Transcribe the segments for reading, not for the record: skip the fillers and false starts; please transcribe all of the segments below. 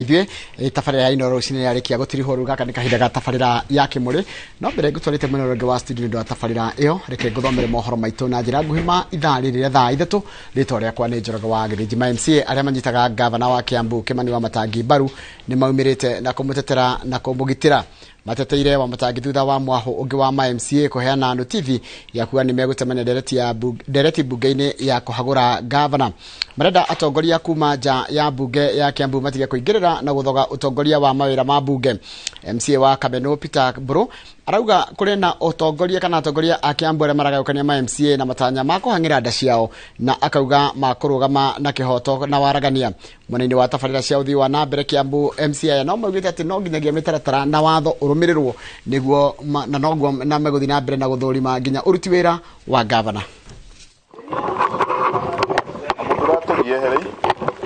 Ithuĩ tabarĩra ya Inooro rũcinĩ yarĩkia gũtirihwo. Rĩu gaka nĩ kahinda ga tabarĩra ya Kĩmũrĩ, no mbere ngũtwarĩte mwena ũrĩa ũngĩ wa studio nĩ ũndũ wa tabarĩra ĩyo, reke ngũthomere mohoro maitũ na njĩra nguhĩ ma ithaa rĩrĩ rĩa thaa 3. Rĩtwa rĩakwa nĩ Njoroge wa Gĩthĩnji. Ma MCA arĩa manyitaga gavana wa Kiambu Kimani wa Matangi mbaru nĩ maumĩrĩte na kũmũtetera na kũmũgitĩra. Mateteire wa Matangi thutha wa mwahũ ũngĩ wa ma MCA kũheana notithi ya kuga nĩ megũtemania ndereti mbunge-inĩ ya kũhagũra gavana. Marenda atongoria kuma nja ya mbunge ya Kiambu matige kũingĩrĩra na gũthoga ũtongoria wa mawĩra ma mbunge. MCA wa Kameno Peter Mburu arauga kũrĩ na ũtongoria kana atongoria a Kiambu arĩa maragayũkania ma MCA na matanya ma kũhang'ĩra nda ciao, na akauga makũrũgama na kĩhoto na waragania. Mwena-inĩ wa tabarĩra cia ũthii wa na mbere Kiambu, MCA aya no maugĩte atĩ no nginyagia mĩtaratara na watho ũrũmĩrĩrwo nĩguo na noguo na megũthiĩ na mbere na gũthũrima nginya ũruti wĩra wa gavana.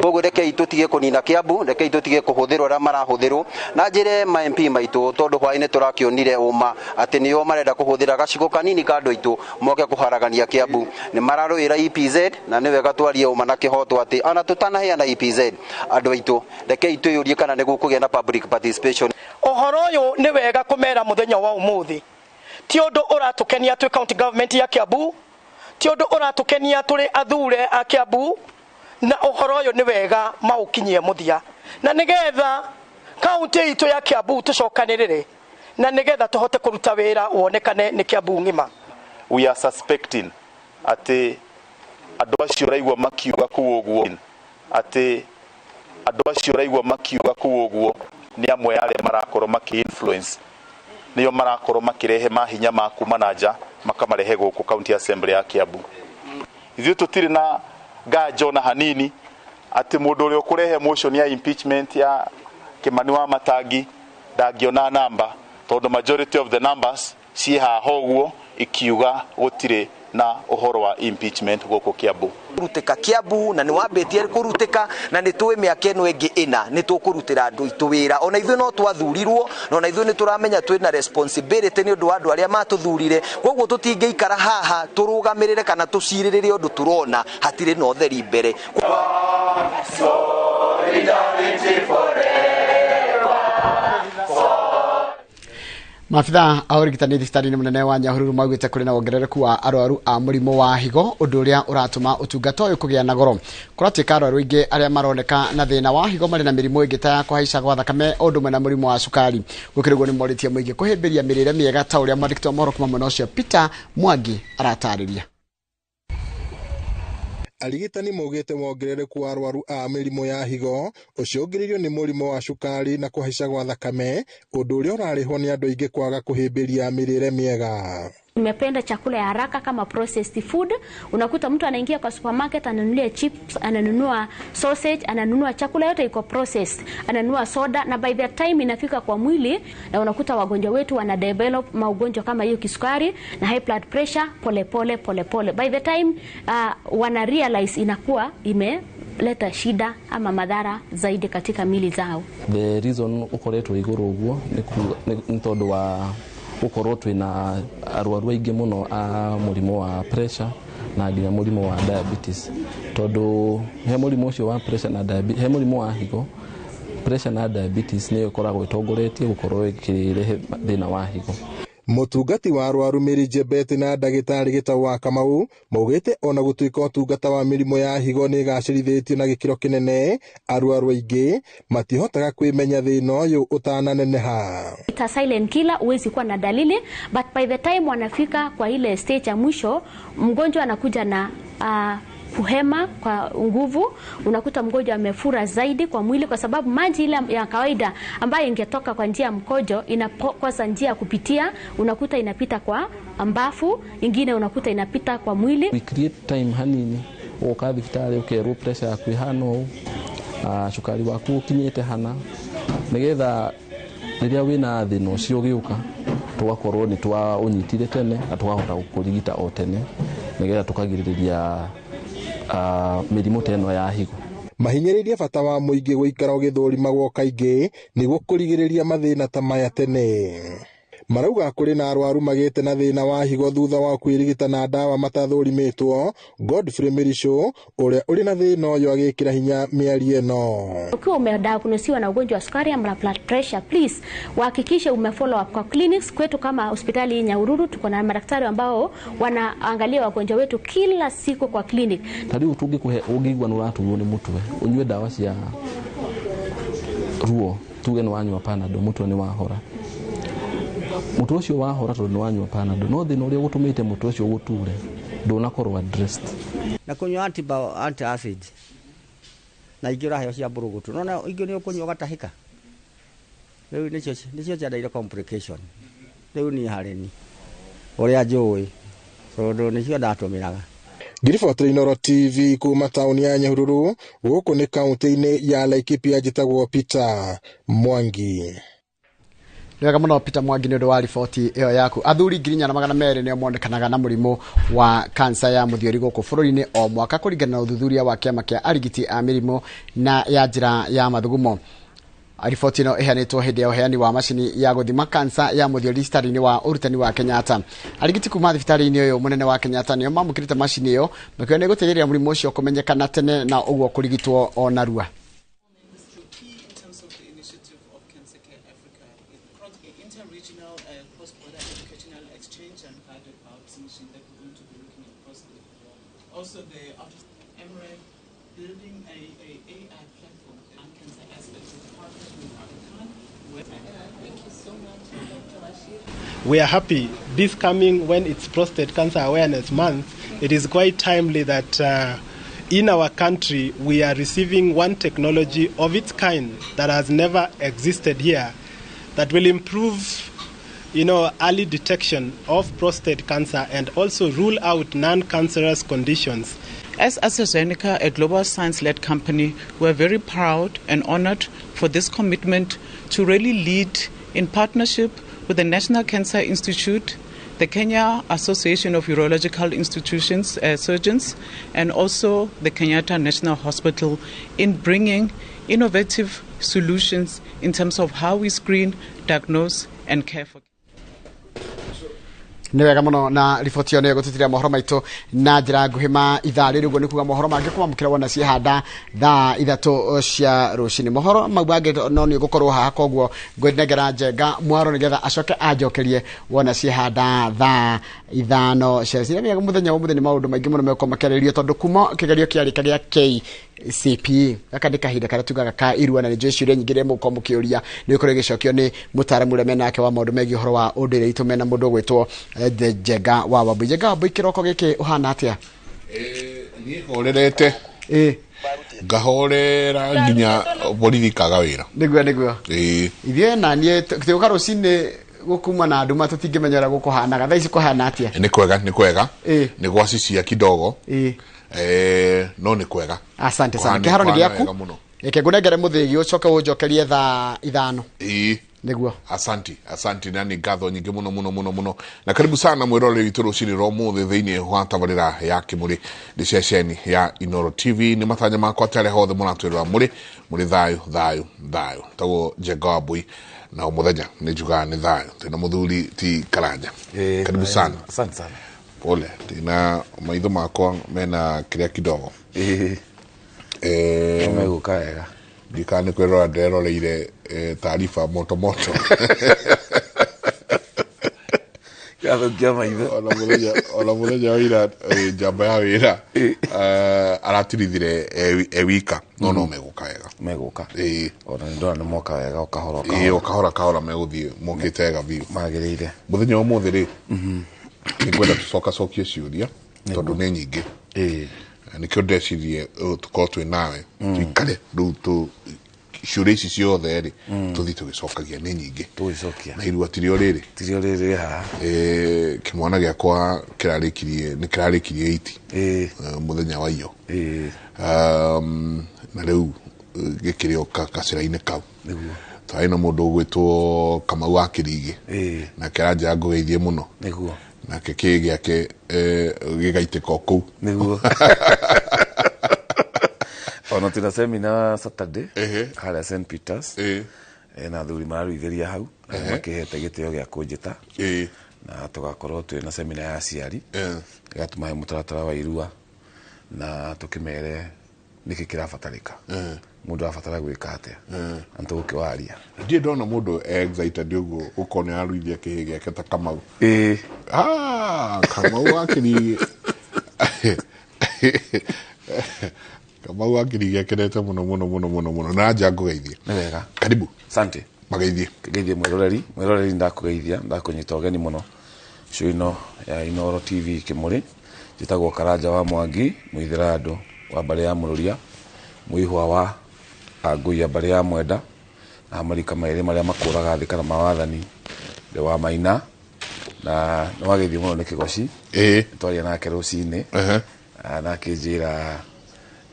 Koguo rekei tũtige kũnina Kiambu, rekei tũtige kũhũthĩrwo arĩa marahũthĩrwo na njĩre ma MP maitũ, tondũ hwaĩ-inĩ tũrakĩonire ũma atĩ nĩo marenda kũhũthĩra gacigo kanini ka andũ aitũ moke kũharagania Kiambu. Nĩ mararũĩra EPZ, na nĩ wega twarie ũma na kĩhoto atĩ ona tũtanaheana EPZ andũ aitũ, rekei twĩyũrie kana nĩ gũkũgĩa na public participation. Ũhoro ũyũ nĩ wega kũmera mũthenya wa ũmũthĩ ti ũndũ ũratũkenia twĩ county government ya Kiambu, ti ũndũ ũratũkenia tũrĩ athure a Kiambu, na ũhoro ũyũ nĩ wega maũkinyie mũthia na nĩgetha kaunti itũ ya Kiambu tũcokanĩrĩre na nĩgetha tũhote kũruta wĩra wonekane nĩ Kiambu ng'ima. We are suspecting atĩ andũ acio ũraigua makiuga kũu ũguo, atĩ andũ acio ũraigua makiuga kũu ũguo nĩ amwe arĩa marakorwo makĩ influence, nĩo marakorwo makĩrehe mahinya ma kuma na nja makamarehe gũkũ county assembly ya Kiambu. Ithuĩ tũtirĩ na nganja ona hanini atĩ mũndũ ũrĩa ũkũrehe motion ya impeachment ya Kimani wa Matangi ndangĩona namba, tondũ majority of the numbers ciĩ haha ũguo ikiuga gũtirĩ na ũhoro wa impeachment gũkũ Kiambu. Kũrutĩka Kiambu na nĩ wambĩtie kũrutĩka, na nĩ tũĩ mĩaka ĩno ĩngĩ ĩna nĩ tũkũrutĩra andũ aitũ wĩra. Ona ithuĩ no twathurirwo, na ona ithuĩ nĩ tũramenya twĩna responsibility nĩ ũndũ wa andũ arĩa matũthurire. Koguo tũtingĩikara haha tũrũgamĩrĩre kana tũcirĩrĩre ũndũ tũrona hatirĩ na ũtheri mbere. Maabitha a ũrigitani thibitarĩ-inĩ mũnene wa Nyahururu maugĩte kũrĩ na wongerereku wa arwaru a mũrimũ wa higo, ũndũ ũrĩa ũratũma ũtungata ũyũ kũgĩa na goro. Kũratuĩka arwaru aingĩ arĩa maroneka na thĩna wa higo marĩ na mĩrimũ ĩngĩ ta ya kũhaica gwa thakame o ũndũ ũmwe na mũrimũ wa cukari. Gũkĩrĩ ũguo nĩ morĩtie mũingĩ kũhĩmbĩria mĩrĩre mĩega ta ũrĩa mwandĩki wa mohoro kuma mwena ũcio Peter Mwangi aratarĩria. Arigitani maugĩte wongerereku wa arwaru a mĩrimũ ya higo ũcũngĩrĩirio nĩ mũrimũ wa cukari na kũhaica gwa thakame, ũndũ ũrĩa ũrarĩhwo nĩ andũ aingĩ kwaga kũhĩmbĩria mĩrĩre mĩega. Nimependa chakula ya haraka kama processed food. Unakuta mtu anaingia kwa supermarket, ananunua chips, ananunua sausage, ananunua chakula yote iko processed, ananunua soda, na by the time inafika kwa mwili, na unakuta wagonjwa wetu wana develop magonjwa kama hiyo kisukari na high blood pressure pole pole pole pole. By the time wana realize inakuwa imeleta shida ama madhara zaidi katika mili zao. The reason ukoretwo iguru uguo ni tondu wa gukorwo twina arwaru aingi muno a murimu wa pressure na nginya murimu wa diabetes, tondu he murimu ucio wa pressure na diabetes, he murimu wa higo, pressure na diabetes niyo ikoragwo itongoretie gukorwo ikirehe thina wa higo. Mutungati wa arwaru Mary Jebet na ndagĩtarĩ Gĩtau wa Kamau maugĩte ona gũtuĩka ũtungata wa mĩrimũ ya higo nĩ ĩgacĩrithĩtio na gĩkĩro kĩnene, arwaru aingĩ matihotaga kwĩmenya thĩna ũyũ ũtananeneha. It's a silent killer, huwezi kuwa na dalili, but by the time wanafika kwa ile stage ya mwisho, mgonjwa anakuja na kuhema kwa nguvu, unakuta mgonjwa amefura zaidi kwa mwili kwa sababu maji ile ya kawaida ambayo ingetoka kwa njia ya mkojo inakosa njia ya kupitia, unakuta inapita kwa mbafu, ingine unakuta inapita kwa mwili. We create time hanini uka thibitarĩ ukerwo pressure yaku ihana ũũ, cukari waku ũkinyĩte hana, nĩgetha rĩrĩa wĩna thĩna ũcio ũgĩũka tũgakorwo nĩ twaũnyitire tene na tũkahota gũkũrigita o tene nĩgetha tũkagirĩrĩria mĩrimũ ta ĩno ya higo. Mahinyĩrĩirie bata wa mũingĩ gũikara ũgĩthũrimagwo kaingĩ nĩguo kũrigĩrĩria mathĩna ta maya tene. Marauga kũrĩ na arwaru magĩte na thĩna wa higo thutha wa kwĩrigita na ndawa matathũrimĩtwo. Godfrey Miricho ũrĩa ũrĩ na thĩna ũyũ agĩkĩra hinya mĩario ĩno. Ukiwa umediagnosiwa na ugonjwa wa sukari ama blood pressure, please uhakikishe umefollow up kwa clinics kwetu. Kama hospitali hii Nyahururu tuko na madaktari ambao wanaangalia wagonjwa wetu kila siku kwa clinic. Ta rĩu tũngĩkũhe ũngĩigua nĩ ũraturwo nĩ mũtwe, ũnyue ndawa cia ruo, tuge nĩ wanyua Panadol, mũtwe nĩ wahora. Mũtwe ũcio wahora tondũ nĩ wanyua Panadol, no thĩna ũrĩa ũgũtũmĩte mũtwe ũcio ũgũture ndũnakorwo addressed. Na kunywa anti acid na ingĩ ũraheo cia mbũrũgũtũ, nona ingĩ nĩ ũkũnyua ũgatahĩka. Rĩu nĩcio ciandaire complication. Rĩu niĩ harĩ ni ũrĩa njũĩ, tondũ nĩcio ndatũmĩraga. Ngiribotera Inooro TV kuma taũni ya Nyahururu, gũkũ nĩ kaunti-inĩ ya Laikipia, njĩtagwo Peter Mwangi. Nĩ wega mũno, Peter Mwangi, nĩ ũndũ wa riboti ĩyo yaku. Athuri 4,200 nĩo monekanaga na mũrimũ wa kansa ya mũthiori gũkũ bũrũri-inĩ o mwaka, kũringana na ũthuthuria wa kĩama kĩa arigiti a mĩrimũ na ya njĩra ya mathugumo. Riboti ĩno ĩheanĩtwo hĩndĩ ya ũheani wa macini ya gũthima kansa ya mũthiori thibitarĩ-inĩ wa ũrutani wa Kenyatta. Arigiti kuma thibitarĩ-inĩ ũyũ mũnene wa Kenyatta nĩo mamũkĩrĩte macini ĩyo, makiuga nĩ ĩgũteithĩrĩria mũrimũ ũcio kũmenyekana tene na ũguo kũrigitwo o narua. In terms of the initiative of Cancer Care Africa, interregional cross-border educational exchange and guided biopsy machine that we're going to be looking at possibly. Also, the office MREC building a AI platform on cancer aspects with partners with Aga Khan. Thank you so much, Dr. Rashid. We are happy this coming when it's Prostate Cancer Awareness Month. It is quite timely that in our country we are receiving one technology of its kind that has never existed here that will improve early detection of prostate cancer and also rule out non-cancerous conditions. As AstraZeneca, a global science led company, we are very proud and honored for this commitment to really lead in partnership with the National Cancer Institute, the Kenya Association of Urological Institutions Surgeons, and also the Kenyatta National Hospital in bringing innovative solutions in terms of how we screen, diagnose, and care for. Nĩ wega mũno, na riboti ĩyo nĩyo gũtũtiria mohoro maitũ na njĩra nguhĩ ma ithaa rĩrĩ. Ũguo nĩ kuga mohoro mangĩ kwamũkĩra wona ciehanda thaa 3 cia rũcinĩ. Mohoro mau mangĩ no nĩ ũgũkorwo haha, koguo ngwĩnengera Njenga Mwaro nĩgetha acoke anjokerie wona ciehanda thaa 5 cia rũcinĩ. Mĩega mũthenya wa mũthenya nĩ maũndũ maingĩ mũno megũkorwo makĩarĩrĩrio, tondũ kuma kĩgerio kĩarĩka gĩa KCPE, gaka nĩ kahinda karĩa tugaga ka irua, na nĩ njũĩ ciũria nyingĩ iria mũgũkorwo mũkĩũria nĩ ũkorwo ĩgĩcokio nĩ mũtaaramu ũrĩa menake wa maũndũ megiĩ ũhoro wa ũndũire witũ, mena mũndũ ũgwĩtwo Njenga wa Wambui. Njenga wa Wambui, kĩroko gĩkĩ ũhana atĩa? Niĩ horerete, ngahorera nginya borithi kaga wĩra. Nĩguo. Ĩĩ. Ithuĩ na niĩ tũgĩũka rũcinĩ gũkuma na nduma, tũtingĩmenya ũrĩa gũkũhanaga. Thaa ici kũhana atĩa? Nĩ kwega, nĩ kwega. Nĩ gwacicia kidogo. No nĩ kwega. Asante sana. Kũhana- Kĩharo nĩ kũhana gĩaku. wega mũno. Reke ngũnengere mũthĩgi ũcoke ũnjokerie thaa 5. Ĩĩ. Nĩguo. Asanti, asanti, na nĩ ngatho nyingĩ mũno mũno mũno mũno, na karibu sana mwĩroreri witũ rũcinĩ rwa ũmũthĩ thĩinĩ wa tabarĩra ya Kĩmũrĩ nĩ ceceni ya Inooro TV. Nĩ matanya makwa atĩ arĩa hothe mũratwĩrora mũrĩ thayũ, thayũ, thayũ. Tagwo Njenga wa Mbui, na o mũthenya nĩ njugaga nĩ thayũ. Twĩna mũthuri ti Karanja, karibu sana. Asante sana. Pole, ndina maitho makwa mena kĩrĩa kidogo. Megũka wega. Ndikana nĩ kwĩrora nderoreire taarifa moto moto. Gathũkia maitho. Ona mũthenya wa ira, njamba ya wĩra aratirithire e wika, no megũka wega. Megũka. Ĩĩ. Ona nĩ ndona nĩ moka wega, o kahora o Ĩĩ, kahora. O kahora kahora megũthiĩ mokĩte wega biũ. Magĩrĩire. Mũthenya wa ũmũthĩ rĩ, nĩngwenda tũcokacokie ciũria tondũ nĩ nyingĩ. Nĩkĩo ndecirie tũkorwo twĩ nawe, tuikare rĩu tũ ciũria ici ciothe rĩ, tũthiĩ tũgĩcokagia, nĩ nyingĩ. Tũgĩcokia. Na irua tirio rĩrĩ. Tirio rĩrĩ haha. Kĩmwana gĩakwa kĩrarĩkirie, nĩ kĩrarĩkirie iti mũthenya wa iyo. Na rĩu gĩkĩrĩ o gacĩra-inĩ kau. Nĩguo. Twarĩ na mũndũ ũgwĩtwo Kamau wa Kĩrigĩ, nake aranjĩra ngũgeithie mũno. Nĩguo. Nake kĩ gĩake gĩgaitĩka o kũu. Nĩguo. Ona tuna seminar Saturday harĩa St Peters. Na athuri mararuithĩria hau na makĩhete gĩtĩo gĩa kũnjĩta na tũgakorwo twĩ na semina ya aciari ĩgatũmahe mũtaratara wa irua na tũkĩmere nĩkĩ kĩrabatarĩka, mũndũ arabatara gwĩka atĩa, na nĩtũgũkĩwaria. Ndirĩ ndona mũndũ e excited ũguo gũkorwo nĩ araruithia kĩhĩ gĩake ta Kamau. Ah, Kamau akiri Kamau akiri gĩakenete mũno mũno mũno mũno mũno na anja ngũgeithie. Nĩ wega. Karibu. Asante. Mageithie. Ngeithie mwĩroreri, mwĩroreri ndakũgeithia, ndakũnyita ũgeni mũno show ĩno ya Inooro TV Kĩmũrĩ. Njĩtagwo Karanja wa Mwangi, mũithĩra andũ wa mbarĩ ya Mũrũria, mũihwa wa Angũi ya mbarĩ ya Mwenda, na marika merĩ marĩa makũraga thĩ kana mawathani ndĩ wa Maina, na nĩ wageithio mũno nĩ Kĩgoci. Twaria nake rũcinĩ. Na akĩnjĩra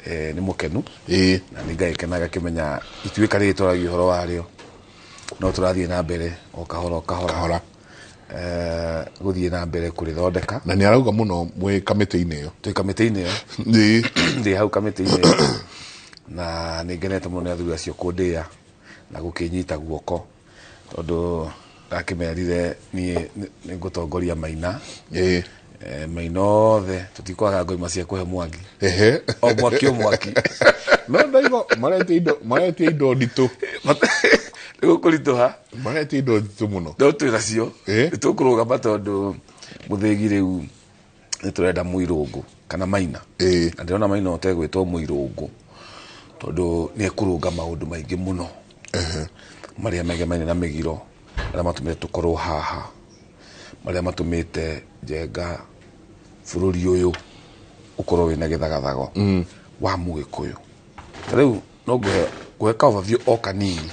nĩ mũkenu na nĩ ngagĩkenaga akĩmenya ituĩka rĩrĩ twaragia ũhoro warĩo no tũrathiĩ na mbere o kahora o kahora gũthiĩ na mbere kũrĩthondeka. Na nĩ arauga mũno mwĩ kamĩtĩ-inĩ ĩyo. Twĩ kamĩtĩ-inĩ ĩyo. Ndĩ hau kamĩtĩ-inĩ ĩyo na nĩ ngenete mũno nĩ athuri acio kũndĩa na gũkĩnyita guoko tondũ ndakĩmerire niĩ nĩ ngũtongoria Maina. Maina othe tũtikwaga ngoima cia kũhe Mwangi. O mwaki o mwaki. No ndaigua maretia indo nditũ. Nĩ gũkũritũha. Maretia indo nditũ mũno. No twĩ nacio. Nĩ tũkũrũgama tondũ mũthĩgi rĩu nĩ tũrenda mũirũngũ kana Maina. Na ndĩrona Maina ũtegwĩtwo mũirũngũ tondũ nĩ ekũrũnga maũndũ maingĩ mũno marĩa megemaine na mĩgiro, marĩa matũmĩte tũkorwo haha, marĩa matũmĩte Njenga bũrũri ũyũ ũkorwo wĩna gĩthagathago wa Mũgĩkũyũ. Ta rĩu no ngũhe ka overview o kanini.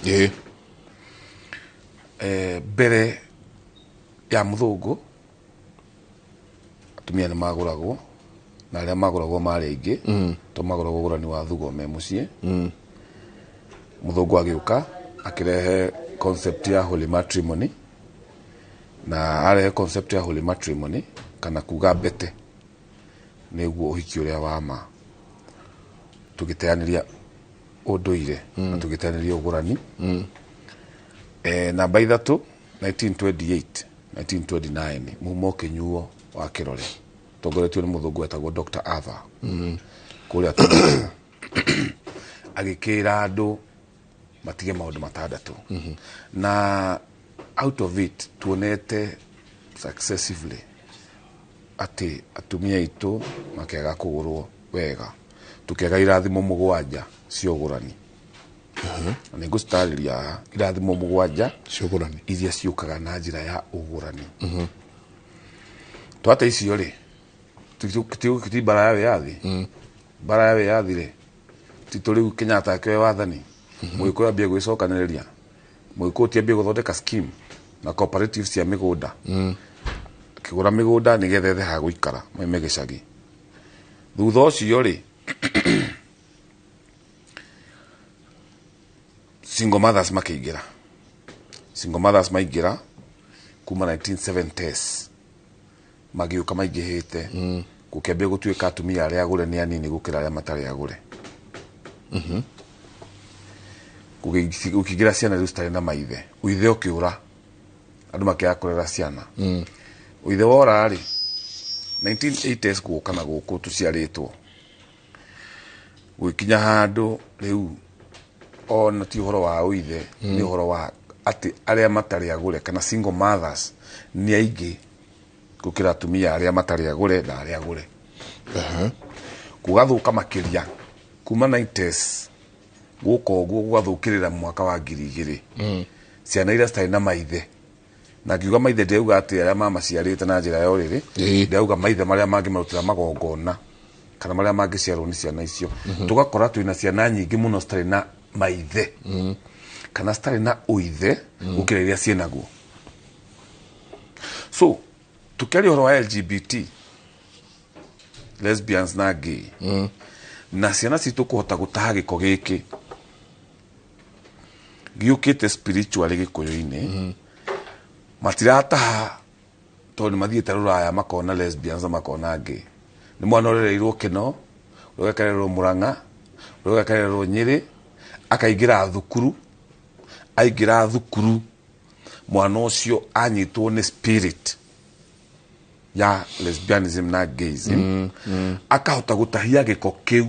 Mbere ya mũthũngũ atumia nĩ magũragwo na arĩa magũragwo marĩ aingĩ to magũragwo ũgũrani wa thugo me mũciĩ. Mũthũngũ agĩũka akĩrehe concept ya holy matrimony, na arehe concept ya holy matrimony kana kuga mbete nĩguo ũhiki ũrĩa wa ma, tũgĩteanĩria ũndũire na tũgĩteanĩria ũgũrani. Namba 3 1928 1929 mumo ũkĩnyuo wa kĩrore tongoretio nĩ mũthũngũ wetagwo Dr. Arthur kũrĩa Toronto, agĩkĩra andũ matige maũndũ matandatũ na out of it tuonete successively atĩ atumia aitũ makĩaga kũgũrwo wega, tũkĩaga irathimo 7 cia ũgũrani. Na nĩ ngũcitarĩria haha irathimo 7 cia ũgũrani iria ciũkaga na njĩra ya ũgũrani. Twate icio rĩ, ti mbara ya wĩyathi, mbara ya wĩyathi rĩ, ti tũ rĩu Kenyatta akĩoya wathani, Mũgĩkũyũ ambie gwĩcokanĩrĩria, Mũgĩkũyũ ti ambie gũthondeka scheme na cooperatives cia mĩgũnda, akĩgũra mĩgũnda nĩgetha ethe ha gũikara maime gĩcagi. Thutha ũcio rĩ, single mothers makĩingĩra, single mothers maingĩra kuma 1970s magĩũka maingĩhĩte, gũkĩambia gũtuĩka atumia arĩa agũre nĩ anini gũkĩra arĩa matarĩ agũre. Gũkĩingĩra ciana rĩu citarĩ na maithe, ũithe ũkĩũra, andũ makĩaga kũrera ciana. Ũithe wora rĩ, 1980s gũka na gũkũ tũciarĩtwo, gũgĩkinya handũ rĩu ona ti ũhoro wa ũithe, nĩ ũhoro wa atĩ arĩa matarĩ agũre kana single mothers nĩ aingĩ gũkĩra atumia arĩa matarĩ agũre na arĩa agũre. Gũgathũka makĩria kuma 90s gũka ũguo gũgathũkĩrĩra mwaka wa 2000. Ciana iria citarĩ na maithe, na ngiuga maithe ndĩrauga atĩ arĩa mamaciarĩte na njĩra ya ũrĩrĩ, ndĩrauga maithe marĩa mangĩmarutĩra magongona kana marĩa mangĩciarwo nĩ ciana icio. Tũgakora twĩna ciana nyingĩ mũno citarĩ na maithe kana citarĩ na ũithe gũkĩra iria ciĩnaguo. So tũkĩaria ũhoro wa LGBT, lesbians na gay, na ciana citũ kũhota gũtaha gĩko gĩkĩ gĩũkĩte spiritually gĩkũyũ-inĩ, matirataha tondũ nĩ mathiĩte rũraya makona lesbians na makona gay. Nĩ mwana ũrereirwo Kĩno, ũrĩa ũgakererwo Mũrang'a, ũrĩa ũgakererwo Nyĩrĩ, akaingĩra thukuru Aingĩra thukuru, mwana ũcio anyitwo nĩ spirit ya lesbianism na gayism, akahota gũtahia gĩko kĩu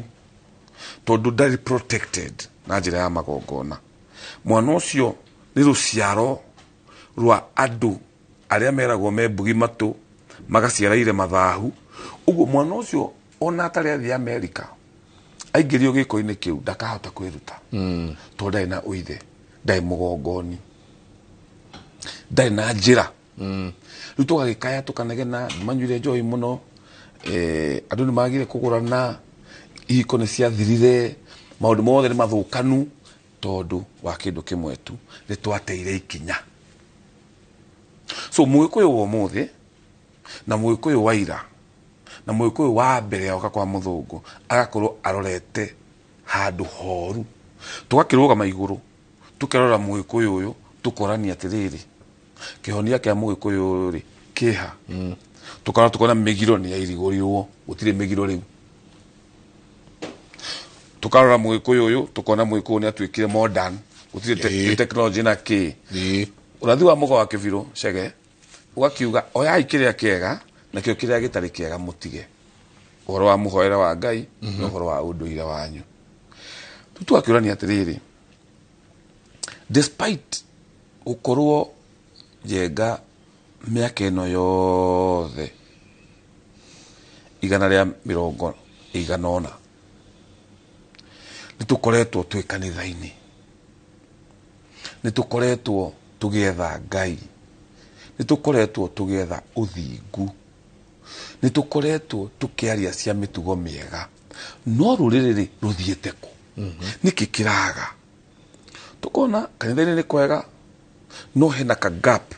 tondũ ndarĩ protected na njĩra ya magongona. Mwana ũcio nĩ rũciaro rwa andũ arĩa meragwo me mbugi matũ, magaciaraire mathahu. Ũguo mwana ũcio ona atarĩ athiĩ Amerika, aingĩrio gĩko-inĩ kĩu, ndakahota kwĩruta tondũ ndarĩ na ũithe, ndarĩ mũgongoni, ndarĩ na njĩra. Rĩu tũgagĩkaya, tũkanegena, manyuire njohi mũno, andũ nĩ magire kũgũrana, ihiko nĩ ciathirire, maũndũ mothe nĩ mathũkanu tondũ wa kĩndũ kĩmwe tu, nĩ twateire ikinya. So Mũgĩkũyũ wa ũmũthĩ na Mũgĩkũyũ wa ira na Mũgĩkũyũ wa mbere yoka kwa mũthũngũ agakorwo arorete handũ horu. Tũgakĩrũgama igũrũ, tũkerora Mũgĩkũyũ ũyũ, tũkorania atĩrĩrĩ, kĩhonia kĩa Mũgĩkũyũ ũyũ rĩ kĩha? Tũkarora, tũkona mĩgiro nĩ yairigũrirwo, gũtirĩ mĩgiro rĩu. Tũkarora Mũgĩkũyũ ũyũ, tũkona Mũgĩkũyũ nĩ atuĩkire modern, gũtirĩ technology na kĩ. Ũrathi wa mũga wa kĩbirũ cege ũgakiuga, oyai kĩrĩa kĩega, nakĩo kĩrĩa gĩtarĩ kĩega mũtige. Ũhoro wa mũhoere wa Ngai na ũhoro wa ũndũire wanyu. Rĩu tũgakĩũrania atĩrĩrĩ, despite gũkorwo Njenga mĩaka ĩno yothe 180 nĩ tũkoretwo twĩ kanitha-inĩ, nĩ tũkoretwo tũgĩetha Ngai, nĩ tũkoretwo tũgĩetha ũthingu, nĩ tũkoretwo tũkĩaria cia mĩtugo mĩega, no rũrĩrĩ rĩ rũthiĩte kũ? Nĩkĩ kĩraga? Tũkona kanitha-inĩ nĩ kwega, no hena ka gap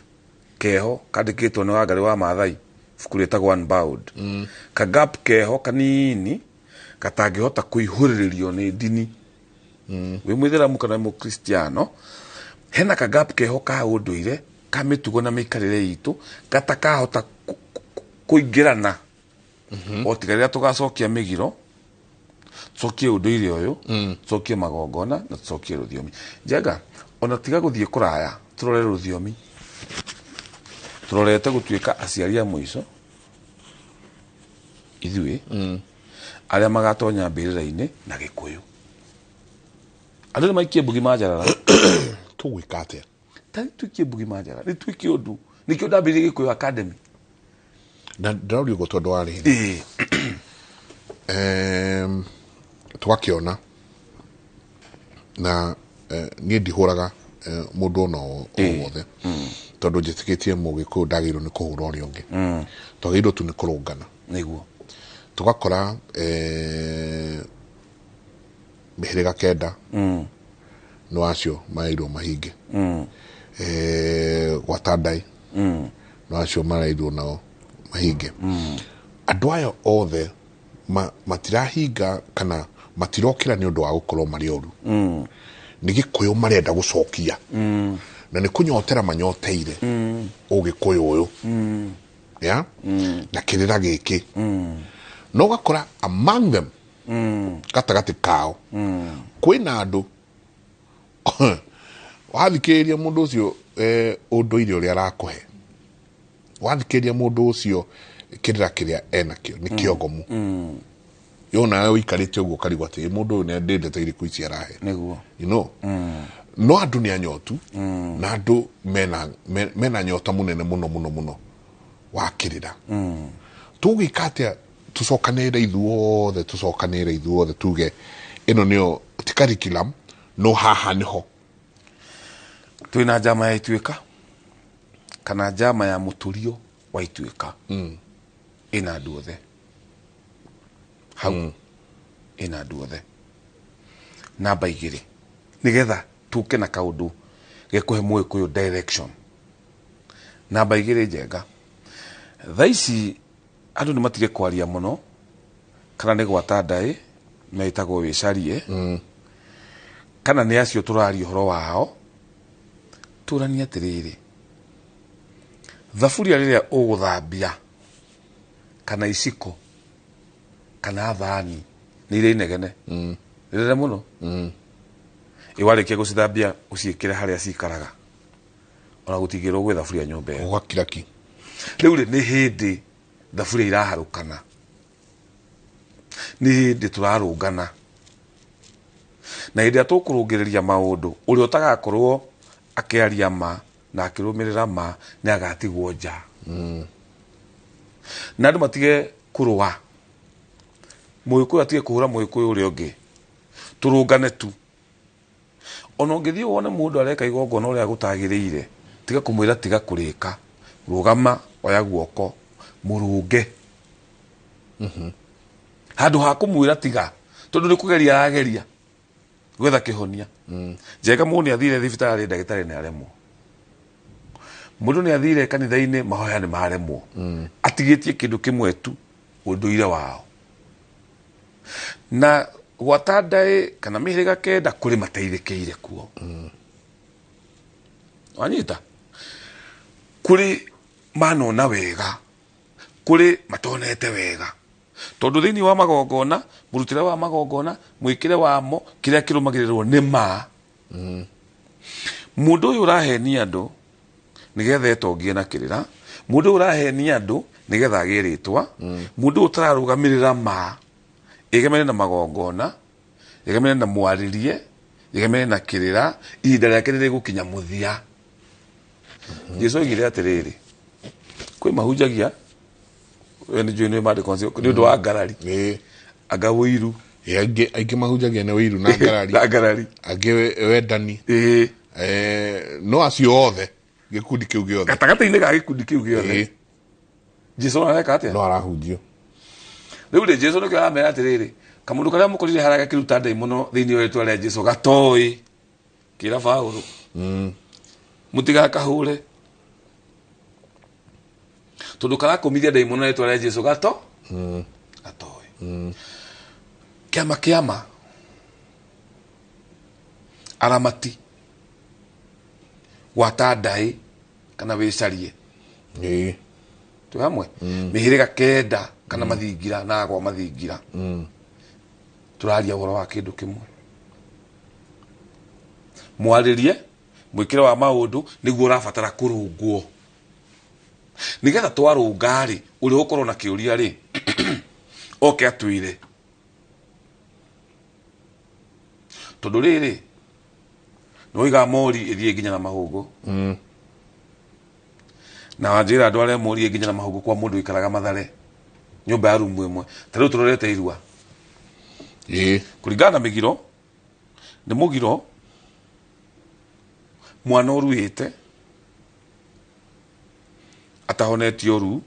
keho kandĩkĩtwo nĩ Wangarĩ wa Maathai, ibuku rĩtagwo Unbound. Ka gap keho kanini katangĩhota kũihũrĩrĩrio nĩ ndini. Wĩ mũithĩramu kana wĩ mũkristiano, hena ka gap keho ka ũndũire, ka mĩtugo na mĩikarĩre itũ, gatakahota kũingĩrana o tiga rĩrĩa tũgacokia mĩgiro, tũcokie ũndũire ũyũ, tũcokie magongona na tũcokie rũthiomi. Njenga, ona tiga gũthiĩ kũraya, tũrore rũthiomi. Tũrorete gũtuĩka aciari a mũico ithuĩ arĩa magatonya mbĩrĩra-inĩ na Gĩkũyũ. Andũ nĩ maikie mbugi manjarara. Tũgwĩka atĩa? Tari tuikie mbugi manjarara, nĩ tuĩke ũndũ. Nĩkĩo ndambĩrĩirie Gĩkũyũ Academy. Na ndĩraũria ũguo tondũ wa rĩrĩ, tũgakĩona na niĩ ndihũraga mũndũ ona o wothe, tondũ njĩtĩkĩtie Mũgĩkũyũ ndagĩrĩirwo nĩ kũhũra ũrĩa ũngĩ, twagĩrĩirwo tu nĩ kũrũngana. Tũgakora mĩhĩrĩga 9 nĩ wacio mareirwo mahinge, gwata ndai nĩ wacio mareirwo nao mahinge. Andũ aya othe matirahinga kana matirokĩra nĩ ũndũ wa gũkorwo marĩ oru, nĩ Gĩkũyũ marenda gũcokia na nĩ kũnyotera manyoteire ũgĩkũyũ ũyũ ya na kĩrĩra gĩkĩ. No ũgakora among them, gatagatĩ kao, kwĩna andũ wathikĩrĩria mũndũ ũcio, ũndũire ũrĩa arakũhe, wathikĩrĩria mũndũ ũcio, kĩrĩra kĩrĩa enakĩo nĩ kĩogomu. Yo nawe ũikarĩte ũguo ũkarigwo atĩ mũndũ ũyũ nĩ ndeto irĩkũ ici arahe. No andũ nĩ anyotu na andũ mena nyota mũnene mũno mũno mũno wa kĩrĩra. Tũgĩka atĩa tũcokanĩrĩre ithuothe, tũcokanĩrĩre ithuothe, tuge ĩno nĩyo ti curriculum, no haha nĩho Twĩna njama ya Ituĩka kana njama ya mũtũrio wa Ituĩka, ĩna andũ othe hau, ĩna andũ othe. Namba 2, nĩgetha tũke na kaũndũ gekũhe Mũgĩkũyũ direction. Namba 2, Njenga, thaa ici andũ nĩ matige kwaria mũno kana nĩ gwata ndaĩ metagwo wĩcarie kana nĩ acio tũraria ũhoro wao. Tũranie atĩrĩrĩ, thaburia rĩrĩa ũgũthambia kana iciko kana thani nĩ irĩ inegene rĩrĩa mũno. Ĩ warĩkia gũcithambia ũciĩkĩre harĩa cikaraga, ona gũtingĩrwo gwĩ thaburia nyũmba ĩyo. Ũgakira ki. Rĩu rĩ, nĩ hĩndĩ thaburia iraharũkana, nĩ hĩndĩ tũrarũngana, na hĩndĩ ĩrĩa tũkũrũngĩrĩria maũndũ, ũrĩa ũtagakorwo akĩaria ma na akĩrũmĩrĩra ma nĩ agatigwo nja. Na andũ matige kũrũa, mũgĩkũyũ atige kũhũra mũgĩkũyũ ũrĩa ũngĩ, tũrũngane tu. Ona ũngĩthiĩ wone mũndũ areka igongona ũrĩa gũtagĩrĩire, tiga kũmwĩra tiga kũrĩka, rũgama, oya guoko mũrũnge, handũ ha kũmwĩra tiga, tondũ nĩ kũgeria arageria gwetha kĩhonia. Njega, mũndũ nĩ athire thibitarĩ, ndagĩtarĩ nĩ aremwo, mũndũ nĩ athire kanitha-inĩ, mahoya nĩ maremwo, atigĩtie kĩndũ kĩmwe tu, ũndũire wao. Na gwata ndaĩ kana mĩhĩrĩga kenda kũrĩ mateithĩkĩire kuo. Wanyita, kũrĩ manona wega, kũrĩ matonete wega, tondũ thĩinĩ wa magongona, mũrutĩre wa magongona, mwĩkĩre wamo, kĩrĩa kĩrũmagĩrĩrwo nĩ ma. Mũndũ ũyũ ũrahenia andũ nĩgetha etongie na kĩrĩra, mũndũ ũyũ ũrahenia andũ nĩgetha agĩe rĩtwa, mũndũ ũyũ ũtararũgamĩrĩra ma, ĩgemene na magongona, ĩgemene na mwarĩrie, ĩgemene na kĩrĩra, ihinda rĩake nĩ rĩgũkinya mũthia. Jesu oigire atĩrĩrĩ, kwĩ mahunjagia, we nĩ njũĩ nĩ maandĩko macio, nĩ ũndũ wa ngarari, anga ũiru. Aingĩ aingĩ mahunjagia nĩ ũiru na ngarari. Na ngarari. Angĩ wendani. No acio othe gĩkundi kĩu gĩothe, gatagatĩ-inĩ ga gĩkundi kĩu gĩothe, Jesu areka atĩa? No arahunjio. Rĩu rĩ, Jesu nĩkĩo aramera atĩrĩrĩ, kamũndũ karĩa mũkorire harĩa gakĩruta ndaimono thĩinĩ wa rĩtwa rĩa Jesu gatoĩ kĩra Paũlũ, mũtigakahũre, tondũ karakũmithia ndaimono na rĩtwa rĩa Jesu gato gatoĩ. Kĩama kĩama aramati gwata ndaĩ kana wĩcarie, twĩ hamwe, mĩhĩrĩga kenda kana mathingira na agwa mathingira, tũraria ũhoro wa kĩndũ kĩmwe, mwarĩrie, mwĩkĩre wa maũndũ nĩguo ũrabatara kũrũngwo, nĩgetha twarũnga rĩ, ũrĩa ũkorwo na kĩũria rĩ, oke atwĩre, tondũ rĩrĩ nĩ woiga mori ĩthiĩ nginya na mahũngũ, na wanjĩra andũ arĩa mori nginya na mahũngũ kwa mũndũ ũikaraga Mathare nyũmba ya rumu ĩmwe, ta rĩu tũrorete irua. Kũringana na mĩgiro, nĩ mũgiro mwana ũruĩte atahonetio ru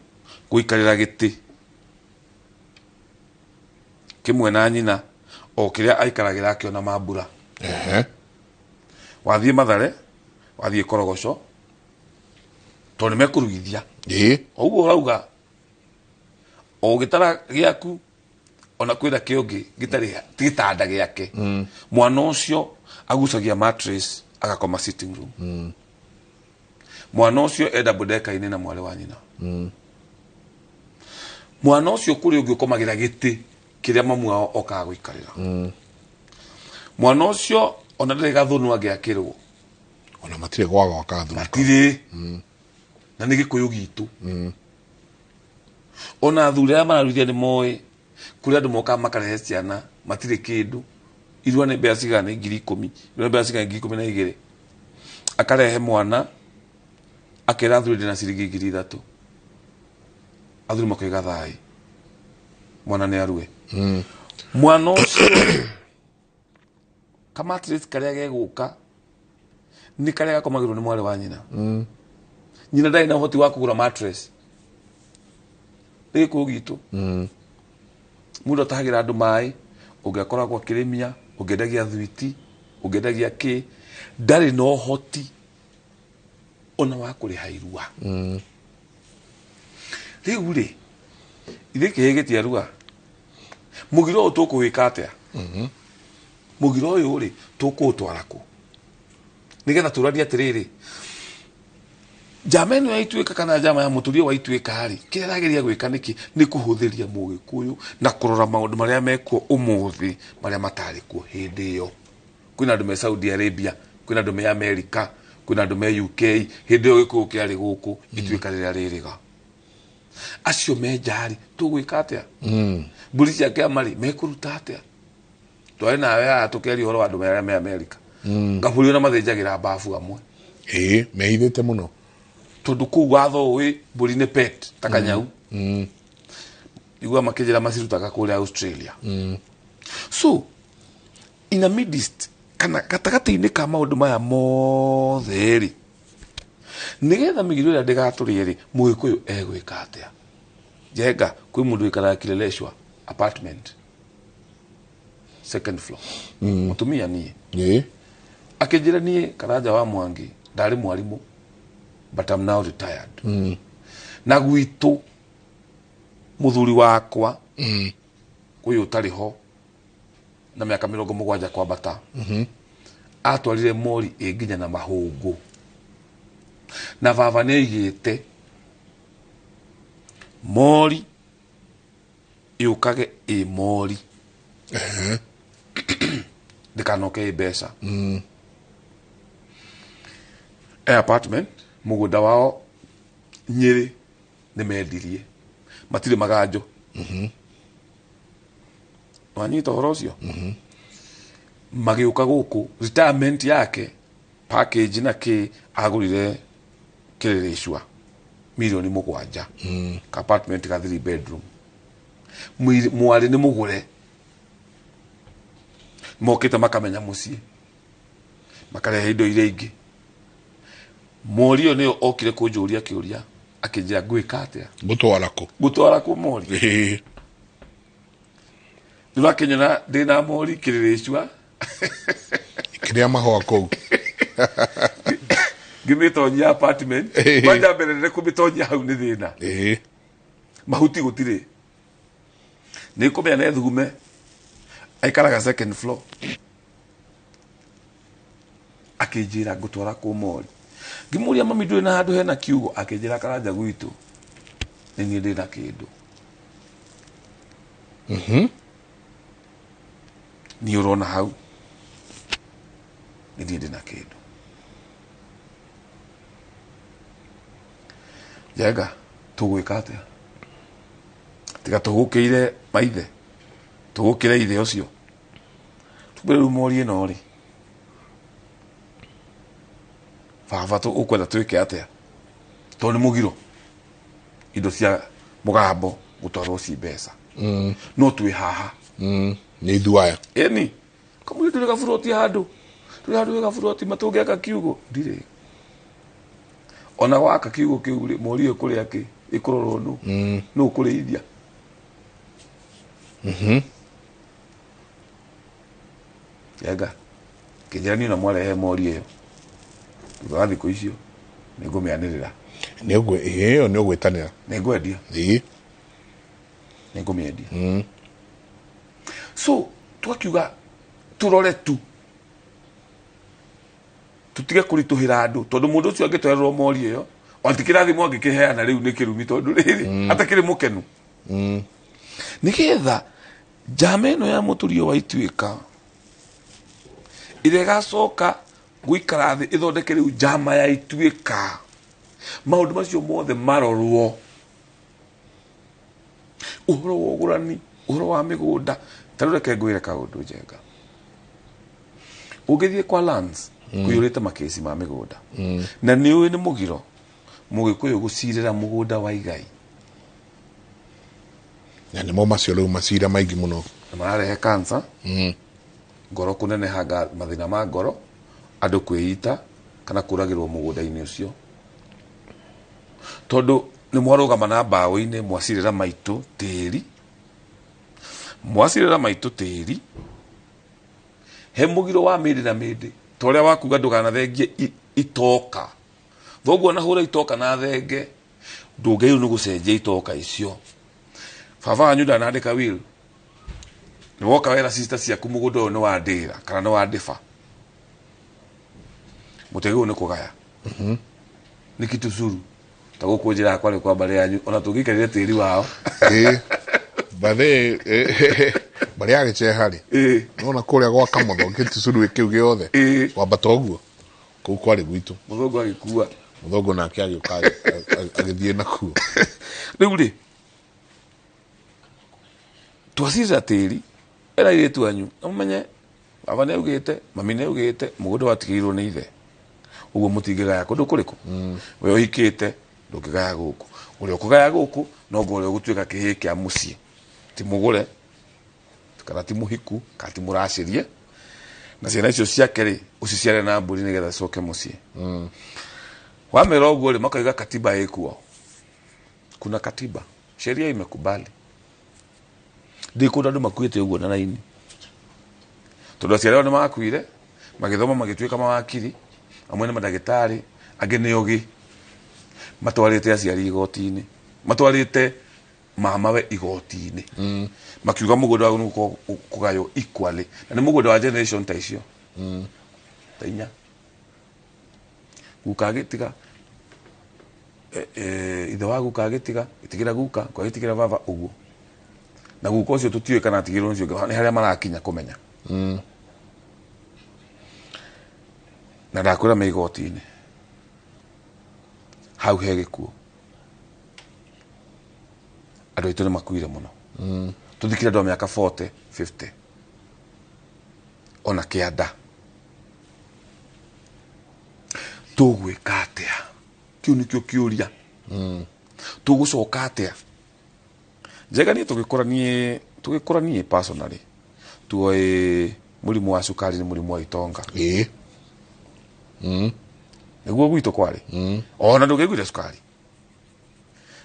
gũikarĩra gĩtĩ kĩmwe na nyina o kĩrĩa aikaragĩra akĩona mambura. Wathiĩ Mathare, wathiĩ Korogoco, tondũ nĩ mekũruithia o ũguo ũrauga, o gĩtara gĩaku ona kwĩna kĩũngĩ gĩtarĩ gĩtanda gĩake. Mwana ũcio agucagia mattress agakoma sitting room. Mwana ũcio enda mbondeka-inĩ na mwarĩ wa nyina. Mwana ũcio kũrĩ ũngĩ ũkomagĩra gĩtĩ kĩrĩa mamu wao okaga gũikarĩra. Mwana ũcio ona ndarĩ gathũnũ angĩakĩrwo. Ona matirĩ gwa gwaka thũnũ. Matirĩ. Na nĩ gĩkũyũ gitũ. Ona athuri arĩa mararuithia nĩ moĩ kũrĩ andũ mokaga makarehe ciana matirĩ kĩndũ, irua nĩ mbeca cigana, nĩ 10,000, irua nĩ mbeca cigana, 12,000, akarehe mwana akera athuri ndĩna ciringi 3,000, athuri makoiga thai, mwana nĩ arue. Mwana ũcio kamatress karĩa gegũka nĩ karĩa gakomagĩrwo nĩ mwarĩ wa nyina. Nyina ndarĩ na ũhoti wa kũgũra mattress. Nĩ gĩkũyũ gitũ. Mũndũ atahagĩra andũ maĩ, ũngĩ akoragwo akĩrĩmia, ũngĩendagia thwiti, ũngĩendagia kĩ, ndarĩ na ũhoti ona wa kũrĩha irua. Rĩu rĩ, ithuĩ kĩhĩĩ gĩtiarua, mũgiro ũyũ tũkũwĩka atĩa? Mũgiro ũyũ rĩ, tũkũũtwara kũ? Nĩgetha tũranie atĩrĩrĩ, njama ĩno ya Ituĩka kana njama ya mũtũria wa Ituĩka rĩ, kĩrĩa ĩrageria gwĩka nĩkĩ? Nĩ kũhũthĩria mũgĩkũyũ na kũrora maũndũ marĩa mekuo ũmũthĩ marĩa matarĩ kuo hĩndĩ ĩyo. Kwĩna andũ me Saudi Arabia, kwĩna andũ me America, kwĩna andũ me UK. Hĩndĩ ĩyo Gĩkũyũ kĩarĩ gũkũ, ituĩka rĩrĩa rĩrĩga acio me njarĩ, tũgwĩka atĩa? Mbũri cia kĩama rĩ, mekũruta atĩa? Twarĩ nawe haha tũkĩaria ũhoro wa andũ arĩa me America. Ngabũri ona mathĩnjagĩra mbabu amwe. Ĩĩ, mehithĩte mũno. Tondũ kũu watho ũĩ mbũri nĩ pet ta kanyau. Igua makĩnjĩra macirutaga kũrĩa Australia. So in a midst, kana gatagatĩ-inĩ ka maũndũ maya mothe rĩ, nĩgetha mĩgiro ĩrĩa ndĩgatũrĩe rĩ, Mũgĩkũyũ egwĩka atĩa? Njenga, kwĩ mũndũ wĩikaraga Kileleshwa apartment, second floor. Mũtumia niĩ akĩnjĩra, "Niĩ Karanja wa Mwangi ndarĩ mwarimũ, but I'm now retired. Na gwitũ mũthuri wakwa ũyũ ũtarĩ ho na mĩaka 70 kwambata atwarire mori ĩ nginya na mahũngũ, na baba nĩ aigĩte mori yũkage ĩ mori, ndĩkanoke ĩ mbeca." E apartment, mũgũnda wao Nyĩrĩ nĩ mendirie, matirĩ maganjo. Wanyita ũhoro ũcio? Magĩũka gũkũ retirement yake, package na kĩ, agũrire Kĩrĩrĩcua mirioni 7, ka apartment ka three bedroom. Mwarĩ nĩ mũgũre, mokĩte makamenya mũciĩ, makarehe indo iria ingĩ. Mori ĩyo nĩyo okire kũnjũria kĩũria, akĩnjĩra, "Ngwĩka atĩa?" Ngũtwara kũ? Ngũtwara kũ mori? Nĩũrakĩnyona ndĩna mori Kĩrĩrĩcua. Kĩrĩa mahũa kũu. Ngĩmĩtonyia apartment. Kwanja mbere nene kũmĩtonyia hau nĩ thĩna. Mahuti gũtirĩ, nĩ kũmenya nĩ thugume. Aikaraga second floor. Akĩnjĩra, "Ngũtwara kũ mori?" Ngĩmũria, "Mami, ndũrĩ na handũ hena kiugo?" Akĩnjĩra, "Karanja, gwitũ nĩ niĩ ndĩna kĩndũ. Niĩ ũrona hau nĩ niĩ ndĩna kĩndũ." Njenga, tũgwĩka atĩa? Tiga tũgũkĩire maithe, tũgũkĩre ithe ũcio, tũkwĩre rĩu mori ĩno rĩ, baba, ũkwenda twĩke atĩa? Tondũ nĩ mũgiro indo cia mũgambo gũtwarwo ci mbeca. No twĩ haha. Nĩ ithuaya. Ĩni kamũira tũrĩ gaburoti handũ, tũrĩ handũ he gaburoti matũngĩaka kiugo ndirĩ. Ona waka kiugo kĩu rĩ, mori ĩyo ĩkũrĩa kĩ? Ĩkũrorwo nũ? Nũ ũkũrĩithia? Njenga kĩnjĩra, niĩ na mwarehe mori ĩyo thutha wa thikũ icio nĩ ngũmĩanĩrĩra. Nĩ ĩyo nĩ ũgwĩtanĩra. Nĩ ngwendia. Nĩ ngũmĩendia. So twakiuga tũrore tu, tutige kũritũhĩra andũ, tondũ mũndũ ũcio angĩtwarĩrwo mori ĩyo, ona ti kĩrathimo angĩkĩheana rĩu, nĩ kĩrumi, tondũ rĩrĩ atakĩrĩ mũkenu. Nĩgetha njama ĩno ya mũtũrio wa Ituĩka ĩrĩa ĩgacoka gũikara thĩ ĩthondeke rĩu njama ya Ituĩka, maũndũ macio mothe marorwo, ũhoro wa ũgũrani, ũhoro wa mĩgũnda. Ta rĩu reke ngwĩre kaũndũ, Njenga. Ũngĩthiĩ kwa lands, kũiyũrĩte makĩci ma mĩgũnda. Na nĩ ũĩ nĩ mũgiro Mũgĩkũyũ gũcirĩra mũgũnda wa igai. Na nĩmo macio rĩu macira maingĩ mũno. Na mararehe cancer, ngoro kũneneha, mathĩna ma ngoro, andũ kwĩita kana kũragĩrwo mũgũnda-inĩ ũcio, tondũ nĩ mwarũgama na mbaũ-inĩ, mwacirĩra maitũ tĩri, mwacirĩra maitũ tĩri. He mũgiro wa mĩndĩ na mĩndĩ, ta ũrĩa wakuga ndũkanathengie itoka. Thoguo na hũra itoka na thenge, ndũngĩagĩrĩirwo nĩ gũcenjia itoka icio. Baba wanyu ndanandĩka will. Nĩ woka wera sister ciaku, mũgũnda ũyũ nĩ wa ndĩra kana nĩ wa ndĩba, mũtiagĩrĩirwo nĩ kũgaya. Nĩ kitu curu ta gũkũ njĩra yakwa rĩ kwa mbarĩ yanyu, ona tũngĩikarire tĩri wao. Ĩĩ. Bathe Mbarĩ ya Gĩcheha rĩ, nona kũrĩa gwa Kamotho gĩticurue kĩu gĩothe wambata ũguo kũu kwarĩ gwitũ. Mũthũngũ agĩkua. Mũthũngũ nake agĩũka agĩthiĩ nakuo. Rĩu rĩ, twacirĩra tĩri era airĩtu anyu na mũmenye baba nĩ augĩte, mami nĩ augĩte, mũgũnda watigĩirwo nĩ ithe, ũguo mũtingĩgaya kũndũ kũrĩkũ. We ũhikĩte ndũngĩgaya gũkũ, ũrĩa ũkũgaya gũkũ no ngo ũrĩa ũgũtuĩka kĩhĩĩ kĩa mũciĩ, ti mũgũre kana ti mũhiku kana ti mũracĩrie, na ciana icio ciake rĩ ũciciare na mbũri nĩgetha cicoke mũciĩ. Wamera ũguo rĩ, makauga katiba ĩkuo, kuna katiba, sheria imekubali. Ndikunda andũ makuĩte ũguo na raini, tondũ aciari ao nĩ makuire magĩthoma magĩtuĩka mawakiri, amwe nĩ mandagĩtarĩ, angĩ nĩ ogĩ, matwarĩte aciari igoti-inĩ, matwarĩte mamawe igoti-inĩ, makiuga mũgũnda wagu nĩ kũgaywo equally, na nĩ mũgũnda wa generation ta icio ta inya. Guka agĩtiga ithe wa guka agĩtiga ĩtigĩra guka, guka agĩtigĩra baba ũguo, na guka ũcio tũtiũĩ kana atigĩrwo nĩ ũcio ũngĩ, nĩ harĩa marakinya kũmenya. Na ndakwĩra me igoti-inĩ hau he gĩkuũ, andũ aitũ nĩ makuire mũno. Tũthikire andũ a mĩaka 40 50 ona kĩanda. Tũgwĩka atĩa? Kĩu nĩkĩo kĩũria. Tũgũcoka atĩa? Njega niĩ tũgĩkũra niĩ personally tuoĩ mũrimũ wa cukari nĩ mũrimũ wa itonga. Nĩguo gwitũ kwarĩ. Ona ndũngĩaiguire cukari.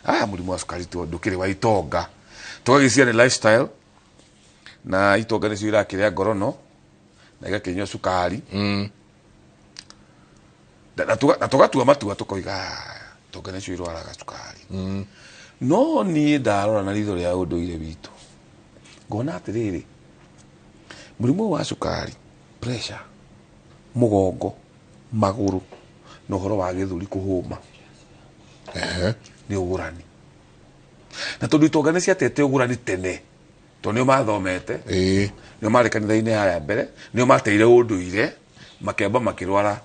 Mũrimũ wa cukari tu ndũkĩrĩ wa itonga. Tũgagĩciria nĩ lifestyle, na itonga nĩcio irakĩrĩa ngorono na igakĩnyua cukari. Na tũgatua matua tũkoiga, itonga nĩcio irwaraga cukari. No niĩ ndarora na ritho rĩa ũndũire witũ, ngona atĩrĩrĩ, mũrimũ wa cukari, pressure, mũgongo, magũrũ, na ũhoro wa gĩthũri kũhũma nĩ ũgũrani. Na tondũ itonga nĩ ciatete ũgũrani tene, tondũ nĩo mathomete, nĩo marĩ kanitha-inĩ harĩa mbere, nĩo mateire ũndũire, makĩamba makĩrwara.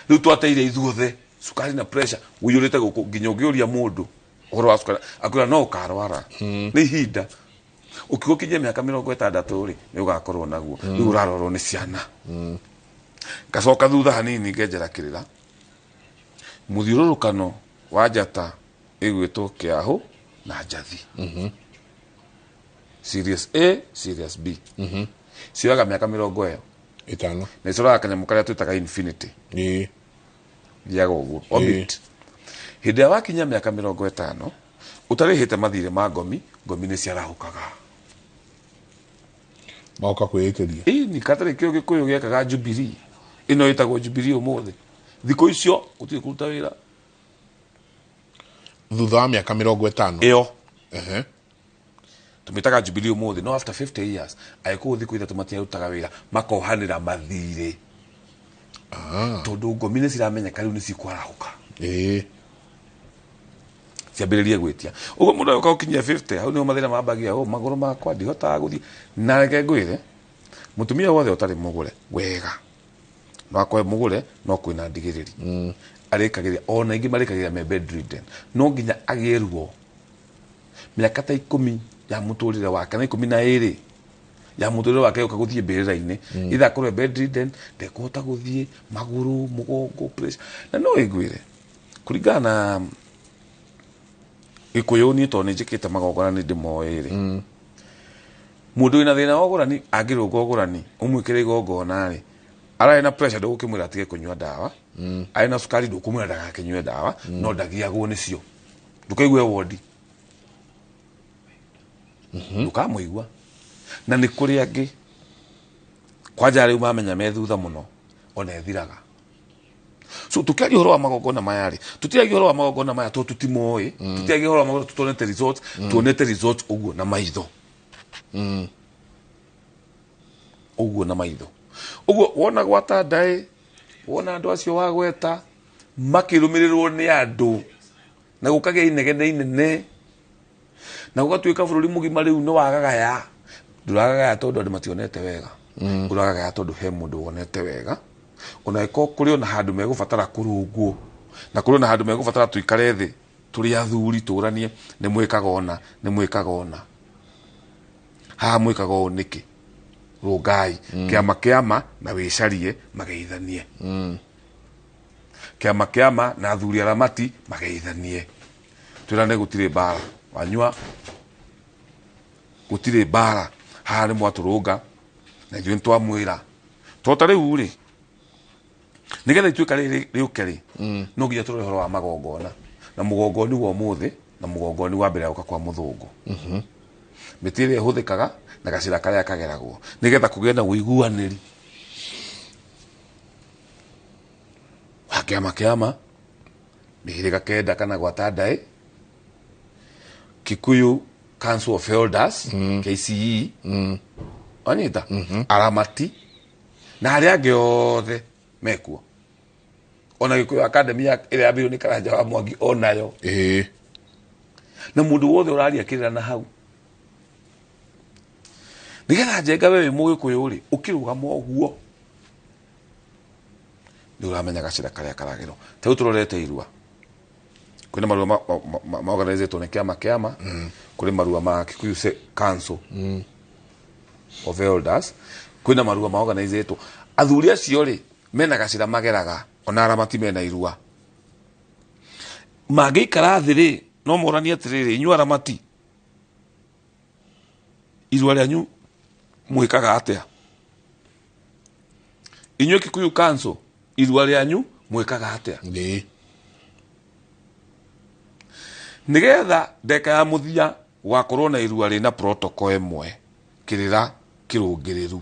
Rĩu twateire ithuothe cukari na pressure ũiyũrĩte gũkũ, nginya ũngĩũria mũndũ ũhoro wa cukari akwĩra no ũkarwara. Nĩ ihinda ũkiũkinyia mĩaka 60 rĩ, nĩ ũgakorwo naguo. Rĩu ũrarorwo nĩ ciana. Ngacoka thutha hanini ngenjera kĩrĩra, mũthiũrũrũkano wa njata ĩgwĩtwo Kĩahũ na Njathi, Series A, Series B, cioyaga mĩaka mĩrongo ĩyo 50, na icoraga kanyamũ karĩa twĩtaga infinity, thiaga ũguo orbit. Hĩndĩ ĩrĩa wakinyia mĩaka 50 ũtarĩhĩte mathirĩ ma ngomi, ngomi nĩ ciarahũkaga. Magoka kwĩĩkĩria. Ĩni katarĩ kĩo Gĩkũyũ gĩekaga Jubilee ĩno ĩtagwo Jubilee ũmũthĩ, thikũ icio gũtirĩ kũruta wĩra. Thutha wa mĩaka 50 ĩyo tũmĩtaga Jubilee ũmũthĩ, no after 50 years Agĩkũyũ thikũ 3 matiarutaga wĩra, makohanĩra mathirĩ, tondũ ngomi nĩ ciramenyeka rĩu nĩ cikwarahũka, ciambĩrĩrie gwĩtia ũguo. Mũndũ agĩũka gũkinyia 50, hau nĩho mathĩna mambagia, o magũrũ makwa ndihotaga gũthiĩ. Na reke ngwĩre, mũtumia wothe ũtarĩ mũgũre wega, no akorwe mũgũre no kwĩna ndigĩrĩri, arĩkagĩria ona ingĩ marĩkagĩria me bedridden, no nginya agĩe ruo mĩaka ta 10 ya mũtũrĩre wake na 12 ya mũtũrĩre wake yoka gũthiĩ mbĩrĩra-inĩ, either akorwe bedridden, ndekũhota gũthiĩ, magũrũ, mũgongo, pressure. Na no ĩngwĩre kũringana na Gĩkũyũ, niĩ tondũ nĩ njĩkĩte magongona nĩ ndĩmoĩ rĩ, mũndũ wĩna thĩna wa ũgũrani angĩrũnga ũgũrani ũmwĩkĩre igongona rĩ, ararĩ na pressure ndũgũkĩmwĩra atige kũnyua ndawa, arĩ na cukari ndũkũmwĩra ndagakĩnyue ndawa, no ndagiagwo nĩcio, ndũkaigue wondi, ndũkamũigua. Na nĩ kũrĩ angĩ kwanja rĩu mamenya me thutha mũno, ona ĩthiraga. So tukiaria ũhoro wa magongona maya rĩ, tũtiaria ũhoro wa magongona maya tondũ tũtimoĩ, tũtiaria ũhoro wa magongona tutonete results, tuonete results ũguo na maitho, ũguo na maitho ũguo. Wona gwata ndaĩ, wona andũ acio wagweta makĩrũmĩrĩrwo nĩ andũ na gũkagĩa inegene inene na gũgatuĩka bũrũri mũgima rĩu nĩ wagagaya. Ndũragagaya tondũ andũ mationete wega. Ũragagaya tondũ he mũndũ wonete wega. Ona ĩkorwo kũrĩ ona handũ megũbatara kũrũngwo na kũrĩ ona handũ megũbatara tũikare thĩ tũrĩ athuri tũranie nĩ mwĩkaga ũna nĩ mwĩkaga ũna haha mwĩkaga ũũ nĩkĩ rũngai kĩama kĩama na wĩcarie mageithanie kĩama kĩama na athuri aramati mageithanie twĩrane gũtirĩ mbara wanyua gũtirĩ mbara haha nĩ mwatũrũnga na ithuĩ nĩtwamwĩra to ta rĩu rĩ nĩgetha ituĩka rĩrĩ rĩũke rĩ no nginya tũrore ũhoro wa magongona na mũgongoni wa ũmũthĩ na mũgongoni wa mbere ya gũka kwa mũthũngũ mĩtĩ ĩrĩa ĩhũthĩkaga na gacĩra karĩa kageragwo nĩgetha kũgĩe na ũiguanĩri wa kĩama kĩama mĩhĩrĩga kenda kana gwata ndaĩ Kikuyu Council of Elders KCE wanyita aramati na arĩa angĩ othe mekuo ona Gikuyu Academy ĩrĩa yambĩrĩirio nĩ Karanja wa Mwangi onayo na mũndũ wothe ũraria kĩrĩra na hau nĩgetha Njenga we wĩ mũgĩkũyũ rĩ ũkĩrũgama ũguo nĩ ũramenya gacĩra karĩa karagerwo ta rĩu tũrorete irua kwĩna marua ma organizĩtwo nĩ kĩama kĩama kũrĩ marua ma Kikuyu Council of Elders kwĩna marua ma organizĩtwo athuri acio rĩ mena gacĩra mageraga ona aramati mena irua mangĩikara thĩ rĩ no moranie atĩrĩrĩ inyuĩ aramati irua rĩanyu mwĩkaga atĩa inyuĩ Kikuyu Council irua rĩanyu mwĩkaga atĩa nĩgetha ndeka ya mũthia gwakorwo na irua rĩna protocol ĩmwe kĩrĩra kĩrũngĩrĩru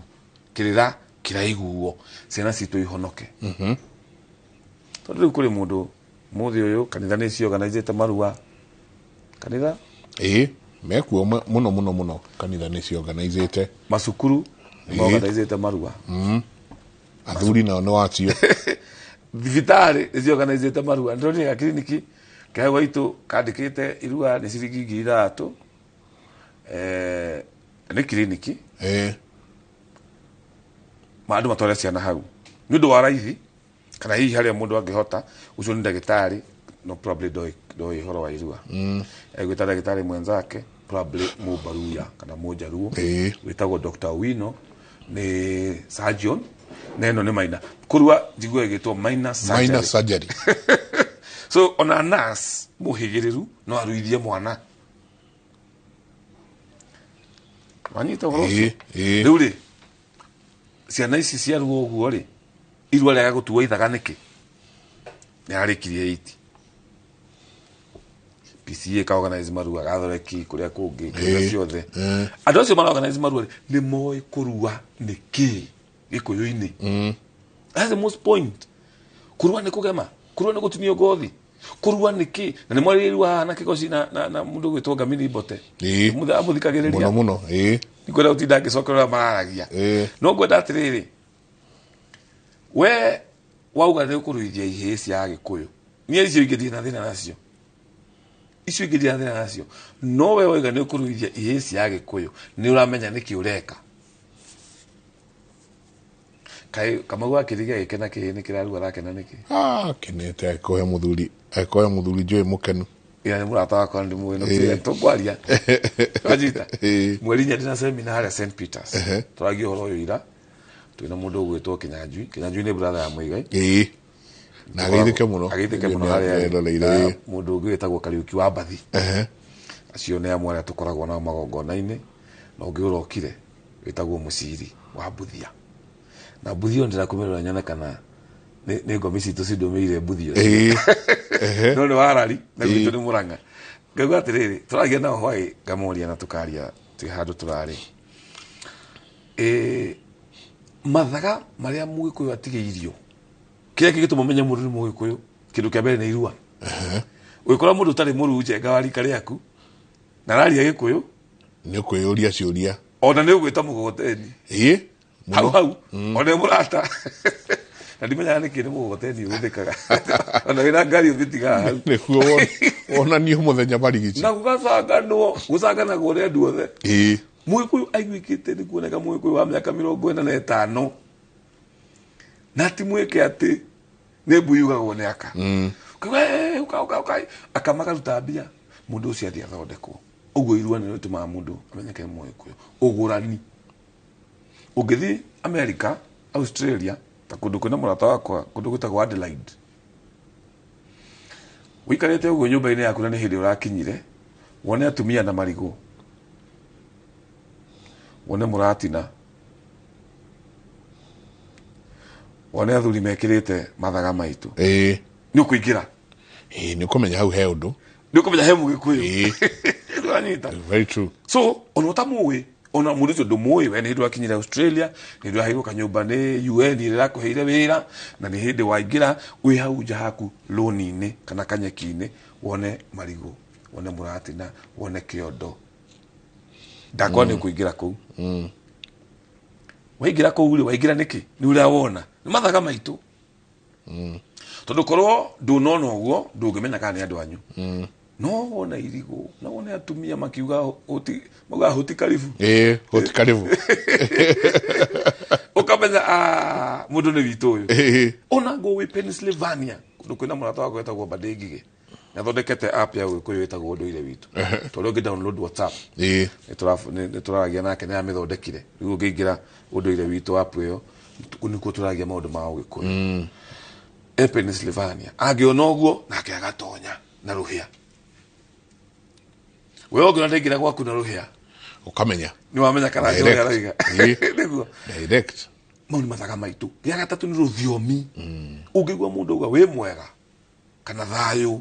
kĩrĩra kĩraiguo ciana citũ ihonoke tondũ rĩu kũrĩ mũndũ mũthĩ ũyũ kanitha nĩ ciorganizĩte marua kanitha mekuo mũno mũno mũno kanitha nĩ ciorganizĩte macukuru nĩ maorganizĩte marua athuri nao nĩ wacio thibitarĩ nĩ ciorganizĩte marua ndĩronire gakiriniki kehau gaitũ kandĩkĩte irua nĩ ciringi 3,000 nĩ kiriniki andũ matware ciana hau nĩ ũndũ wa raithi kana hihi harĩa mũndũ angĩhota ũcio nĩ ndagĩtarĩ no probably ndoĩ ũhoro wa irua egwĩta ndagĩtarĩ mwenzake probably mũmbaruya kana mũnjaruo wĩtagwo Dr. Wino nĩ surgeon na ĩno nĩ minor kũrua njigua ĩgĩtwo minor surgery. Minor surgery. So ona nurse mũhĩgĩrĩru no aruithie mwana wanyita ũhoro ũcio rĩu rĩ ciana ici ciaruo ũguo rĩ irua rĩaga gũtuo ithaga nĩkĩ nĩ arĩkirie 8 PCA ka organize marua gathoreki kũrĩa kũngĩ kũrĩa ciothe andũ acio mara organize marua rĩ nĩ moĩ kũrua nĩ kĩ gĩkũyũ-inĩ that's the most point kũrua nĩ kũgema kũrua nĩ gũtinio ngothi kũrua nĩ kĩ na nĩ mwarĩrie irua haha na kĩgoci na mũndũ ũgwĩtwo Ngamini Mbote amũthikagĩrĩria mũno mũno ndikwenda gũtinda ngĩcokera ũrĩa mararagia no ngwenda atĩrĩrĩ we wauga nĩ ũkũruithia ihĩĩ cia Agĩkũyũ niĩ icio ingĩ ndirĩ na thĩna nacio icio ingĩ ndirĩ na thĩna nacio no we wauga nĩ ũkũruithia ihĩĩ cia Agĩkũyũ nĩ ũramenya nĩkĩ ũreka kaĩ Kamau akĩrigia gĩkena kĩhĩĩ nĩ kĩrarua arakena nĩkĩ kenete akĩoya mũthuri njũĩ mũkenu ira nĩ mũrata wakwa ndĩ mũĩ no kĩrĩa tũkwaria wajita mweri inya ndĩna seminar harĩa St Peters tũragia ũhoro ũyũ ira twĩna mũndũ ũgwĩtwo Kinyanjui Kinyanjui nĩ brother ya Muigai na ageithĩke mũno ageithĩke mũno harĩa mũndũ ũngĩ wĩtagwo Kariuki wa Mbathi acio nĩ amwe arĩa tũkoragwo nao magongona-inĩ na ũngĩ ũrokire wĩtagwo Mũciri wa Mbuthia na Mbuthia ndĩrakũmĩrora nyone kana nĩ ngomi citũ cindũmĩire Mbuthia no nĩ warari na gwitũ nĩ Mũrang'a ngauga atĩrĩrĩ tũragia nao hwaĩ ngamoria na tũkaria twĩ handũ tũrarĩ mathaga marĩa mũgĩkũyũ atigĩirio kĩrĩa kĩngĩtũma ũmenye mũndũ nĩ mũgĩkũyũ kĩndũ kĩa mbere nĩ irua ũgĩkora mũndũ ũtarĩ mũruu Njenga wa rika rĩaku na araria gĩkũyũ nĩ ũkwĩyũria ciũria ona nĩ ũgwĩta mũgogoteni hau hau ona mũrata na ndimenyaga nĩkĩ nĩ mũgogoteni ũhũthĩkaga ona wĩna ngari ũngĩtigaga hau nĩguo wonanio mũthenya barigici na gũgacanganwo gũcanganagwo nĩ andũ othe Mũgĩkũyũ aiguĩkĩte nĩ kuoneka mũgĩkũyũ wa mĩaka 45 na ti mwĩke atĩ nĩ mbui yugagwo nĩ aka. Uka uka uka aka makaruta mbia mũndũ ũcio athiĩ athondekwo. Ũguo irua nĩ rĩtũmaga mũndũ amenyeke nĩ mũgĩkũyũ. Ũgũrani. Ũngĩthiĩ America, Australia, ta kũndũ kwĩna mũrata wakwa kũndũ gwĩtagwo Adelaide. Ũikarĩte ũguo nyũmba-inĩ yaku na nĩ hĩndĩ ũrakinyire, wone atumia na marigũ, wone mũratina, wone athuri mekĩrĩte mathaga maitũ. Nĩ ũkũingĩra. Nĩ ũkũmenya hau he ũndũ. Nĩ ũkũmenya he mũgĩkũyũ. Nĩwanyita? Very true. So ona ũtamũĩ, ona mũndũ ũcio ndũmũĩ, we nĩ hĩndĩ wakinyire Australia, nĩ hĩndĩ waheirwo kanyũmba nĩ UN ĩrĩa ĩrakũheire wĩra, na nĩ hĩndĩ waingĩra wĩ hau nja haku loni-inĩ kana kanyeki-inĩ, wone marigũ, wone mũratina, wone kĩondo. Ndakwa nĩ ũkũingĩra kũu. Waingĩra kũu rĩ, waingĩra nĩkĩ? Nĩ ũrĩa wona. Nĩ mathaga maitũ. Tondũ korwo ndũnona ũguo, ndũngĩmenya kana nĩ andũ anyu. No wona irigũ, no wone atumia makiuga hoti, maugaga hoti karibu. Hoti karibu. Ũkamenya, mũndũ nĩ witũ ũyũ. Ona ngo wĩ Pennsylvania, kũndũ kwĩna mũrata wakwa wĩtagwo Mbadĩ Ngigĩ. Nĩathondekete app ya Ũgĩkũyũ ĩtagwo Ũndũire Witũ. Tondũ ũngĩ download WhatsApp. Nĩtũraragia nake, nĩamĩthondekire. Rĩu ũngĩingĩra Ũndũire Witũ app ĩyo, nĩkuo tũraragia maũndũ ma Ũgĩkũyũ. E Pennsylvania, angĩona ũguo, nake agatonya na rũhĩa. We ũngĩona ndaingĩra gwaku na rũhĩa, ũkamenya. Nĩ wamenya kana Direct. ũrĩa arauga. Nĩguo. Direct. Mau nĩ mathaga maitũ. Gĩa gatatũ nĩ rũthiomi. Ũngĩigua mũndũ auga wĩ mwega kana thayũ,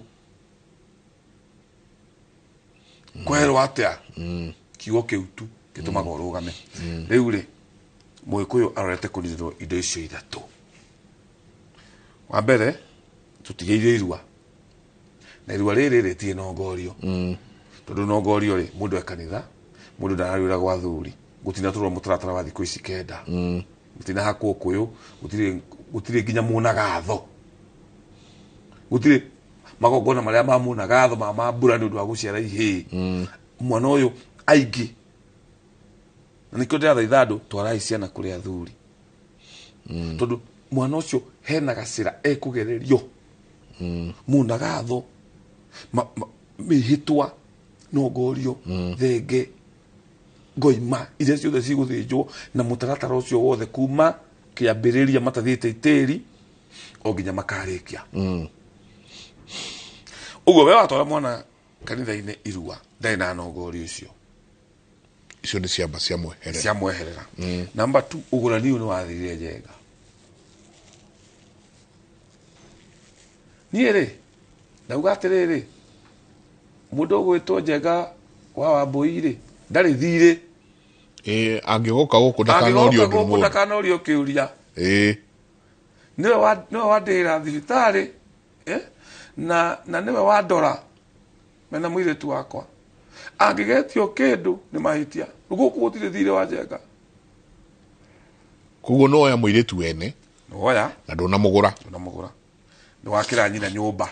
kwerwo atĩa, kiugo kĩu tu gĩtũmaga ũrũgame. Rĩu rĩ, Mũgĩkũyũ arorete kũninĩrwo indo icio ithatũ. Wa mbere, tũtigĩire irua. Na irua rĩrĩ rĩtirĩ nongorio. Tondũ nongorio rĩ, mũndũ e kanitha, mũndũ ndararuĩra gwa athuri. Gũtinatũrwo mũtaratara wa thikũ ici 9. Gũtinahakwo ũkũyũ, gũtirĩ nginya mũnagatho. Gũtirĩ magongona marĩa ma mũnagatho ma mambura nĩ ũndũ wa gũciara ihĩĩ. Mwana ũyũ aingĩ. Na nĩkĩo ndĩrathaitha andũ, twarai ciana kũrĩ athuri. Tondũ mwana ũcio hena gacĩra ekũgererio. Mũnagatho, mĩhĩtwa, nongorio, thenge, ngoima, iria ciothe cigũthĩnjwo na mũtaratara ũcio wothe kuma kĩambĩrĩria matathiĩte itĩri o nginya makarĩkia. Ũguo we watwara mwana kanitha-inĩ irua, ndarĩ na nongorio icio. Icio nĩ ciamba cia mweherera. Cia mweherera. Namba 2, ũgũrani ũyũ nĩ wathirire Njenga. Niĩ rĩ, ndauga atĩrĩrĩ, mũndũ ũgwĩtwo Njenga wa Wambũi rĩ, ndarĩ thirĩ. Angĩgoka gũkũ ndakanorio Angĩgoka ũndũ gũkũ mũũru. ndakanorio kĩũria. Nĩwe wandĩhĩra thibitarĩ, na nĩwe wandora mena mũirĩtu wakwa. Angĩgetio kĩndũ nĩ mahĩtia. Gũkũ gũtirĩ thirĩ wa Njenga. Koguo no oya mũirĩtu wene. Nĩwoya. Na ndũnamũgũra. Ndũnamũgũra. Nĩwakĩra nyina nyũmba.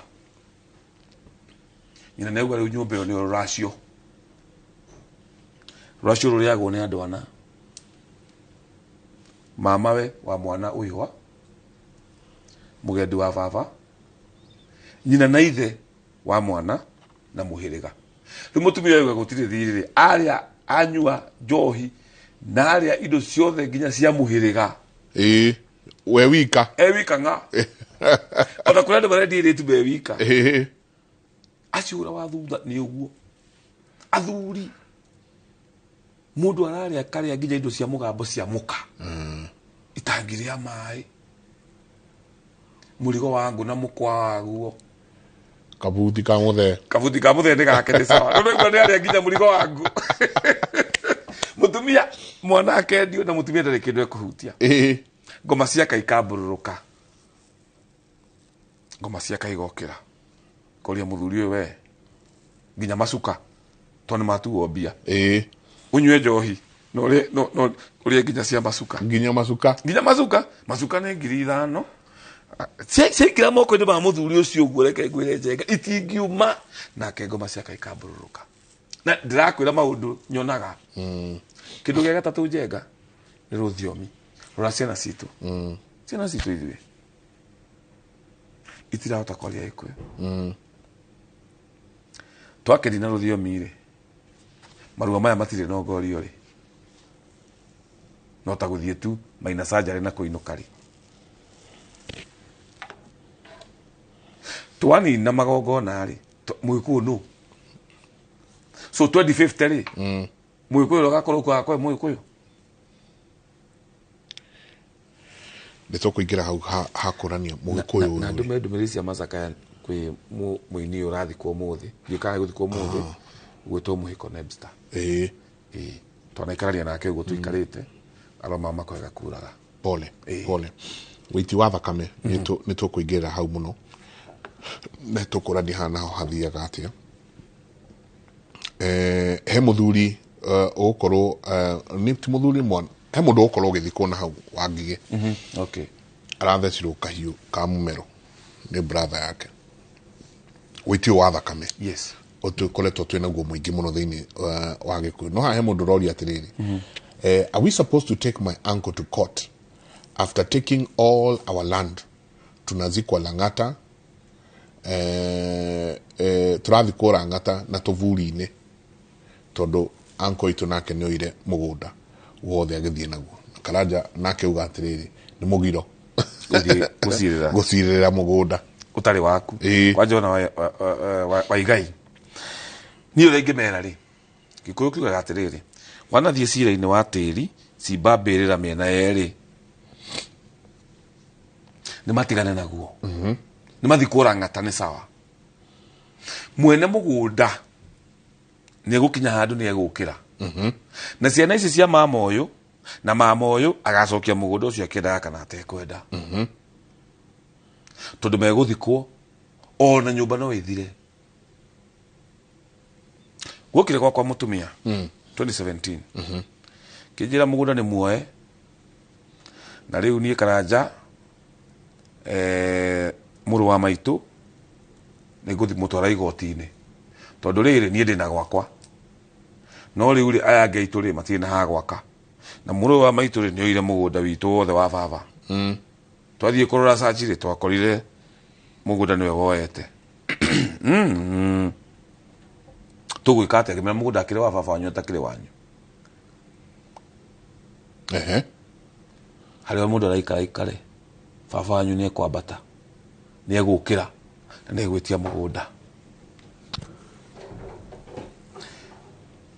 Nyina nĩauga rĩu nyũmba ĩyo nĩyo rũracio. Rũracio rũrĩagwo nĩ andũ ana. Mamawe wa mwana ũyũ, mũgendi wa baba, nyina na ithe wa mwana na mũhĩrĩga. Rĩu mũtumia ũyũ auga gũtirĩ thirĩ rĩ, arĩa anyua njohi na arĩa indo ciothe nginya cia mũhĩrĩga. We wika. E wika ng'a. Ona kũrĩ andũ marendia irĩtu me wika. Acio ũrĩa wa thutha nĩ ũguo. Athuri mũndũ ararĩa karĩa nginya indo cia mũgambo cia mũka. Itangi rĩa maĩ, mũrigo wa ngũ na mũkwa waguo. Kabuti ka mũthee. Kabuti ka mũthee nĩ gake nĩ sawa. Rĩu nĩguo nĩ arĩa nginya mũrigo wa ngũ. Mũtumia mwana akendio na mũtumia ndarĩ kĩndũ ekũhutia. Ngoma ciake ikambũrũrũka. Ngoma ciake igokĩra. Koria mũthuri ũyũ we nginya macuka tondũ nĩ matuo mbia. Ũnyue njohi no no ũrĩe nginya cia macuka. Nginya macuka. Nginya macuka. Macuka nĩ 5,000. Ciaingĩra moko-inĩ ma mũthuri ũcio ũguo, reke ngwĩre Njenga, itingiuma. Nake ngoma ciake ikambũrũrũka. Na ndĩrakwĩra maũndũ nyonaga. Kĩndũ gĩa gatatũ njenga nĩ rũthiomi. Rora ciana citũ. Ciana citũ ithuĩ itirahota kwaria Gĩkũyũ. Twakĩrina rũthiomi rĩ, marua maya matirĩ na ũgorio rĩ, no ta gũthiĩ tu maina surgery na kũinũka rĩ. Twanina magongona rĩ, Mũgĩkũyũ nũ? So 2050 rĩ, Mũgĩkũyũ ũgakorwo kuo agakorwo Mũgĩkũyũ. Nĩ tũkũingĩra hau hakũrania Mũgĩkũyũ Na ũyũ rĩ. Ndũme ndũmĩrĩri cia macakaya kwĩ mũini ũyũ ũrathikwo ũmũthĩ, ndiũĩ kana gũthikwo ũmũthĩ, gwĩtwo Mũhĩko Nebster. Ĩĩ. Ĩĩ. Twanaikarania nake ũguo tũikarĩte, aroma makwega kuraga. Pole, pole. Wĩiti wa thakame nĩ tũkũingĩrĩra hau mũno. Nĩ tũkũrania haha naho hathiaga atĩa. He mũthuri ũgũkorwo nĩ ti mũthuri mwana, he mũndũ ũgũkorwo ũgĩthikwo na hau wa Ngigĩ. Okay. Arathecirwo kahiũ ka mũmero nĩ brother yake. Wĩiti ũyũ wa thakame. Yes. Ũtũkoretwo twĩ naguo mũingĩ mũno thĩinĩ wa Gĩkũyũ. No haha he mũndũ ũroria atĩrĩrĩ. Are we supposed to take my uncle to court after taking all our land? Tunazikwa Lang'ata, tũrathikwo Lang'ata na tũburi-inĩ tondũ uncle itũ nake nĩ oire mũgũnda wothe agĩthiĩ naguo. Karanja nake uga atĩrĩrĩ, nĩ mũgiro Gũthiĩ gũcirĩra. Gũcirĩra mũgũnda ũtarĩ waku. Kwanja ona wa igai. Niĩ ũrĩa ingĩmera rĩ, Gĩkũyũ kiugaga atĩrĩrĩ, wanathiĩ cira-inĩ wa tĩri, cimba mbĩrĩra mĩena yerĩ, nĩ matigane naguo. Nĩ mathikwo Lang'ata nĩ sawa. Mwene mũgũnda nĩ egũkinya handũ nĩ egũkĩra. Na ciana ici cia mama ũyũ na mama ũyũ agacokia mũgũnda ũcio akĩendaga kana atekwenda. Tondũ megũthikwo ona nyũmba no ĩthire. Guokire gwakwa mũtumia 2017. Kĩnjĩra mũgũnda nĩ muoe na rĩu niĩ Karanja mũrũ wa maitũ nĩ ngũthiĩ mũtwara igoti-inĩ tondũ rĩrĩ niĩ ndĩna gwakwa no rĩu rĩ aya angĩ aitũ rĩ matirĩ na ha gwaka na mũrũ wa maitũ rĩ nĩ oire mũgũnda witũ wothe wa baba. Twathiĩ kũrora search rĩ twakorire mũgũnda nĩwe woete. Tũgwĩka atĩa? Ngĩmera mũgũnda akĩrĩ wa baba wanyu atakĩrĩ wanyu. Harĩa mũndũ araikara ikare, baba wanyu nĩ ekwambata, nĩ egũkĩra na nĩ egwĩtia mũgũnda.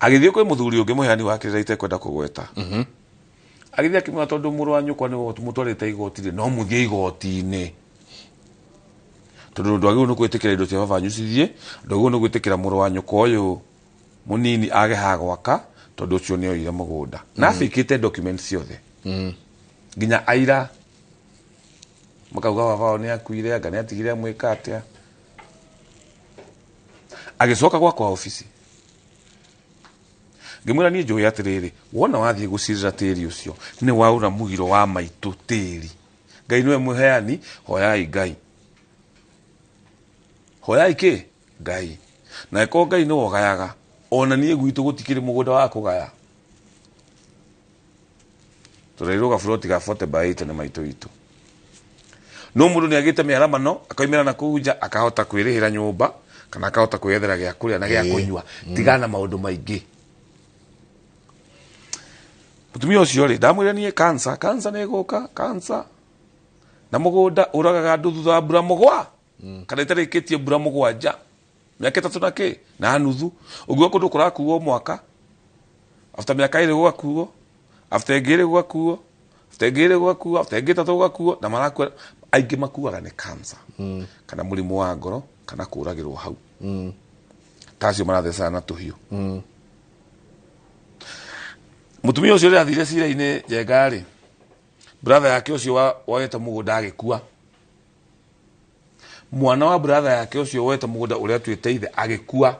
Agĩthiĩ kwĩ mũthuri ũngĩ mũheani wa kĩrĩra itekwenda kũgweta. Agĩthiĩ akĩmwĩra tondũ mũrũ wa nyũkwa nĩwe mũtwarĩte igoti-rĩ, no mũthiĩ igoti-inĩ. Tondũ ndwagĩrĩirwo nĩ gwĩtĩkĩra indo cia baba wanyu cithiĩ, ndwagĩrĩirwo nĩ gwĩtĩkĩra mũrũ wa nyũkwa ũyũ mũnini age ha gwaka tondũ ũcio nĩ oire mũgũnda. Na abĩkĩte documents ciothe. Nginya aira makauga baba wao nĩ akuire, anga nĩ atigire amwĩka atĩa. Agĩcoka gwakwa obici. Ngĩmwĩra niĩ njũĩ atĩrĩrĩ, wona wathiĩ gũcirĩra tĩri ũcio, nĩ waũra mũgiro wa maitũ tĩri. Ngai nĩwe mũheani, hoyai Ngai. Hoyai kĩ? Ngai. Na ĩkorwo Ngai nĩwe ũgayaga, ona niĩ gwitũ gũtikĩrĩ mũgũnda wa kũgaya. Tũrerirwo gaburoti ga 40 by 80 nĩ maitũ witũ. No mũndũ nĩ agĩte mĩaramano, akaumĩra na kũu nja, akahota kwĩrĩhĩra nyũmba, kana akahota kwĩyethera gĩa kũrĩa na gĩa kũnyua. Tigana maũndũ maingĩ. Mũtumia ũcio rĩ, ndamwĩra niĩ cancer, cancer nĩ ĩgũka, cancer. Na mũgũnda ũragaga andũ thutha wa mbura mũgwa. Kana ĩtarĩkĩtie mbura mũgwanja. Mĩaka ĩtatũ na kĩ? Na nuthu. Ũguo kũndũ kũrakuo mwaka. After mĩaka ĩrĩ gũgakuo. After ĩngĩ ĩrĩ gũgakuo. After ĩngĩ ĩrĩ gũgakuo. After ĩngĩ ĩtatũ gũgakuo. Na marakua, aingĩ makuaga nĩ cancer. Kana mũrimũ wa ngoro, kana kũragĩrwo hau. Ta acio marathecana na tũhiũ. Mũtumia ũcio rĩrĩa athire cira-inĩ Njenga rĩ, brother yake ũcio woete mũgũnda agĩkua. Mwana wa brother yake ũcio woete mũgũnda ũrĩa atuĩte ithe agĩkua.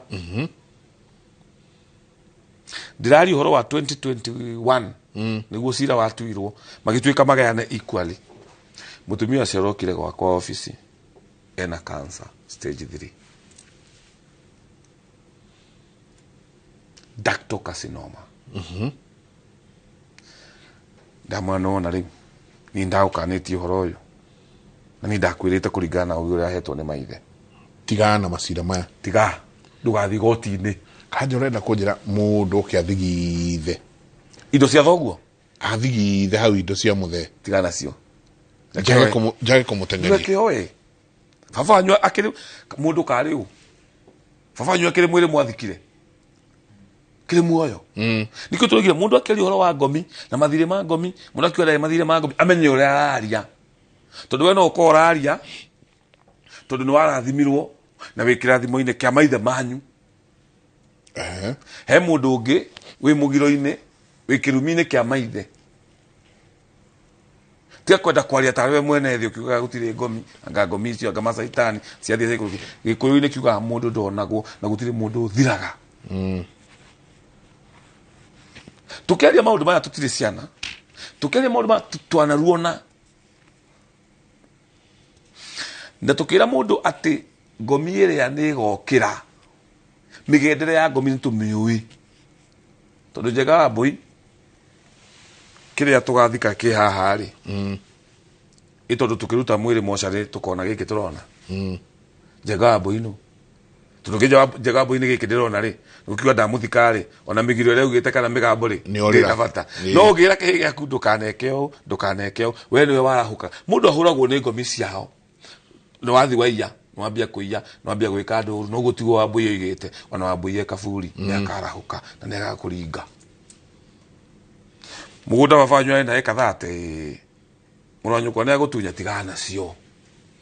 Ndĩraria ũhoro wa 2021 nĩguo cira watuirwo, magĩtuĩka magayane equally. Mũtumia ũcio arokire gwakwa obici ena cancer stage 3. Ductal carcinoma. Ndamwĩra nĩwona rĩu niĩ ndagũkanĩtie ũhoro ũyũ na niĩ ndakwĩrĩte kũringana na ũgĩ ũrĩa ahetwo nĩ maithe. Tigana na macira maya. Tiga ndũgathiĩ igoti-inĩ. Kanja ũrenda kũnjĩra mũndũ ũke athigithe indo cia thoguo, athigithe hau indo cia mũthee? Tigana nacio. Njage kũmũteng'eria. Reke oe baba wanyu akĩrĩ mũndũ karĩ ũ, baba wanyu akĩrĩ mwĩrĩ mwathikire kĩrĩ muoyo. Nikĩo tũraugire mũndũ akĩaria ũhoro wa ngomi na mathirĩ ma ngomi, mũndũ akiuga ndarĩ mathirĩ ma ngomi, amenye ũrĩa araria, tondũ we no ũkorwo ũraria tondũ nĩ warathimirwo na wĩ kĩrathimo-inĩ kĩa maithe manyu. He mũndũ ũngĩ wĩ mũgiro-inĩ, wĩ kĩrumi-inĩ kĩa maithe. Tiga kwenda kwaria tarĩ we mwene thĩ ũkiugaga gũtirĩ ngomi, anga ngomi icio, anga macaitani ciathiĩ ciaikũrũkia. Gĩkũyũ-inĩ kiugaga mũndũ ndonagwo na gũtirĩ mũndũ ũthiraga. Tũkĩaria maũndũ maya tũtirĩ ciana, tũkĩaria maũndũ maya twanaruona, na tũkĩra mũndũ atĩ ngomi ĩrĩa nĩ ĩgokĩra, mĩgendere ya ngomi nĩ tũmĩũĩ, tondũ Njenga wa Mbũi kĩrĩa tũgathika kĩ haha rĩ, ĩ tondũ tũkĩruta mwĩrĩ mocarĩ tũkona gĩkĩ tũrona. Njenga wa Mbũi nũ? Tondũ Njenga wa Mbũi nĩ gĩkĩ ndĩrona rĩ, gũkiuga ndamũthika rĩ, ona mĩgiro ĩrĩa augĩte kana mĩgambo rĩ, Nĩ orĩra. ndĩna bata. No ũngĩra kĩhĩ gĩaku ndũkaneke ũũ, ndũkaneke ũũ, we nĩwe warahũka. Mũndũ ahũragwo nĩ ngomi ciao. Nĩ wathi waiya, nĩ wambia kũiya, nĩ wambia gwĩka andũ ũru, noguo tiguo Wambũi oigĩte, ona Wambũi e kaburi, nĩ akarahũka na nĩ agakũringa. Mũgũnda baba wanyu arĩ na ĩka 30, mũrũ wa nyũkwa nĩ agũtunya, tigana nacio.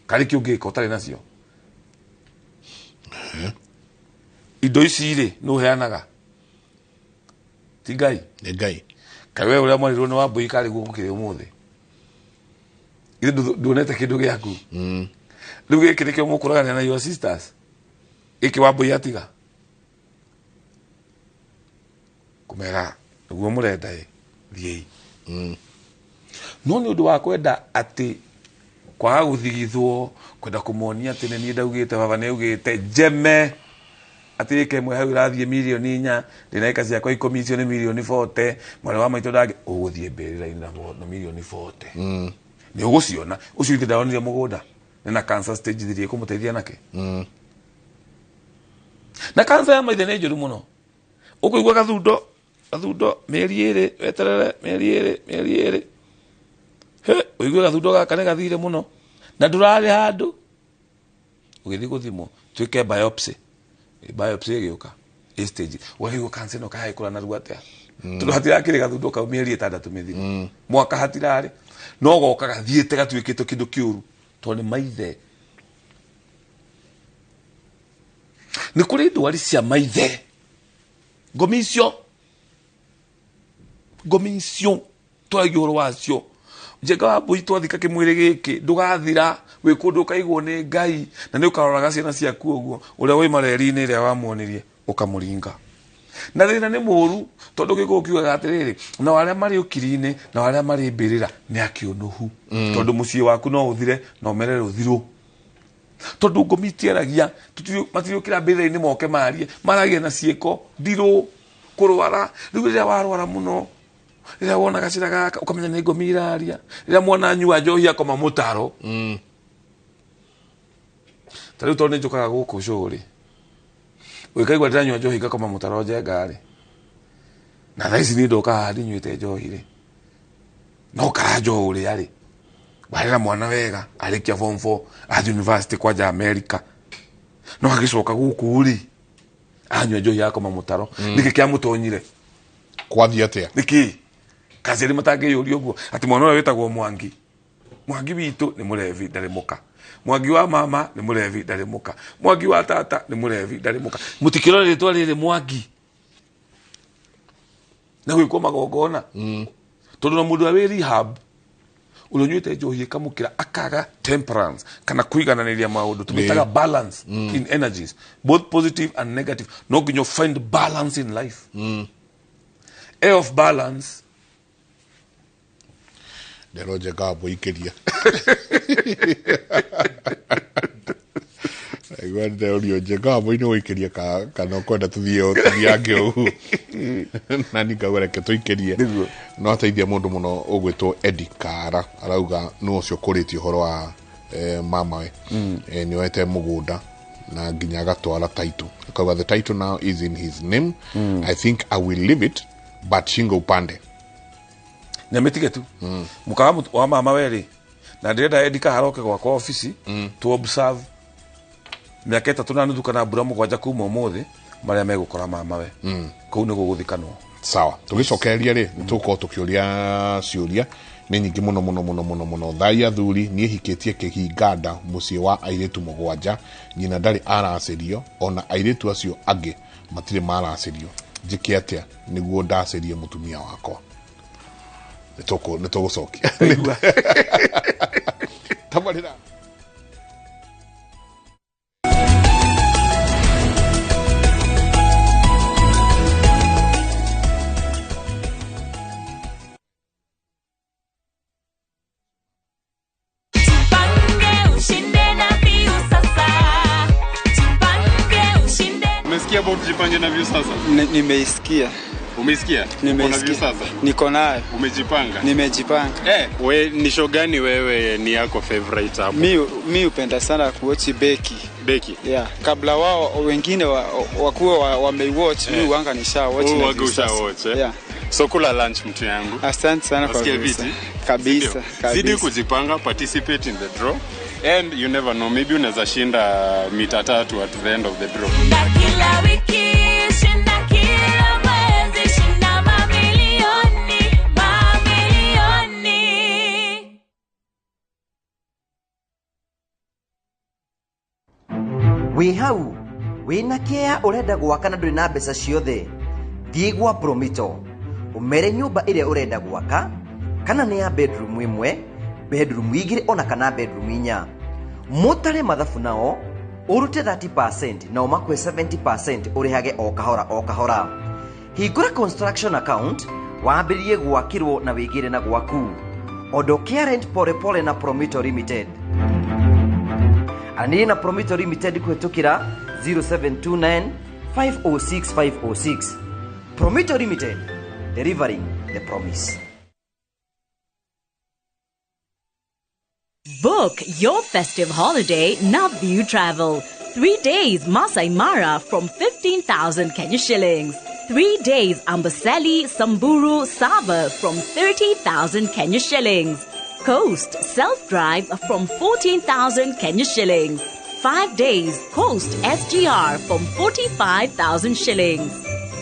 Karĩ kĩ ũngĩka ũtarĩ nacio? Indo ici rĩ, nũ ũheanaga? Ti Ngai? Nĩ Ngai. Kaĩ we ũrĩa mwarirwo nĩ Wambũi karĩ guo gũkĩrĩ ũmũthĩ? Ithe nduonete kĩndũ gĩaku? Rĩu gĩkĩ nĩkĩo mũkũragania na your sisters? Gĩkĩ Wambũi atiga? Kũmera nĩguo mũrenda ĩ, thiĩi. No nĩ ũndũ wa kwenda atĩ kwaga gũthigithwo, kwenda kũmonia atĩ nĩ niĩ ndaugĩte, baba nĩ augĩte, njeme atĩ ĩka ĩmwe hau ĩrathiĩ mirioni 4, ndĩna ĩka ciakwa 10, icio nĩ mirioni 40, mwarĩ wa maitũ ndangĩ, ũgũthiĩ mbĩrĩra-inĩ na mirioni 40. Nĩ ũgũciona. Ũcio ithe ndaronire mũgũnda nĩ na cancer stage 3 ĩkũmũteithia nake. Na cancer ya maithe nĩ njũru mũno. Ũkũigua gathundo, gathundo mĩeri 2, weterere mĩeri 2, mĩeri 2. He, ũigue gathundo gaka nĩ gathire mũno na ndũrarĩ handũ. Ũgĩthiĩ gũthimwo, twĩke biopsy. Biopsy ĩgĩũka, ĩ stage. Ũkaigua cancer ĩno kaĩ kũra narua atĩa? Tondũ hatirakĩrĩ gathundo kau mĩeri 6 mĩthiru. Mwaka hatirarĩ. No goka gathiĩte gatuĩkĩte kĩndũ kĩũru tondũ nĩ maithe. Nĩ kũrĩ ndwari cia maithe. Ngomi icio, ngomi icio twaragia ũhoro wacio. Njenga wa Mbũi twathika kĩmwĩrĩ gĩkĩ ndũgathira, wĩ kũndũ ũkaigwo nĩ Ngai na nĩ ũkaroraga ciana ciaku ũguo, ũrĩa wauma reri-inĩ ĩrĩa wamuonirie ũkamũringa. Na thĩna nĩ mũũru tondũ gĩkũyũ kiugaga atĩrĩrĩ, nao arĩa marĩ ũkiri-inĩ nao arĩa marĩ mbĩrĩra nĩ akĩũnũhu. Tondũ mũciĩ waku no ũthire na ũmerere ũthirwo. Tondũ ngomi itiaragia, matiriũkĩra mbĩrĩra-inĩ moke marie, maragia na ciĩko, ndirũ, kũrwara. Rĩu rĩrĩa warwara mũno, rĩrĩa wona gacĩra gaka ũkamenya nĩ ngomi iraria, rĩrĩa mwana anyua njohi akoma mũtaro. Ta rĩu tondũ nĩ njũkaga gũkũ show rĩ, ũgĩkaigua ndĩranyua njohi ngakoma mũtaro Njenga rĩ, na thaa ici niĩ ndoka haha ndinyuĩte njohi rĩ, no Karanja ũrĩa rĩ, warera mwana wega, arĩkia form 4, athiĩ university kwanja America, no agĩcoka gũkũ rĩ, anyua njohi akoma mũtaro. Nĩkĩ kĩamũtonyire? Kwathiĩ atĩa? Nĩkĩ? Kaciari matangĩyũria ũguo atĩ mwana ũrĩa wĩtagwo Mwangi, Mwangi witũ nĩ mũrebi ndarĩ mũka, Mwangi wa mama nĩ mũrebi ndarĩ mũka, Mwangi wa tata nĩ mũrebi ndarĩ mũka. Mũtikĩrore rĩtwa rĩrĩ Mwangi na gwĩkwo magongona. Tondũ na mũndũ ũrĩa wĩ rehab, ũrĩa ũnyuĩte njohi ĩkamũkĩra akaga temperance kana kũigananĩria maũndũ, tũmĩtaga balance in energies, both positive and negative. No nginya find balance in life. A of balance. Ndero Njenga wa Mbũi ikĩria. Aigua ndĩrorio njega wamũinĩ gũikĩria kana ũkwenda tũthiĩ tũthiange ũguo na niĩ ngauga reke tũikĩrie no ateithia mũndũ mũno ũgwĩtwo Eddie Kara arauga nũ ũcio ũkũrĩtie ũhoro wa mamawe nĩ oete mũgũnda na nginya agatwara title akauga the title now is in his name. I think I will leave it but shingo upande nĩamĩtige tu mũkawa wa mama werĩ na ndĩrenda Eddie Kahara oke gwakwa ofici to observe mĩaka 3.5 kana mbura 7 kuma ũmũthĩ marĩa megũkora mamawe kũu nĩ gũgũthikanwo. Sawa, tũgĩcokereria rĩ nĩ tũgũkorwo tũkĩũria ciũria nĩ nyingĩ mũno mũno mũno mũno mũno. Thai athuri, niĩ hikĩtie kĩhinganda mũciĩ wa airĩtu 7, nyina ndarĩ aracĩrio ona airĩtu acio angĩ matirĩ maracĩrio, njĩke atĩa nĩguo ndacĩrie mũtumia wakwa? Nĩ tũgũcokia tabarĩra. Umesikia about Jipange na Viusasa? Nimeisikia. Umeisikia? Nimeisikia. Viusasa? Niko nayo. Umejipanga? Nimejipanga. We ni show gani wewe ni yako favorite hapo? Mi upenda sana kuwatch Beki. Beki? Yeah. Kabla wao wengine wakuwa wameiwatch, mi wanga nisha watch na Viusasa. Watch, eh? Yeah. So kula lunch mtu yangu. Asante sana kwa Viusasa. Kabisa, kabisa. Zidi kujipanga, participate in the draw. And you never know, maybe unaweza shinda mita 3 at the end of the draw. Kila wiki, shinda kila mwezi, shinda mamilioni, mamilioni. Wĩ hau, wĩna kĩa ũrenda gwaka na ndũrĩ na mbeca ciothe, thiĩ gwa Promito, ũmere nyũmba ĩrĩa ũrenda gwaka, kana nĩ ya bedroom 1, bedroom 2 ona kana bedroom 4. Mutare mathabu nao urute 30% nao makwe 70% urihage o kahora o kahora. Hingũra construction account wambĩrĩrie gwakĩrwo na wĩgĩre na gwaku. Ondokea rent pole pole na Promito Limited. Anĩrĩria na Promito Limited kũhĩtũkĩra 0729 506 506. Promito Limited, delivering the promise. Book your festive holiday now View Travel. 3 days Masai Mara from 15,000 Kenya shillings. 3 days Amboseli, Samburu, Sava from 30,000 Kenya shillings. Coast self-drive from 14,000 Kenya shillings. 5 days Coast SGR from 45,000 shillings.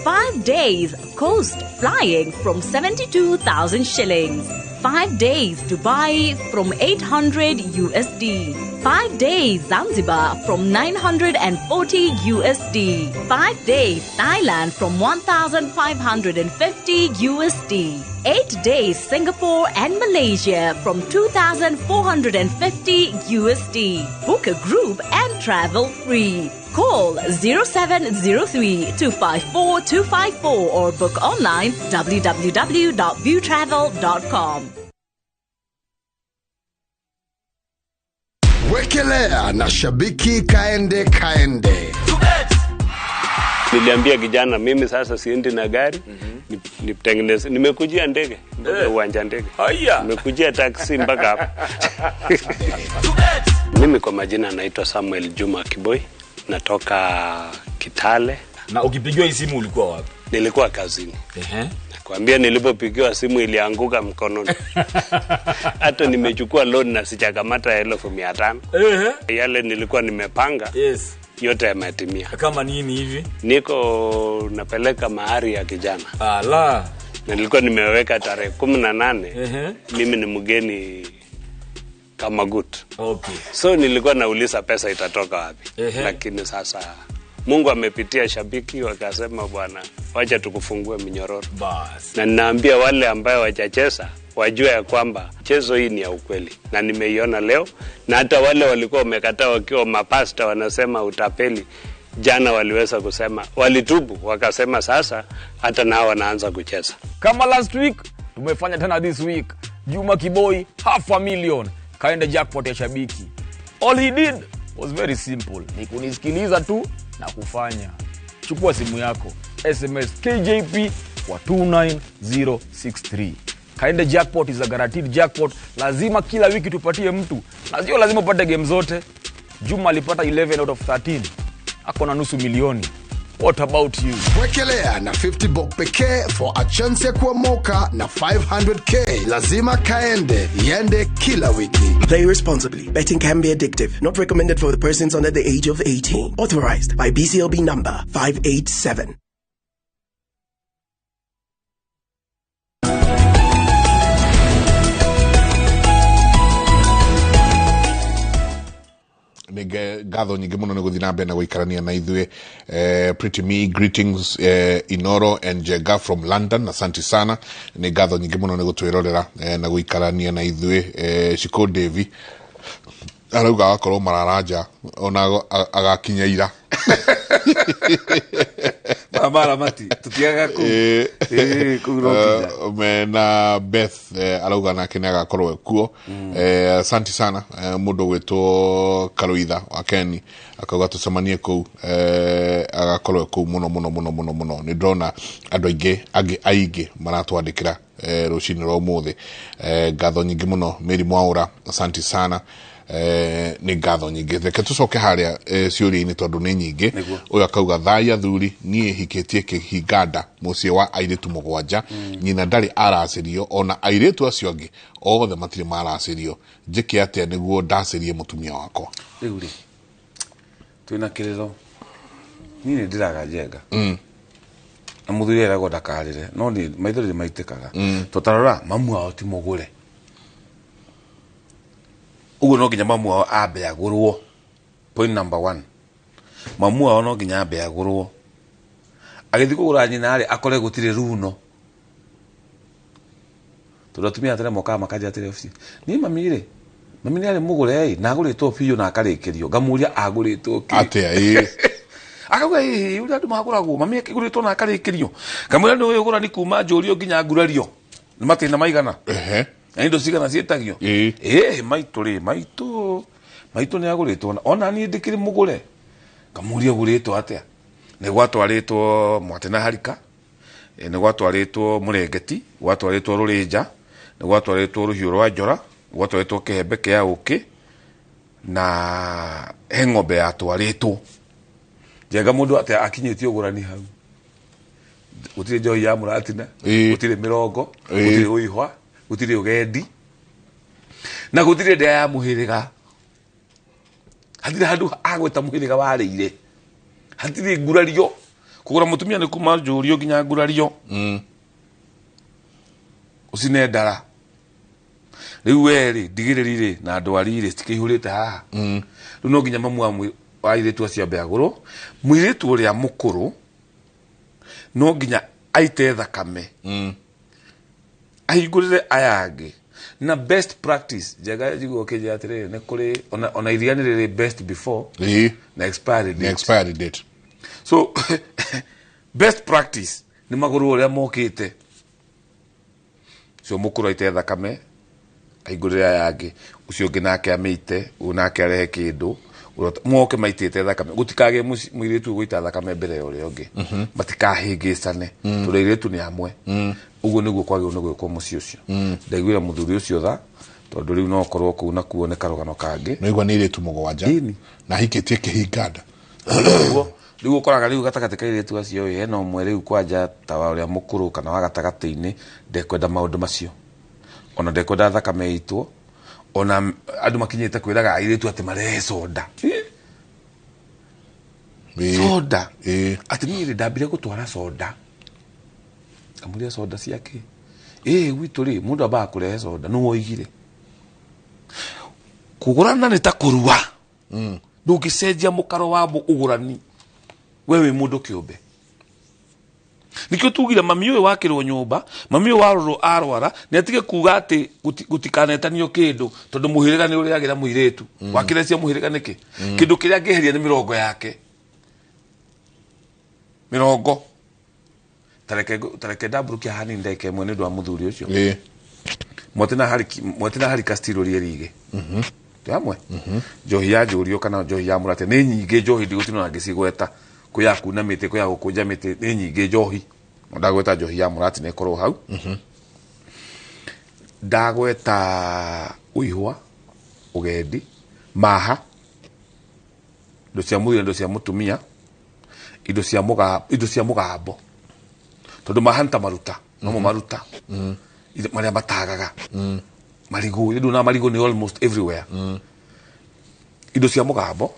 5 days Coast flying from 72,000 shillings. 5 days Dubai from 800 USD. 5 days Zanzibar from 940 USD. 5 days Thailand from 1,550 USD. 8 days Singapore and Malaysia from 2,450 USD. Book a group and travel free. Call 0703 254 254 or book online www.viewtravel.com. Wekelea na shabiki kaende kaende. Niliambia kijana mimi sasa siendi na gari, nitengeneze. Nimekujia ndege mpaka uwanja ndege. Nimekujia taxi mpaka hapa. Mimi kwa majina naitwa Samuel Juma Kiboi, natoka Kitale. Na ukipigiwa hii simu ulikuwa wapi? Nilikuwa kazini. Nakwambia nilipopigiwa simu ilianguka mkononi. Hata nimechukua loan na sijakamata 1,500. Yale nilikuwa nimepanga. Yes. Yote yametimia. Kama nini hivi? Niko napeleka mahari ya kijana. Ala. Na nilikuwa nimeweka tarehe 18. Mimi ni mgeni kama good. Okay. So nilikuwa nauliza pesa itatoka wapi. Lakini sasa Mungu amepitia shabiki wakasema bwana wacha tukufungue minyororo. Bas. Na ninaambia wale ambao wajacheza wajue ya kwamba chezo hii ni ya ukweli na nimeiona leo, na hata wale walikuwa wamekataa wakiwa mapasta wanasema utapeli, jana waliweza kusema, walitubu wakasema sasa hata nao wanaanza kucheza. Kama last week tumefanya tena this week. Juma Kiboi 500,000 kaenda jackpot ya shabiki. All he did Was very simple, ni kunisikiliza tu na kufanya. Chukua simu yako, SMS KJP kwa 29063. Kaende Jackpot is a guaranteed jackpot. Lazima kila wiki tupatie mtu, na sio lazima upate game zote. Juma alipata 11 out of 13, ako na 500,000. What about you? Wekelea na 50 bob pekee for a chance ya kuomoka na 500k. Lazima kaende iende kila wiki. Play responsibly. Betting can be addictive. Not recommended for the persons under the age of 18. Authorized by BCLB number 587. Nĩ ngatho nyingĩ mũno nĩ gũthiĩ na mbere na gũikarania na ithuĩ. Pretty me greetings, Inoro and Jega from London, asante sana. Nĩ ngatho nyingĩ mũno nĩ gũtwĩrorera na gũikarania na ithuĩ. Shiko Devi arauga agakorwo mararanja ona agakinya ira. Maramati tutiaga kuu. Kuu no nginya. Mena Beth arauga nake nĩ agakorwo kuo. Asante sana. Mũndũ gwĩtwo Karuitha wa Keni akauga tũcemanie kũu, agakorwo kũu mũno mũno mũno mũno mũno. Nĩ ndĩrona andũ aingĩ angĩ aingĩ maratwandĩkĩra rũcinĩ rwa ũmũthĩ. Ngatho nyingĩ mũno Mary Mwaura, asante sana. Nĩ ngatho nyingĩ. Reke tũcoke harĩa ciũria-inĩ tondũ nĩ nyingĩ. Ũyũ akauga thai athuri, niĩ hikĩtie kĩhinganda mũciĩ wa airĩtu 7, nyina ndarĩ aracĩrio, ona airĩtu acio angĩ othe matirĩ maracĩrio. Njĩke atĩa nĩguo ndacĩrie mũtumia wakwa? Rĩu rĩ, twĩna kĩrĩro. Niĩ nĩ ndĩraga njenga. Na mũthuri eragwo ndakarĩre, no nĩ maithori nĩ maitĩkaga. Tũtarora mamu wao ti mũgũre. Ũguo no nginya mamu wao ambe agũrwo. Point number 1. Mamu wao no nginya ambe agũrwo. Agĩthiĩ kũgũra nyina rĩ, akore gũtirĩ runo. Tondũ atumia atene mokaga makanjĩra atĩrĩ obici, niĩ mami rĩ, mami nĩ arĩ mũgũre ĩ, na agũrĩtwo biũ na akarĩkĩrio. Ngamũria agũrĩtwo kĩ? Atĩa ĩ? Akauga ĩ, ũrĩa andũ magũragwo, mami akĩgũrĩtwo na akarĩkĩrio. Ngamwĩra nĩ ũĩ ũgũrani kuma njũrio nginya ngurario. Nĩ matĩna maigana? Na indo cigana ciĩtagio? Maitũ rĩ, maitũ nĩ agũrĩtwo, ona niĩ ndĩkĩrĩ mũgũre. Ngamũria ũgũrĩtwo atĩa? Nĩ gwatwarĩtwo mwate na harika, nĩ gwatwarĩtwo mũrengeti, gwatwarĩtwo rũrĩnja, nĩ gwatwarĩtwo rũhiũ rwa njora, gwatwarĩtwo kĩhembe kĩa ũkĩ, na he ng'ombe yatwarĩtwo. Njenga mũndũ atĩa akinyĩtie ũgũrani hau? Gũtirĩ njohi ya mũratina, gũtirĩ mĩrongo, gũtirĩ ũihwa, gũtirĩ ũgendi, na gũtirĩ ndĩa ya mũhĩrĩga. Hatirĩ handũ agwĩta mũhĩrĩga warĩire. Hatirĩ ngurario. Kũgũra mũtumia nĩ kuma njũrio nginya ngurario. Ũcine ndara. Rĩu we rĩ, ndigĩrĩri rĩ, na ndwari rĩ, citikĩihũrĩte haha. Rĩu no nginya mamu wa airĩtu acio ambe agũrwo. Mũirĩtu ũrĩa mũkũrũ no nginya aite thakame. Ahingũrĩre aya angĩ. Na best practice njega njiguo kĩnjĩra atĩrĩrĩ, nĩ kũrĩ ona iria nĩ rĩrĩ best before na expiry date. Na expiry date. So best practice nĩ magũrũ ũrĩa mokĩte. Ũcio mũkũrũ aite thakame ahingũrĩre aya angĩ, ũcio ũngĩ nake amĩite, ũyũ nake arehe kĩndũ, moke maitĩte thakame. Gũtikagĩe mũirĩtu ũgũita thakame mbere ya ũrĩa ũngĩ. Matikahĩngĩcane, tondũ airĩtu nĩ amwe. Ũguo nĩguo kwagĩrĩirwo nĩ gwĩkwo mũciĩ ũcio. Ndaiguĩra mũthuri ũcio tha, tondũ rĩu no ũkorwo kũu nakuo nĩ karũgano kangĩ. Nĩwaigua nĩ airĩtu 7 na ahikĩtie kĩhinganda. Ũguo rĩu ũkoraga rĩu gatagatĩ ka airĩtu acio ĩ, hena ũmwe rĩu kwanja ta wa ũrĩa mũkũrũ kana wa gatagatĩ-inĩ ndekwenda maũndũ macio. Ona ndekwenda thakame ĩitwo. Ona andũ makinyĩte kwĩraga airĩtu atĩ marehe soda. Soda. Atĩ niĩ rĩ, ndambire gũtwara soda. Ngamũria soda ciake. Gwitũ rĩ, mũndũ ambaga kũrehe soda, nĩ woigire. Kũgũrana nĩ ta kũrua. Ndũngĩcenjia mũkaro wa ũgũrani. We wĩ mũndũ kĩũmbe. Nikio tugire mami ũyũ wakĩrwo nyũmba, mami ũyũ warorwo arwara, nĩ atige kuga atĩ gũtikanetanio kĩndũ, tondũ mũhĩrĩga nĩ ũrĩagĩra mũirĩtu. Wakĩrecia mũhĩrĩga nĩkĩ? Kĩndũ kĩrĩa angĩeheria nĩ mĩrongo yake. Mĩrongo. Tareke ndambũrũkia hanini ndagĩka ĩmwe nĩ ũndũ wa mũthuri ũcio. Mwate na harika still rĩerige. Twĩ hamwe. Njohi ya njũrio kana njohi ya mũrate nĩ nyingĩ. Njohi ndigũtinda na ngĩcigweta, kwĩ ya kuna mĩtĩ, kwĩ ya gũkũnja mĩtĩ, nĩ nyingĩ njohi. No ndagweta njohi ya mũrati nĩ ĩkorwo hau. Ndagweta ũihwa, ũgendi, maha, indo cia mũthuri, indo cia mũtumia, indo cia mũgambo, tondũ maha nĩ ta maruta nomo maruta marĩa matagaga marigũ. Indo na marigũ nĩ almost everywhere. Indo cia mũgambo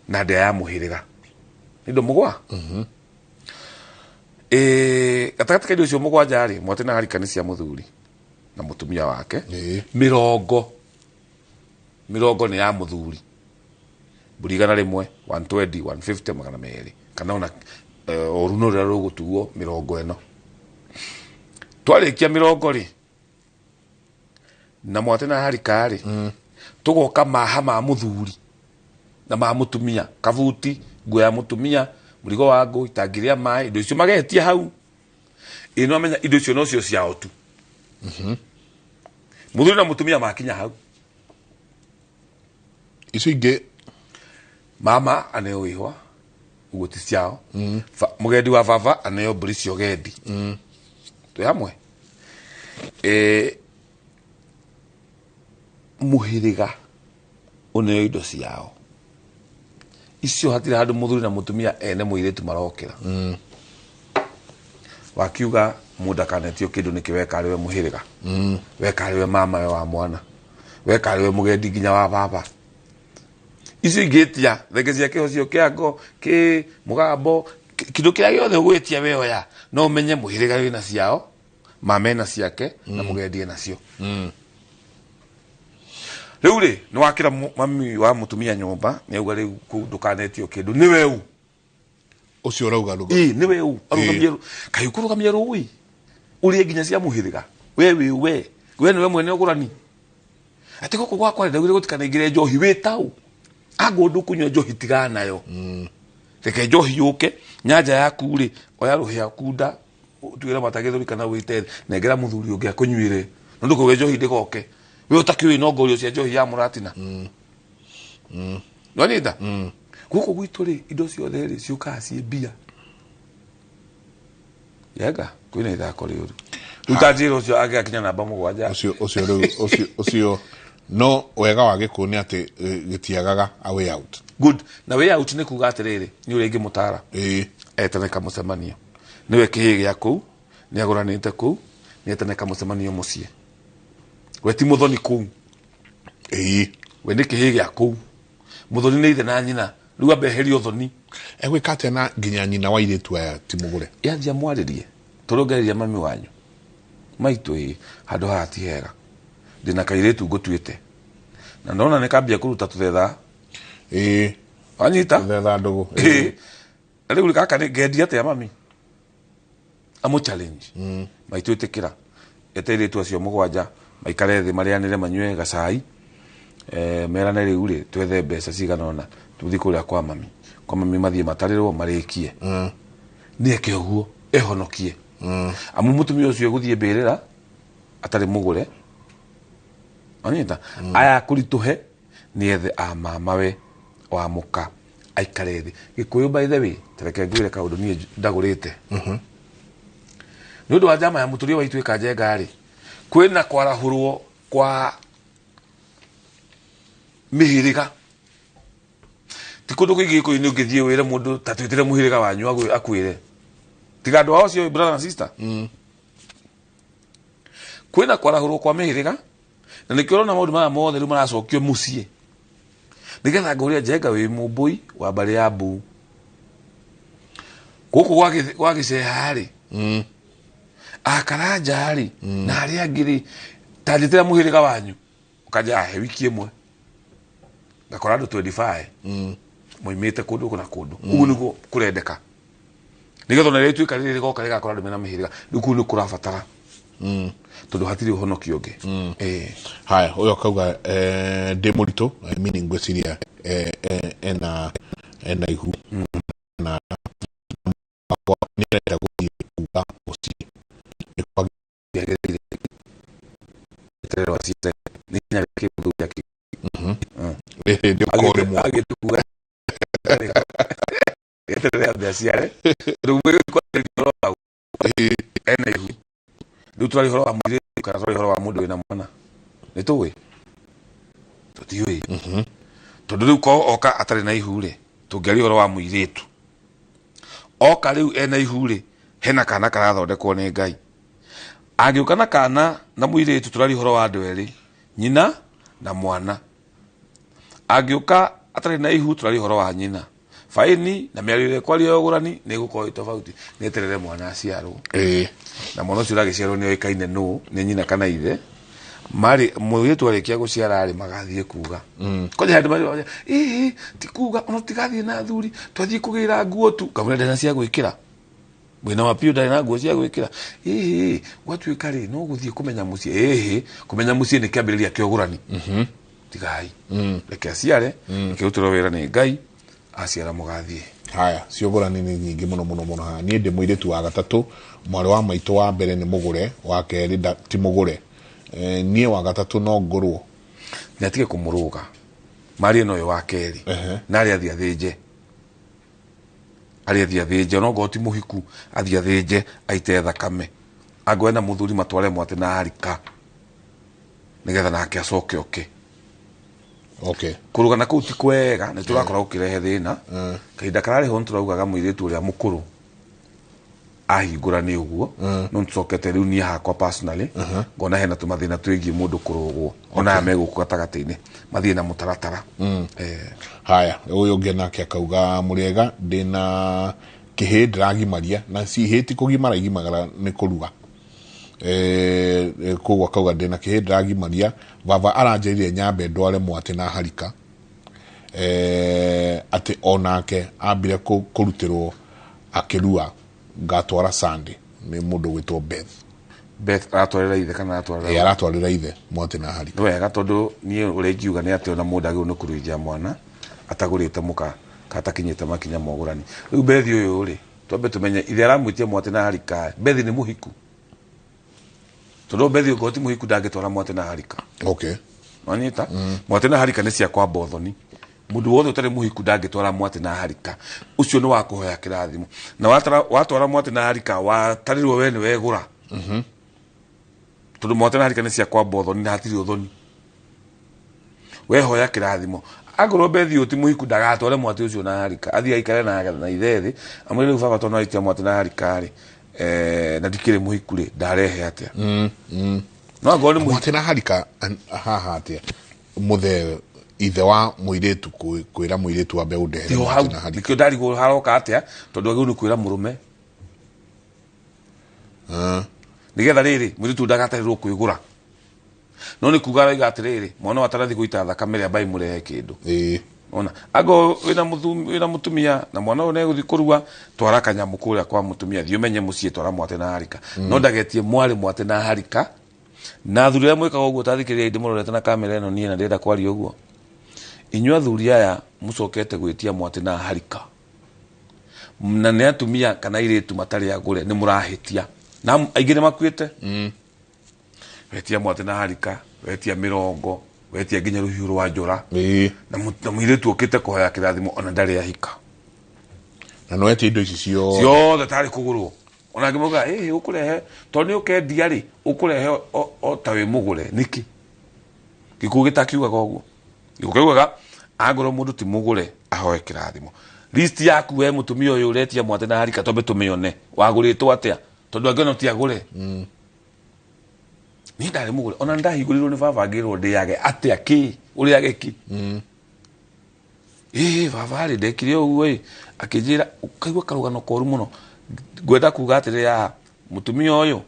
na ndĩa ya mũhĩrĩga nĩ indo mũgwa. Gatagatĩ ka indo icio mũgwanja rĩ, mwate na harika nĩ cia mũthuri na mũtumia wake. Mĩrongo nĩ ya mũthuri, mbũri 100, 120, 150, 200, kana ona ũruno rũrĩa rũgũtuo mĩrongo ĩno. Twarĩkia mĩrongo rĩ na mwate na harika rĩ, tũgoka maha ma mũthuri na ma mũtumia, kabuti, nguo ya mũtumia, mũrigo wa ngũ, itangi rĩa maĩ, indo icio magetia hau. Ĩ no amenya indo icio nocio ciao tu. Mũthuri na mũtumia makinya hau, icio ingĩ mama aneo ihwa, ũguo ti ciao. Mũgendi wa baba aneo mbũri cia ũgendi. Twĩ hamwe. Mũhĩrĩga ũneo indo ciao icio. Hatirĩ handũ mũthuri na mũtumia ene mũirĩtu marokĩra wakiuga mũndũ akanetio kĩndũ nĩkĩ. Weka arĩ we mũhĩrĩga, weka arĩ we mama we wa mwana, weka arĩ we mũgendi nginya wa baba. Icio ingĩtia thenge cia kĩhocio kĩa ngo kĩ mũgambo, kĩndũ kĩrĩa gĩothe ũgwĩtia weoya, no ũmenye mũhĩrĩga wĩna ciao, mama ena ciake na mũgendi ena cio. Rĩu rĩ, nĩ wakĩra mami wa mũtumia nyũmba, nĩ auga rĩu kũu ndũkanetio kĩndũ, nĩ weu. Ũcio ũrauga rũgano. Ĩ nĩ weu arũgamie kaĩ ũkũrũgamia rũĩ ũrĩe nginya cia mũhĩrĩga. We wĩ we nĩwe mwene ũgũrani atĩ gũkũ gwakwa ndaugire gũtikanaingĩre njohi. Wĩ tau angũ ndũkũnyua njohi, tigana nayo. Reke njohi yũke nyanja yaku rĩ, oya rũhĩa kunda ũtuĩre mata gĩthũri kana wĩte thĩ, nengera mũthuri ũngĩ akũnyuĩre, no ndũkauge njohi ndĩgoke. We ũtakĩũĩ no ngorio cia njohi ya mũratina. Nĩwanyita gũkũ gwitũ rĩ, indo ciothe rĩ ciũkaga ciĩ mbia yenga kwĩna ithako rĩũru. Rĩu ta njĩra ũcio angĩgakinya namba 7. Ũcio rĩu ũcio no wega wa gĩkũyũ nĩ atĩ gĩtiagaga a way out. Good. Na way out nĩ kuga atĩrĩrĩ, nĩ ũrĩa ingĩmũtara etane kamũcemanio, nĩwe kĩhĩ gĩa kũu, nĩ agũranĩte kũu, nĩ etane kamũcemanio mũciĩ. We ti mũthoni kũu, we nĩ kĩhĩ gĩa kũu, mũthoni nĩ ithe na nyina. Rĩu ambe eherie ũthoni. Egwĩka atĩa na nginya nyina wa airĩtu aya ti mũgũre? Yanjia mwarĩrie, tũrũngereria mami wanyu maitũ, ĩ handũ haha ti hega, ndĩna kairĩtu ngũtuĩte na ndona nĩ kambia kũruta tũthetha. Wanyita? Tũthetha ndũgũ. Ĩ na rĩu gaka nĩ ngendia atĩa mami? Amũ challenge maitũ, ĩtĩkĩra ete airĩtu acio 7 maikare thĩ, marĩanĩre, manyue gacai, merane rĩu rĩ twethe mbeca cigana ũna tũthiĩ kũrĩa kwa mami, kwa mami mathiĩ matarĩrwo marĩkie. Nĩ eke ũguo ehonokie, amu mũtumia ũcio egũthiĩ mbĩrĩra atarĩ mũgũre. Wanyita? Aya kũritũhe nĩ ethe a mamawe wa mũka aikare thĩ. Gĩkũyũ, by the way, tareke ngwĩre kaũndũ niĩ ndagũrĩte nĩ ũndũ wa njama ya mũtũrĩre wa ituĩka njenga rĩ, kwĩna kwarahũrwo kwa mĩhĩrĩga. Ti kũndũ kũingĩ gĩkũyũ-inĩ ũngĩthiĩ wĩre mũndũ ta twĩtĩre mũhĩrĩga wanyu akwĩre tiga andũ ao acio brother na sister. Kwĩna kwarahũrwo kwa mĩhĩrĩga, na nĩkĩo ũrona maũndũ maya mothe rĩu maracokio mũciĩ, nĩgetha ngũria njenga wĩ mũmbũi wa mbarĩ ya mbu gũkũ gwa gĩceha rĩ, akaranja rĩ, na arĩa angĩ rĩ, ta njĩtĩra mũhĩrĩga wanyu ũkanja he wiki ĩmwe ngakora andũ 25 moimĩte kũndũ kũna kũndũ. Ũguo nĩguo kũrendeka, nĩgetha ona rĩrĩa ituĩka rĩrĩ rĩgoka rĩgakora andũ mena mĩhĩrĩga. Rĩu kũu nĩ kũrabatara, tondũ hatirĩ ũhonokio ũngĩ. Haya, ũyũ akauga ndĩ mũritũ, meaning ngwĩciria ena ihu na wakwa nĩarenda gũthiĩ kuga mũciĩ nĩ kwagĩrĩire. Etererwo aciare nĩ kinya rĩkĩ mũthuri. Nĩ ũkorwo rĩmwe. Agĩtuga eterere ambe aciare. Rĩu kwarĩria ũhoro wa ena ihu, rĩu tũraria ũhoro wa mũirĩtu kana tũraria ũhoro wa mũndũ wĩna mwana? Nĩ tũĩ tũtiũĩ, tondũ rĩu ko oka atarĩ na ihu rĩ, tũngĩaria ũhoro wa mũirĩtu. Oka rĩu ena ihu rĩ, hena kana karathondekwo nĩ Ngai. Angĩũka na kana na mũirĩtu, tũraria ũhoro wa andũ erĩ, nyina na mwana. Angĩũka atarĩ na ihu, tũraria ũhoro wa nyina. Faini na mĩario ĩrĩa ĩkwario ya ũgũrani nĩ ĩgũkorwo ĩ tofauti. Nĩ eterere mwana aciarwo, na mwana ũcio ũragĩciarwo nĩ oĩkaine nũ nĩ nyina kana ithe. Marĩ mũirĩtu arĩkia gũciara rĩ, magathiĩ kuga kwanja handũ marĩ, ĩĩ ti kuga ona tũtigathiĩ na athuri, twathiĩ kũgĩra nguo tu. Kamũira ndarĩ na cia gwĩkĩra, mwĩna wa piũ ndarĩ na nguo cia gwĩkĩra. Ĩhĩ, gwatuĩka rĩ, no gũthiĩ kũmenya mũciĩ. Ĩhĩ, kũmenya mũciĩ nĩ kĩambĩrĩria kĩa ũgũrani. Tigai, reke aciare, reke rutĩrwo wĩra nĩ Ngai. Aciara mũgathiĩ. Haya, ciũgũrani nĩ nyingĩ mũno mũno mũno haha. Niĩ ndĩ mũirĩtu wa gatatũ, mwarĩ wa maitũ wa mbere nĩ mũgũre, wa kerĩ ti mũgũre. Niĩ wa gatatũ no ngũrwo? Nĩ atige kũmũrũga marie na ũyũ wa kerĩ, na arĩa athiĩ athĩnje, arĩa athiĩ athĩnje, ona ongorwo ti mũhiku, athiĩ athĩnje aite thakame. Angorwo ena mũthuri, matware mwatĩ na harika nĩgetha nake acoke oke. Kũrũgana kũu ti kwega, nĩ tũrakora gũkĩrehe thĩna. Kahinda kararĩ ho nĩ tũraugaga mũirĩtu ũrĩa mũkũrũ ahingũra nĩ ũguo, no nĩtũcokete rĩu. Niĩ hakwa personally ngona hena tũmathĩna twĩgiĩ mũndũ kũrũgwo, ona aya me gũkũ gatagatĩ-inĩ mathiĩ na mũtaratara. Haya, ũyũ ũngĩ nake akauga, mũrĩega, ndĩna kĩhĩ ndĩragimaria, na cihĩ ti kũgimara igimagara nĩ kũruga. Koguo akauga, ndĩna kĩhĩ ndĩragimaria, baba aranjĩrire nyambe ndware mwatĩ na harika, atĩ onake ambire kũrutĩrwo akĩrua. Ngatwara Sunday. Nĩ mũndũ gwĩtwo Beth. Beth aratwarĩra ithe kana aratwarĩra? Aratwarĩra ithe mwatĩ na harika. Nĩ wega, tondũ niĩ ũrĩa ingiuga nĩ atĩ ona mũndũ agĩrĩirwo nĩ kũruithia mwana atagũrĩte mũka kana atakinyĩte makinya ma ũgũrani. Rĩu Bethi ũyũ rĩ, twambe tũmenye ithe aramwĩtia mwatĩ na harika. Bethi nĩ mũhiku? Tondũ Bethi ũngorwo ti mũhiku, ndangĩtwara mwatĩ na harika. Wanyita? Mwatĩ na harika nĩ cia kwamba ũthoni. Mũndũ wothe ũtarĩ mũhiku ndangĩtwara mwatĩ na harika. Ũcio nĩ wa kũhoya kĩrathimo, na watwara mwatĩ na harika, watarĩrwo we nĩ wegũra, tondũ mwatĩ na harika nĩ cia kwamba ũthoni na hatirĩ ũthoni. Wehoya kĩrathimo. Angorwo Bethi ũyũ ti mũhiku, ndagatware mwatĩ ũcio na harika. Athiĩ aikare na ithe thĩ, amwĩre, rĩu baba, tondũ aitia mwatĩ na harika rĩ, na ndikĩrĩ mũhiku rĩ, ndarehe atĩa? No angorwo nĩ mũhiku. Mwatĩ na harika haha atĩa, mũthee ithe wa mũirĩtu kwĩra mũirĩtu wambe ũndehere Tiho mwatĩ hau na harika? Nĩkĩo ndarigwo haroka atĩa, tondũ agĩrĩirwo nĩ kwĩra mũrũme nĩgetha rĩrĩ mũirĩtu ndagatarĩrwo kwĩgũra. No nĩ kuga arauga atĩrĩrĩ, mwana ũyũ atanathi gũita thakame rĩ, ambai mũrehe kĩndũ. Ona ango wĩna wĩna mũtumia na mwana ũyũ nĩegũthiĩ kũrua, twara kanyamũ kũrĩa kwa mũtumia, thiĩ ũmenye mũciĩ, twara mwatĩ na harika. No ndagetie mwarĩ mwatĩ na harika. Na athuri arĩa mwĩkaga ũguo, tathikĩrĩria, ndĩmũrorete na kamera ĩno niĩ na ndĩrenda kwaria ũguo. Inyuĩ athuri aya mũcokete gwĩtia mwatĩ na harika na nĩ atumia kana airĩtu matarĩ agũre, nĩ mũrahĩtia, na aingĩ nĩ makuĩte. Wetia mwatĩ na harika, wetia mĩrongo, wetia nginya rũhiũ rwa njora, na mũirĩtu ũkĩte kũhoya kĩrathimo ona ndarĩ ahika. Na no etie indo ici ciothe. Ciothe tarĩ kũgũrwo. Ona angĩ maugaga, ĩhĩ, ũkũrehe tondũ nĩ ũkendia rĩ, ũkũrehe o ta wĩ mũgũre nĩkĩ? Gĩkuũ gĩtakiugaga ũguo. Gĩkuũ kiugaga angorwo mũndũ ti mũgũre, ahoe kĩrathimo. List yaku we mũtumia ũyũ ũretia mwatĩ na harika, twambe tũmĩone wagũrĩtwo atĩa, tondũ angĩ ona ti agũre. Niĩ ndarĩ mũgũre, ona ndahingũrĩirwo nĩ baba ngĩrwo ndĩage atĩa kĩ ũrĩage kĩ. Ĩĩ baba rĩ, ndekire ũguo ĩ, akĩnjĩra ũkaigua karũgano koru mũno. Ngwenda kuga atĩrĩ haha, mũtumia ũyũ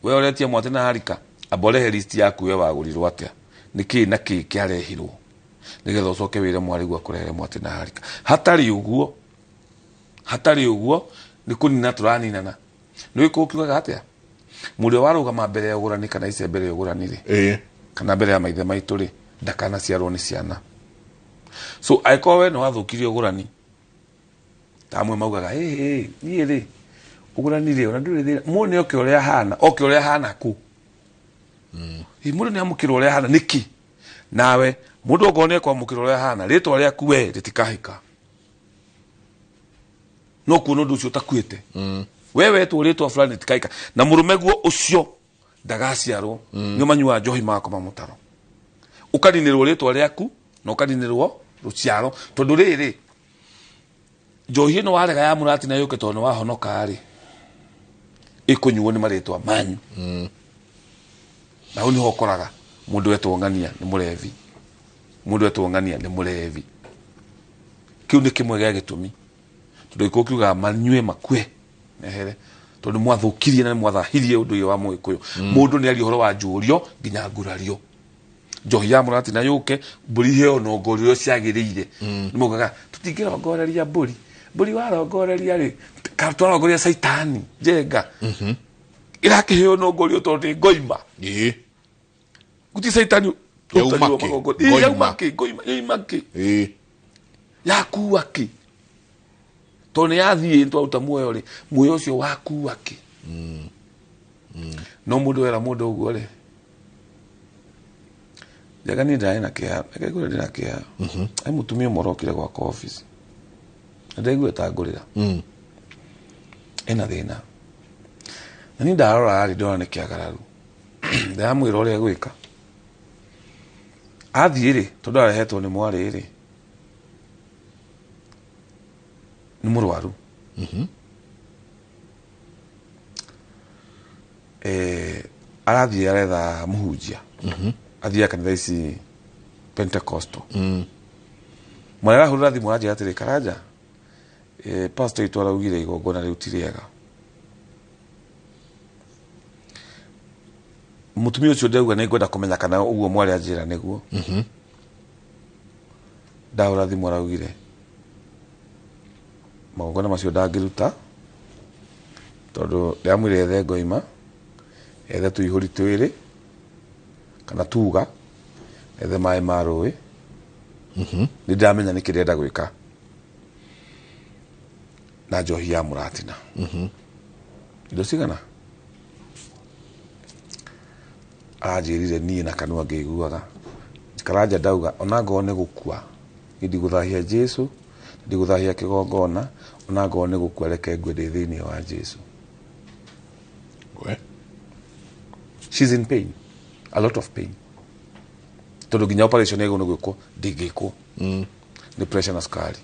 we ũretia mwatĩ na harika, amba ũrehe list yaku we wagũrirwo atĩa, nĩ kĩ na kĩ kĩarehirwo, nĩgetha ũcoke wĩre mwarĩguo akũrehere mwatĩ na harika. Hatarĩ ũguo, hatarĩ ũguo, nĩ kũnina tũraninana. Nĩ gĩkũyũ kiugaga atĩa? Mũrĩa warũgama mbere ya ũgũrani kana ice mbere ya ũgũrani rĩ, kana mbere ya maithe maitũ rĩ, ndakanaciarwo nĩ ciana. So angĩkorwo we nĩ wathũkirie ũgũrani, ta amwe maugaga, "Ĩ niĩ rĩ, ũgũrani rĩ, ona ndũrĩ thĩna, muone oke ũrĩa ahana, oke ũrĩa ahana kũ. Ĩ mũndũ nĩ amũkĩra ũrĩa ahana nĩkĩ?" Nawe mundu okorwo ni ekwamukira uria hana ritwa riaku we ritikahika no kuona undu ucio utakuite. We wetwo ritwa fulani ritikahika na murume guo ucio ndagaciarwo ni manyua njohi makoma mutaro ukaninirwo ritwa riaku na ukaninirwo ruciaro tondu riri njohi ino warega ya murati na yuke tondu wahonoka ri ikunyuo ni maritwa manyu. Na hau niho ukoraga mundu wetwo ng'ania ni murevi, mundu wetwo ng'ania ni murevi. Kiu ni kimwe gia gitumi tondu ikuo kiugaga manyue makue mehere tondu mwathukirie na mwathahirie undu wa Mugikuyu. Mundu ni aria uhoro wa njurio nginya ngurario njohi ya murati na yuke mburi heo no ngorio ciagiriire. Ni mugaga tutingirongoreria mburi, mburi warongoreria ri ka twarongoreria caitani njenga irakiheo no ngorio tondu ni ngoima. Guti caitani yauma ki ngoima yauma ki yakua ki tondu yathie twaruta muoyo ri muoyo ucio wakua ki. No mundu wera mundu uguo ri njaga ni ndai na kia reke ndina kia ai mutumia morokire gwakwa office na ndaigua ta ngurira ena thina na ni ndarora ri ndona ni kiagararu ndamwira uria gwika athie ri tondu arehetwo ni mwari ri ni murwaru. Arathie aretha muhunjia athia kanitha ici Pentecostal. Mwana arahurira thimu aranjĩra atĩrĩ Karanja, pastor itũ araugire igongona rĩu ti rĩega. Mũtumia ũcio ndauga nĩ ngwenda kũmenya kana ũguo mwarĩ anjĩra nĩguo. Ndahũra thimũ araugire magongona macio ndangĩruta tondũ ndĩramwĩrire ethe ngoima, ethe tũihũri twĩrĩ kana tuga, ethe maĩ ma rũĩ. Nĩ ndĩramenya nĩkĩ ndĩrenda gwĩka na njohi ya mũratina. Indo cigana aranjĩrire niĩ na kanua ngĩiguaga Karanja ndauga ona ngorwo nĩ gũkua ndigũthahia Jesu, ndigũthahia kĩgongona, ona ngorwo nĩ gũkua reke ngue ndĩ thĩinĩ wa Jesu. She's in pain, a lot of pain tondu nginya operation ĩgũrũ gwĩkwo ndĩngĩkwo nĩ pressure na sukari.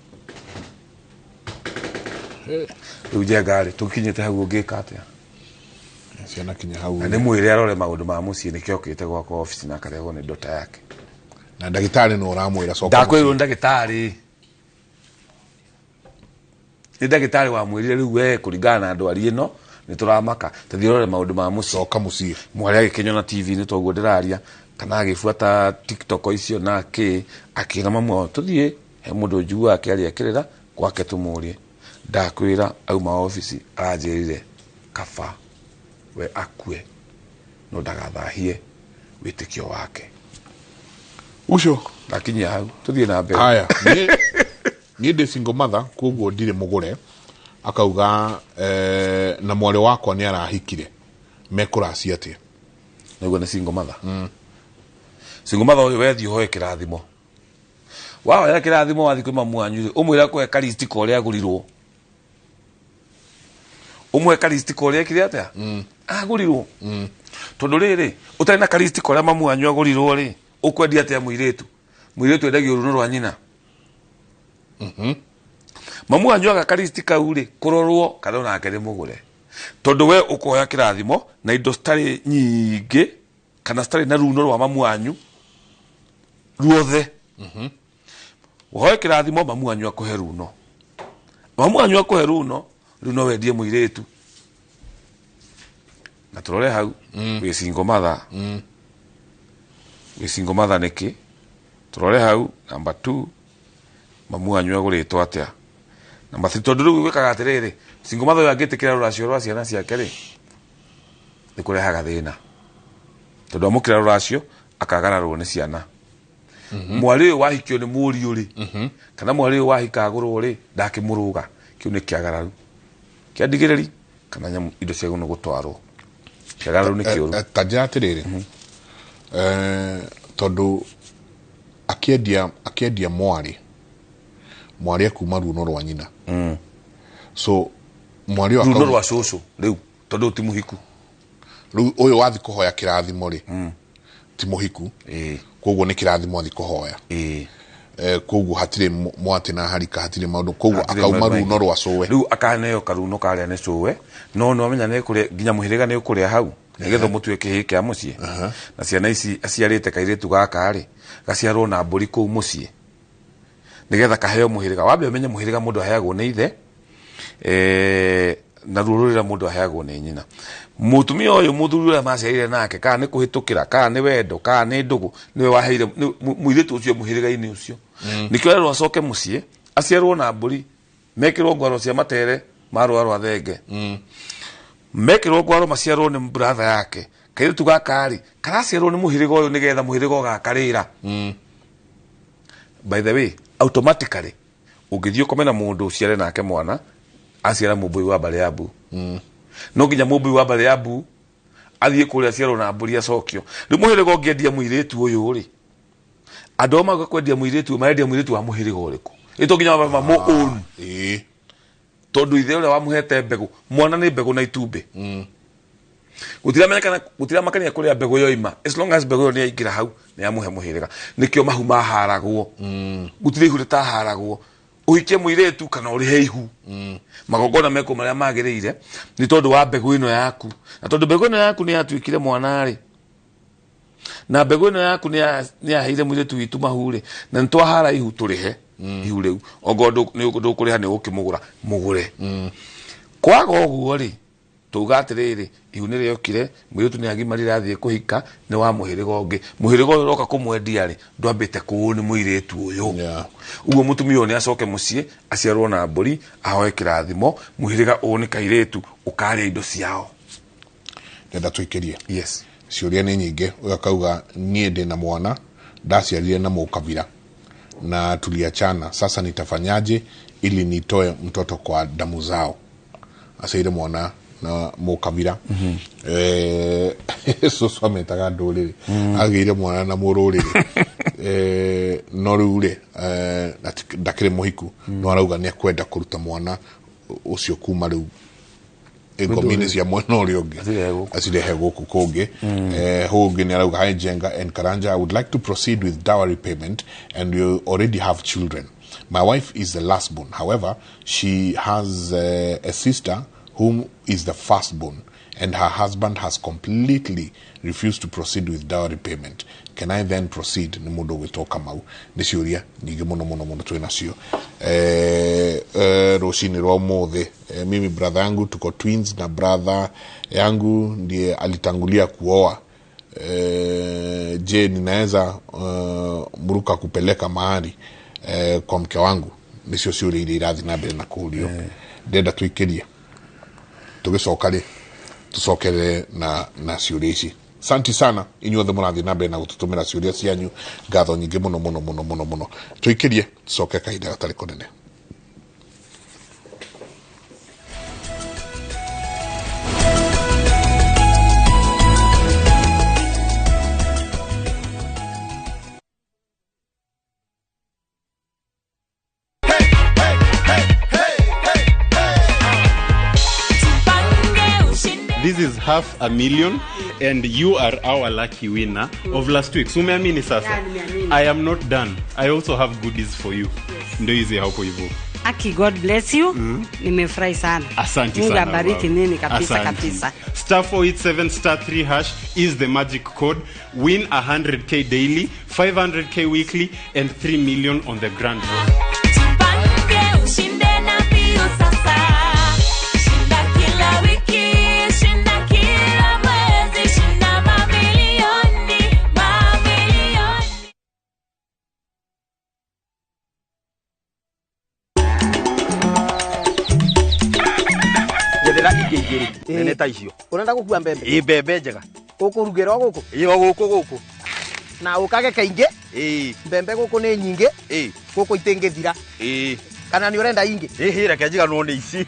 Rĩu njenga rĩ tũkinyĩte hau ũngĩka atĩa? Ciana kinya hau na nĩ mwĩre arore maũndũ ma mũciĩ nĩkĩo okĩte gwakwa office na akarehwo nĩ ndota yake na ndagĩtarĩ no ũramwĩra coka ndakwĩrwo nĩ ndagĩtarĩ nĩ ndagĩtarĩ wamwĩrire rĩu we kũringana na ndwari ĩno nĩ tũramaka tũthiĩ ũrore maũndũ ma mũciĩ coka mũciĩ. Mwarĩ agĩkĩnyona TV nĩ toguo ndĩraria kana agĩbuata TikTok icio na kĩ akĩra mamu wao tũthiĩ he mũndũ njiguaga akĩaria kĩrĩra gwake tũmũrie. Ndakwĩra auma office aranjĩrire kaba we akue no ndagathahie wĩtĩkio wake. Ucio ndakinyia hau tũthiĩ na mbere. Haya niĩ ndĩ single mother koguo ndirĩ mũgũre akauga na mwarĩ wakwa nĩ arahikire mekũracia atĩa? Nĩguo nĩ single mother. Single mother ũyũ wethiĩ ũhoe kĩrathimo wahoya kĩrathimo wathiĩ kwĩ mamu wanyu rĩ ũmwĩre akũhe karisti ka ũrĩa agũrirwo ũmũhe karisti ka ũrĩa ekire atĩa agũrirwo tondũ rĩrĩ ũtarĩ na karisti ka ũrĩa mamu wanyu agũrirwo rĩ ũkwendia atĩa mũirĩtu? Mũirĩtu endagio runo rwa nyina. Mamu wanyu aga karisti kau rĩ kũrorwo kana onake nĩ mũgũre tondũ we ũkoya kĩrathimo na indo citarĩ nyingĩ kana citarĩ na runo rwa mamu wanyu ruothe. Ũhoe kĩrathimo mamu wanyu akũhe runo, mamu wanyu akũhe runo runo wendie mũirĩtu. Na tũrore hau wĩ single mother. Wĩ single mother nĩkĩ? Tũrore hau number 2 mamu wanyu agũrĩtwo atĩa? Number 3 tondũ rĩu gwĩkaga atĩrĩrĩ single mother ũyũ angĩtĩkĩra rũracio rwa ciana ciake rĩ nĩ kũrehaga thĩna tondũ amũkĩra rũracio akagararwo nĩ ciana. Mwarĩ ũyũ wahikio nĩ mũriũ rĩ kana mwarĩ ũyũ wahika agũrwo rĩ ndakĩmũrũga kĩu nĩ kĩagararu kĩandigĩrĩri kana nyamũ indo cia gũtwarwo kĩagararu nĩ kĩũru. Ta njĩra atĩrĩrĩ tondũ Akĩendia mwarĩ akuma runo rwa nyina. So mwarĩ runo rwa cũcũ rĩu tondũ ti mũhiku. Rĩu ũyũ wathi kũhoya kĩrathimo rĩ, ti mũhiku, koguo nĩ kĩrathimo athi kũhoya. Koguo hatirĩ mwatĩ na harika, hatirĩ maũndũ, koguo akauma runo rwa cũwe. Rĩu akaneo karuno karĩa nĩ cũwe, no nĩ wamenya nĩ kũrĩa nginya mũhĩrĩga nĩ ũkũrĩa hau nĩgetha mũtue kĩhĩĩ kĩa mũciĩ. Na ciana ici aciarĩte kairĩtu gaka rĩ, gaciarwo na mbũri kũu mũciĩ nĩgetha kaheo mũhĩrĩga. Wambe ũmenye mũhĩrĩga mũndũ aheagwo nĩ ithe, na ruo rũrĩa mũndũ aheagwo nĩ nyina. Mũtumia ũyũ mũthuri ũrĩa maciarire nake, kana nĩ kũhĩtũkĩra, kana nĩ wendo, kana nĩ ndũgũ, nĩwe waheire mũirĩtu ũcio mũhĩrĩga-inĩ ũcio. Nĩkĩo erwo acoke mũciĩ aciarwo na mbũri, mekĩrwo ngwaro cia matere ma rũa rwa thenge, mekĩrwo ngwaro maciarwo nĩ brother yake. Kairĩtu gaka rĩ, karaciarwo nĩ mũhĩrĩga ũyũ nĩgetha mũhĩrĩga ũgakarĩra. By the way, automatically ũngĩthiĩ ũkome na mũndũ ũciare nake mwana, aciara mũmbũi wa mbarĩ ya mbu. No nginya mũmbũi wa mbarĩ ya mbu athiĩ kũrĩa aciarwo na mbũri acokio. Rĩu mũhĩrĩga ũngĩendia mũirĩtu ũyũ rĩ, andũ ao magoka kwendia mũirĩtu ũyũ, marendia mũirĩtu wa mũhĩrĩga ũrĩkũ? Ĩ to nginya mamũ own. Tondũ ithe ũrĩa wamũhete mbegũ, mwana nĩ mbegũ na itumbĩ. Gũtiramenyekana, gũtiramakania kũrĩa mbegũ yoima, as long as mbegũ ĩyo nĩ yaingĩra hau nĩ yamũhe mũhĩrĩga. Nĩkĩo mahu maharagwo. Gũtirĩ ihu rĩtaharagwo. Ũhikie mũirĩtu kana ũrĩhe ihu. Magongona mekwo marĩa magĩrĩire nĩ tondũ wa mbegũ ĩno yaku. Na tondũ mbegũ ĩno yaku nĩ yatuĩkire mwana rĩ, na mbegũ ĩno yaku nĩ yaheire mũirĩtu witũ mahu rĩ, na nĩ twahara ihu tũrĩhe ihu rĩu. Ongorwo ndũkũrĩha nĩ ũgũkĩmũgũra, mũgũre. Kwaga ũguo rĩ, tuga atĩrĩrĩ, ihu nĩ rĩokire, mũirĩtu nĩ agimarire athiĩ kũhika, nĩ wa mũhĩrĩga ũngĩ. Mũhĩrĩga ũyũ ũroka kũmwendia rĩ, ndwambĩte kũũ nĩ mũirĩtu ũyũ. Ũguo mũtumia ũyũ nĩ acoke mũciĩ, aciarwo na mbũri, ahoe kĩrathimo, mũhĩrĩga ũyũ nĩ kairĩtu, ũkarĩa indo ciao. Ndenda tũikĩrie. Yes. Ciũria nĩ nyingĩ. Ũyũ akauga niĩ ndĩ na mwana ndaciarire na mũkabira na tuliachana, sasa nitafanyaje ili nitoe mtoto kwa damu zao? Aciarire mwana na mũkabira. Cũcũ ametaga ndũrĩrĩ. Agĩire mwana na mũrũrĩrĩ. No rĩu rĩ, ndakĩrĩ mũhiku, no arauga nĩ akwenda kũruta mwana ũcio kuma rĩu ngomi-inĩ cia mwena ũrĩa ũngĩ acirehe gũkũ kũngĩ. Hau ũngĩ nĩ arauga, "Hi Njenga and Karanja, I would like to proceed with dowry payment and we already have children. My wife is the last born. However, she has a sister whom is the firstborn and her husband has completely refused to proceed with dowry payment. Can I then proceed?" Nĩ mũndũ ũgwĩtwo Kamau. Nĩ ciũria nyingĩ mũno mũno mũno twĩ nacio rũcinĩ rwa ũmũthĩ. Mimi brother yangu tuko twins na brother yangu ndiye alitangulia kuoa. Je, ninaweza mruka kupeleka mahari kwa mke wangu? Nĩcio ciũria iria irathiĩ na mbere na kũũrio. Ndĩrenda tũikĩrie, tũgĩcoka rĩ tũcokerere na ciũria ici. Santi sana inyuothe mũrathiĩ na mbere na gũtũtũmĩra ciũria cianyu, ngatho nyingĩ mũno mũno mũno mũno mũno. Tũikĩrie, tũcoke kahinda gatarĩ kũnene. This is 500,000 and you are our lucky winner of last week. So umeamini sasa? Yeah, nimeamini. I am not done. I also have goodies for you. Ndio hizi hapo hivyo. Aki, God bless you. Nimefurahi sana. Asante Mungu sana. abariki Baba. nini kabisa. Asante. Kabisa. *487*3# is the magic code. Win 100K daily, 500K weekly and 3 million on the grand draw. Jipange ushinde na mbio sasa. Shinda kila wiki, shinda kila mwezi, shinda mamilioni, mamilioni. Njethera ingĩ igĩrĩ nene ta icio. Ũrenda gũkua mbembe? Ĩ, mbembe njega. Ũkũrugĩra o gũkũ? Ĩ, o gũkũ gũkũ. Na ũkage kaingĩ? Ĩ. Mbembe gũkũ nĩ nyingĩ. Ĩ. Gũkũ itingĩthira. Ĩ. Kana nĩ ũrenda ingĩ? Ĩ, reke njiganwo nĩ ici.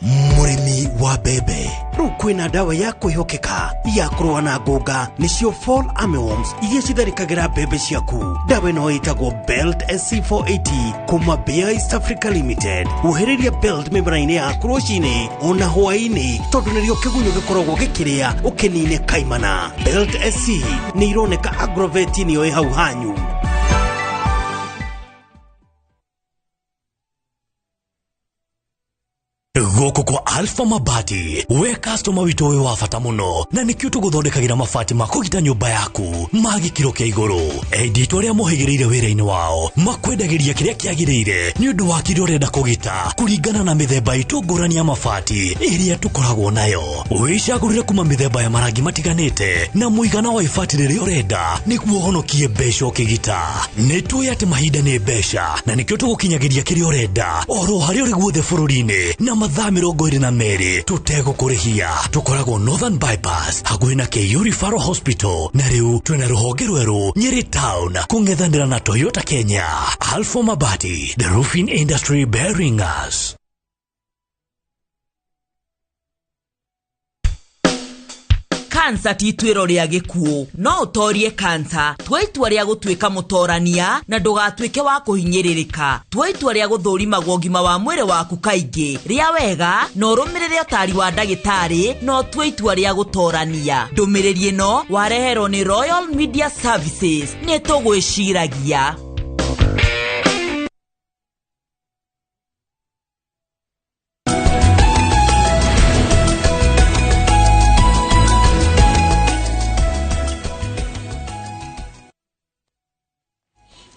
Mũrĩmi wa mbembe Rĩu kwĩna ndawa ya kwĩhokeka ya kũrũa na ngũnga, nĩcio fall armyworms iria citharĩkagĩra mbembe ciaku. Ndawa ĩno ĩtagwo Belt SC480 kuma Bayer East Africa Limited. Wohereria Belt mĩmera-inĩ yaku rũcinĩ ona hwaĩ-inĩ, tondũ nĩrĩo kĩgunyũ gĩkoragwo gĩkĩrĩa ũkĩnine kaimana. Belt SC nĩ ironeka Agrovet nĩyo ĩ hau hanyu. Gũkũ kwa Alpha Mabati, we customer witũ wĩ wa bata mũno, na nĩkĩo tũgũthondekagĩra mabati ma kũgita nyũmba yaku ma gĩkĩro kĩa igũrũ. Endia aitũ arĩa mohĩgĩrĩire wĩra-inĩ wao makwendagĩria kĩrĩa kĩagĩrĩire nĩ ũndũ wa kĩrĩa ũrenda kũgita kũringana na mĩthemba itũ ngũrani ya mabati ĩrĩa tũkoragwo nayo. Wĩcagũrĩre kuma mĩthemba ya marangi matiganĩte na mũigana wa ibati rĩrĩa ũrenda nĩguo ũhonokie mbeca ũkĩgita. Nĩ tũĩ atĩ mahinda nĩ mbeca, na nĩkĩo tũgũkinyagĩria kĩrĩa ũrenda oro harĩa ũrĩ guothe bũrũri-inĩ na mathaa 22 tũtegũkũrĩhia. Tũkoragwo Northern Bypass hakuhĩ na KU Referral Hospital, na rĩu twĩna rũhonge rwerũ Nyeri Town kũng'ethanĩra na Toyota Kenya. Alpha Mabati, the roofing industry bearing us. Kansa ti ituĩro rĩa gĩkuũ, no ũtorie kansa. Tua itua rĩa gũtuĩka mũtorania na ndũgatuĩke wa kũhinyĩrĩrĩka. Tua itua rĩa gũthũrimagwo ũgima wa mwĩrĩ waku kaingĩ. Rĩa wega na ũrũmĩrĩre ũtari wa ndagĩtarĩ, na ũtue itua rĩa gũtorania. Ndũmĩrĩri ĩno wareherwo nĩ Royal Media Services. Nĩ tũgwĩciragia.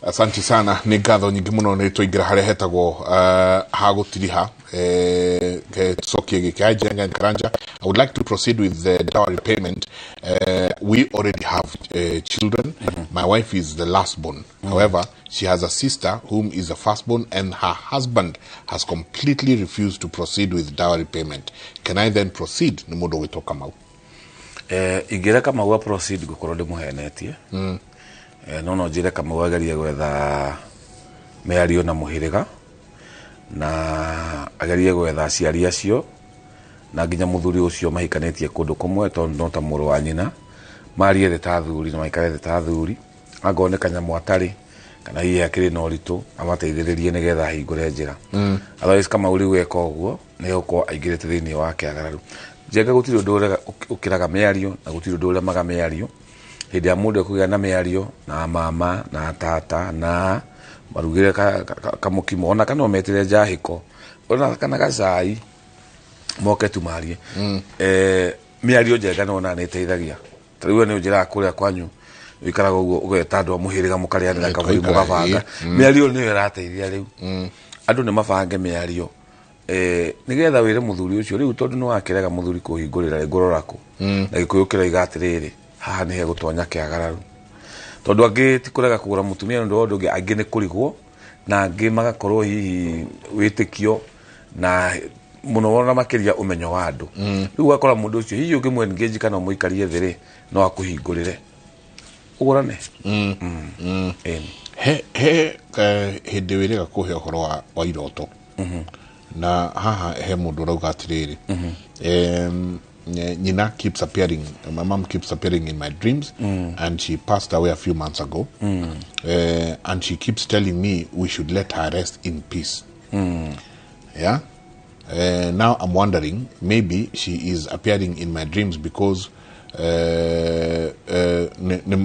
Asante sana, nĩ ngatho nyingĩ mũno nĩ twaingĩra harĩa hetagwo ha gũtiriha tucokie gĩkĩ. Hi Jenga and Karanja, I would like to proceed with the dowry payment. We already have children. My wife is the last born. However, she has a sister whom is the firstborn, and her husband has completely refused to proceed with dowry payment. Can I then proceed? Nĩ mũndũ ũgwĩtwo Kamau. Ingĩra Kamau a proceed ngũkorwo ndĩmũhenetie. No njĩre Kamau agerie gwetha mĩario na mũhĩrĩga, na agerie gwetha aciari acio na nginya mũthuri ũcio mahikanĩtie kũndũ kũmwe, tondũ no ta mũrũ wa nyina, marie thĩ ta athuri na maikare thĩ ta athuri. Angorwo nĩ kanyamũ atarĩ kana hihi akĩrĩ na ũritũ, amateithĩrĩrie nĩgetha ahingũre njĩra. Otherwise Kamau rĩu eka ũguo nĩ egũkorwo aingĩrĩte thĩinĩ wa kĩagararu. Njenga gũtirĩ ũndũ ũkĩraga mĩario na gũtirĩ ũndũ ũremaga mĩario. Hĩndĩ ya mũndũ ekũgĩa na mĩario na mama na tata na marugĩre kamũkimo, ona kana ũmetĩre njahĩko ona kana gacai moke tu marie. Mĩario njega nĩ nĩ ĩteithagia. Ta rĩu we nĩ ũnjĩraga kũrĩa kwanyu ũikaraga ũguo ũgeta andũ a mũhĩrĩga mũkarĩanĩra kaburi mũgabanga. Mĩario nĩyo ĩrateithia rĩu. Andũ nĩ mabange mĩario nĩgetha wĩre mũthuri ũcio rĩu, tondũ nĩ wakĩrega mũthuri kũhingũrĩra rĩ ngũrora kũ. Na Gĩkũyũ kĩroiga atĩrĩrĩ, haha nĩ hegũtonya kĩagararu. Tondũ angĩ ti kũrega kũgũra mũtumia nĩ ũndũ wa ũndũ ũngĩ, angĩ nĩ kũrigwo, na angĩ magakorwo hihi wĩtĩkio na mũno na makĩria ũmenyo wa andũ. Rĩu ũgakora mũndũ ũcio hihi ũngĩmũ engage kana ũmũikarie thĩ rĩ, no akũhingũrĩre ũgũrane. He hĩndĩ wĩrĩga kũhe ũhoro wa iroto. Na haha he mũndũ ũrauga atĩrĩrĩ, Nina keeps appearing, my mom keeps appearing in my dreams, and she passed away a few months ago. And she keeps telling me we should let her rest in peace. Yeah. Now I'm wondering, maybe she is appearing in my dreams because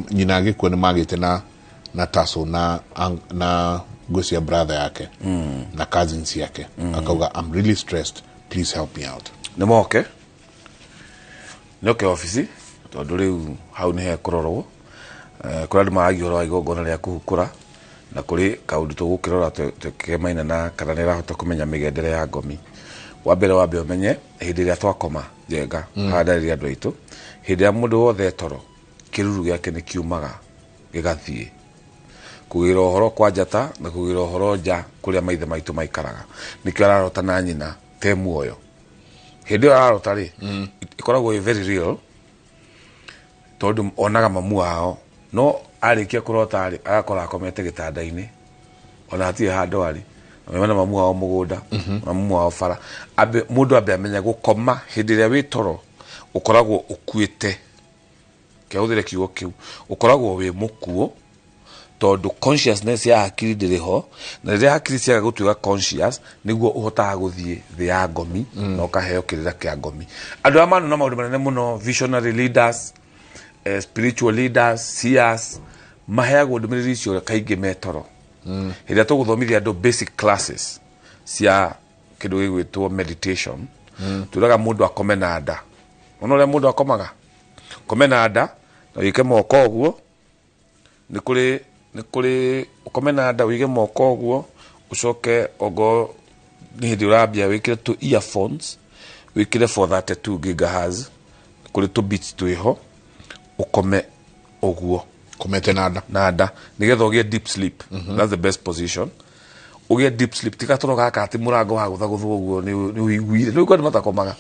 Nina agĩkua nĩ magĩte na taso na ngwĩcia brother yake na cousins yake. Akauga, I'm really stressed, please help me out. Nĩ moke nĩoke obici, tondũ rĩu hau nĩ hekũrorwo. Kũrĩ andũ maragia ũhoro wa igongona rĩa kũhukũra, na kũrĩ kaũndũ tũgũkĩrora tũkĩmaina na kana nĩ ĩrahota kũmenya mĩgendere ya ngomi. Wa mbere wambe ũmenye hĩndĩ ĩrĩa twakoma njenga, haha ndarĩria andũ aitũ, hĩndĩ ĩrĩa mũndũ wothe toro kĩruru gĩake nĩ kiumaga gĩgathiĩ kũgĩra ũhoro kwa njata na kũgĩra ũhoro nja kũrĩa maithe maitũ maikaraga. Nĩkĩo ararota na nyina te muoyo. Hĩndĩ ĩyo ararota rĩ, ĩkoragwo ĩ very real, tondũ onaga mamu wao, no arĩkia kũrota rĩ, agakora akomete gĩtanda-inĩ, ona hatirĩ handũ arĩ, na mamu wao mũgũnda, na mamu wao bara. Mũndũ ambe amenye gũkoma hĩndĩ ĩrĩa wĩ toro Ũkoragwo ũkuĩte. Kĩahũthĩre kiugo kĩu. Ũkoragwo wĩ mũkuũ tondũ consciousness ya hakiri ndĩrĩ ho, na rĩrĩa hakiri ciaga gũtuĩka conscious nĩguo ũhotaga gũthiĩ thĩ ya ngomi na ũkaheo kĩrĩra kĩa ngomi. Andũ aya manona maũndũ manene mũno, visionary leaders, spiritual leaders, seers, maheagwo ndũmĩrĩri icio kaingĩ me toro. Hĩndĩ ĩrĩa tũgũthomithia andũ basic classes cia kĩndũ gĩgwĩtwo meditation, tũraga mũndũ akome na nda. Ona ũrĩa mũndũ akomaga, kome na nda na wĩke moko ũguo, nĩ kũrĩ ũkome na nda wĩige moko ũguo, ũcoke ongo nĩ hĩndĩ ũrambia wĩkĩre tũ earphones, wĩkĩre 432 gigahertz, kũrĩ tũ beats twĩho, ũkome ũguo. Komete na nda. Na nda nĩgetha ũgĩe deep sleep. That's the best position. Ũgĩe deep sleep, tiga toro gaka atĩ mũrango wa gũthagũthwo ũguo nĩ ũiguire. Nĩ ũiguaga andũ matakomaga.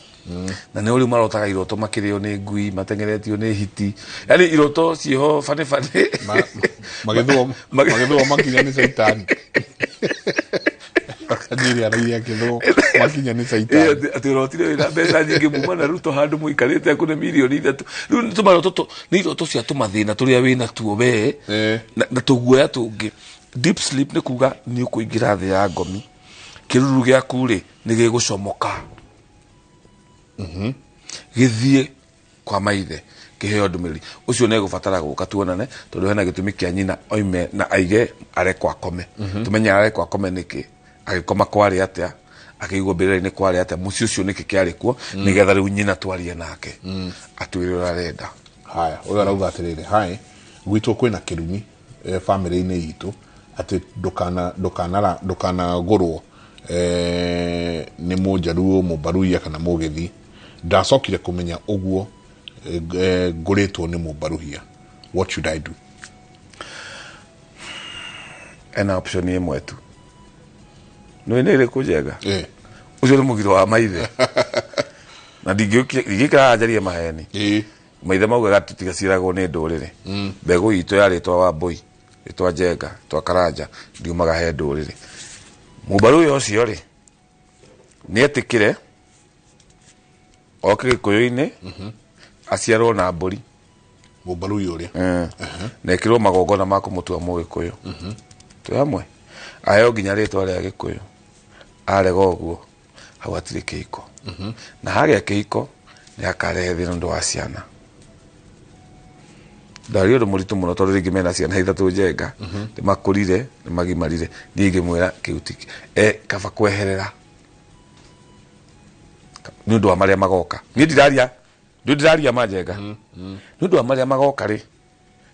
Na nĩ ũrĩu marotaga iroto makĩrĩo nĩ ngui, mateng'eretio nĩ hiti. Yaani iroto ciĩho bane bane. Magĩthũo makinya nĩ caitani. Kanjiri arairie akĩthũo makinya nĩ caitani. Atĩ ũrotire wĩna mbeca nyingĩ muma na Ruto handũ mũikarĩte akũne mirioni 3. Rĩu nĩ tũmaroto nĩ iroto cia tũmathĩna tũrĩa wĩna tuo we na tũguoya tũngĩ. Deep sleep nĩ kuga nĩ ũkũingĩra thĩ ya ngomi. Kĩruru gĩaku rĩ nĩ gĩgũcomoka. Gĩthiĩ kwa maithe kĩheo ndũmĩrĩri. Ũcio nĩ egũbatara gũka tuonane tondũ hena gĩtũmi kĩa nyina oime na aige arekwo akome. Tũmenye arekwo akome nĩkĩ, agĩkoma kwarĩ atĩa, akĩigwo mbĩrĩra-inĩ kwarĩ atĩa, mũciĩ ũcio nĩkĩ kĩarĩ kuo, nĩgetha rĩu nyina twarie nake atwĩre ũrĩa arenda. Haya, ũyũ arauga atĩrĩrĩ, hi, gwitũ kwĩna kĩrumi bamĩrĩ-inĩ itũ atĩ ndũkanagũrwo nĩ mũnjaruo, mũmbaruia kana mũgĩthi. Ndacokire kũmenya ũguo ngũrĩtwo nĩ mũmbaruhia. What should I do? Ena option ĩmwe tu. Nĩ nĩ ĩrĩkũ njega? Ũcio nĩ mũgiro wa maithe. Na ndingĩikara njarie maheni. Maithe maugaga tũtigaciragwo nĩ ndũrĩrĩ. Mbegũ itũ ya rĩtwa Wambũi, rĩtwa Njenga, rĩtwa Karanja ndiumaga he ndũrĩrĩ. Mũmbaruya ũcio rĩ nĩ etĩkĩre oke Gĩkũyũ-inĩ aciarwo na mbũri. Mũmbaruya ũrĩa? Na ekĩrwo magongona ma kũmũtua Mũgĩkũyũ. Twĩ hamwe. Aheo nginya rĩtwa rĩa Gĩkũyũ. Arega ũguo hau hatirĩ kĩhiko. Na hagĩa kĩhiko nĩ akarehe thĩna ũndũ wa ciana. Ndarĩ ũndũ mũritũ mũno tondũ rĩngĩ mena ciana 3 Njenga, nĩ makũrire, nĩ magimarire. Niĩ ingĩmwĩra kĩu ti kaba kweherera nĩ ũndũ wa marĩa magoka. Niĩ ndiraria, ndũ ndiraria ma Njenga. Nĩ ũndũ wa marĩa magoka rĩ,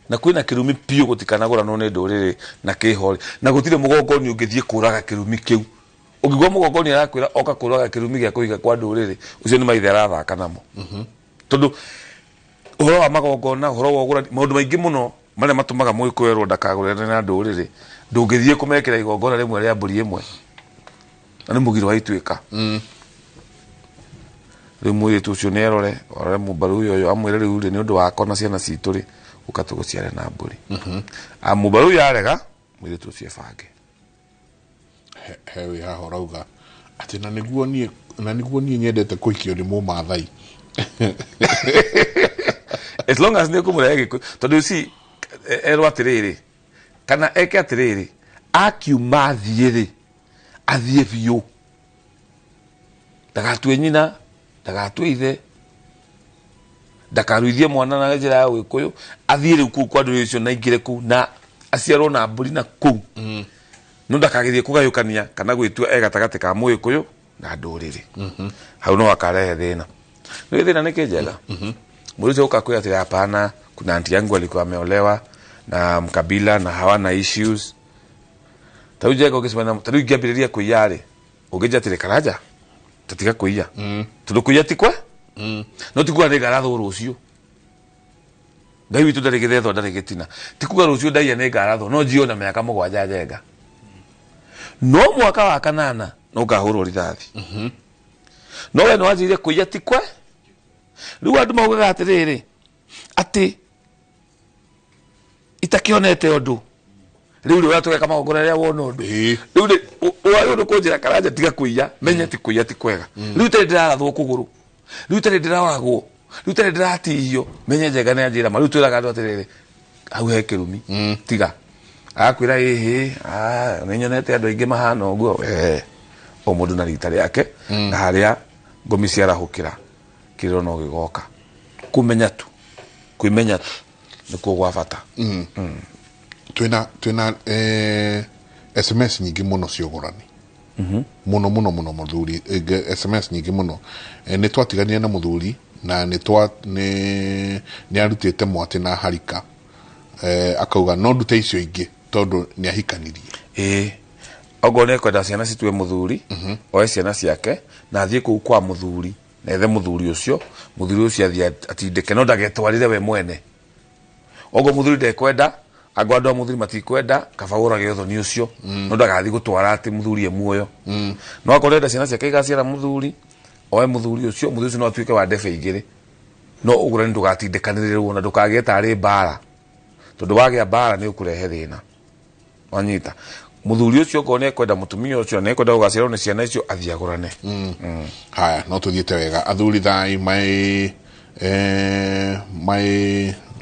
na kwĩna kĩrumi biũ gũtikanagũranwo nĩ ndũrĩrĩ na kĩho rĩ, na gũtirĩ mũgongoni ũngĩthiĩ kũraga kĩrumi kĩu. Ũngĩigua mũgongoni arakwĩra oka kũraga kĩrumi gĩa kũhiga kwa ndũrĩrĩ, ũcio nĩ maithe arathaka namo. Tondũ ũhoro wa magongona, ũhoro wa ũgũrani, maũndũ maingĩ mũno marĩa matũmaga Mũgĩkũyũ erwo ndakagũrane na ndũrĩrĩ, ndũngĩthiĩ kũmekĩra igongona rĩmwe rĩa mbũri ĩmwe. Na nĩ mũgiro wa ituĩka. Rĩu mũirĩtu ũcio nĩ erore, arore mũmbaruya ũyũ, amwĩre rĩu rĩ, nĩ ũndũ wakwa na ciana citũ rĩ, ũka tũgũciare na mbũri. Mũmbaruya arega, mũirĩtu ũcio ebange. He wĩ haha ũrauga atĩ na nĩguo niĩ nyendete kũhikio nĩ Mũmathai. As long as nĩ ũkũmũrehe Gĩkũyũ, tondũ si erwo atĩrĩrĩ, kana eke atĩrĩrĩ, akiuma athiĩ rĩ, athiĩ biũ. Ndagatue nyina, ndagatue ithe, ndakaruithie mwana na njĩra ya Ũgĩkũyũ, athiĩ rĩu kũu kwa ndũrĩrĩ icio na aingĩre kũu na aciarwo na mbũri na kũu. No ndakagĩthiĩ kũgayũkania kana gwĩtua e gatagatĩ ka Mũgĩkũyũ na ndũrĩrĩ. Hau no akarehe thĩna. Nĩ thĩna nĩ kĩ Njega? Mũndũ ũcio ũka kwĩra atĩ hapana, kuna aunti yangu alikuwa ameolewa na mkabila na hawana issues. Ta rĩu Njenga ũngĩcemania na, ta rĩu ingĩambĩrĩria kũiya rĩ, ũngĩnjĩra atĩrĩ, Karanja, tũtiga kũiya. Tondũ kũiya ti kwe? No ti kuga nĩ ngarathwo rũciũ. Ngai witũ ndarĩ gĩthetho, ndarĩ gĩtina. Ti kuga rũciũ ndaiya nĩ ngarathwo, no njiyo na mĩaka 7 Njenga. No mwaka wa 8 no ngahũrwo rithathi. No we nĩ wanjĩrire kũiya ti kwe? Rĩu andũ maugaga atĩrĩrĩ, atĩ itakĩonete ũndũ. Rĩu rĩ, ũratũgeka magongona rĩrĩa wona ũndũ. Rĩu rĩ, wagĩrĩirwo nĩ kũnjĩra Karanja tiga kũiya, menye ti kũiya ti kwega. Rĩu itarĩ ndĩrarathwo kũgũrũ. Rĩu itarĩ ndĩroragwo. Rĩu tene ndĩratihio menye Njenga nĩ anjĩra ma rĩu twĩraga andũ atĩrĩrĩ hau he kĩrumi tiga agakwĩra ĩhĩ nĩ nyonete andũ aingĩ mahana ũguo o mũndũ na rita rĩake na harĩa ngomi ciarahũkĩra kĩrĩro no gĩgoka kũmenya tu kwĩmenya tu nĩkuo gwa bata. Twina SMS nyingĩ mũno cia ũgũrani mũno mũno mũno mũthuri SMS nyingĩ mũno. Nĩ twatiganire na mũthuri na nĩ arutĩte mwatĩ na harika akauga no ndute icio ingĩ tondũ nĩ ahikanirie. Okorwo nĩ ekwenda ciana citue mũthuri oe ciana ciake na athiĩ kũu kwa mũthuri na ethe mũthuri ũcio athiĩ atindĩke no ndagetwarĩre we mwene. Okorwo mũthuri ndekwenda angwa andũ a mũthuri matikwenda kaba ũrage ũthoni ũcio no ndagathiĩ gũtwara atĩ mũthuri e muoyo. No akorwo enda ciana ciake igaciara mũthuri oe mũthuri ũcio no atuĩke wa ndebe igĩrĩ no ũgũrani ndũgatindĩkanĩrĩrwo na ndũkagĩe tarĩ mbara tondũ wagĩa mbara nĩ ũkũrehe thĩna. Wanyita mũthuri ũcio okorwo nĩ ekwenda mũtumia ũcio na ekwenda gũgaciarwo nĩ ciana icio athiĩ agũrane. Haya no tũthiĩte wega athuri thai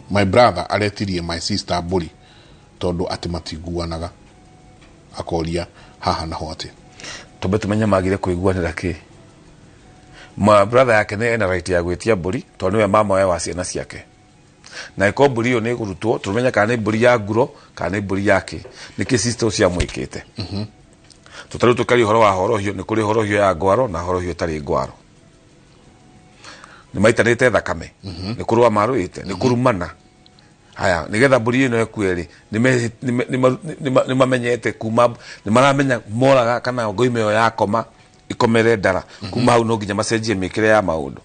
my brother aretirie my sister mbũri tondũ atĩ matiguanaga akoria haha naho atĩ tũmbe tũmenye magire kũiguanĩra kĩ. Ma brother yake nĩ ena right ya gwĩtia mbũri tondũ nĩwe mama we wa ciana ciake na ĩkorwo mbũri ĩyo nĩ ĩkũrutwo tũmenye kana nĩ mbũri ya nguro kana nĩ mbũri yake nĩkĩ sister ũcio amwĩkĩte. Tũtarĩ tũkaria ũhoro wa horohio nĩ kũrĩ horohio ya ngwaro na horohio ĩtarĩ ngwaro nĩ maitanĩte thakame nĩ kũrũa marũĩte nĩ kũrumana. Haya nĩgetha mbũri ĩno ĩkue rĩ nĩ mamenyete kuma nĩ maramenya moraga kana ngoima ĩyo yakoma ikomere ndara kuma hau no nginya macenjie mĩkĩre ya maũndũ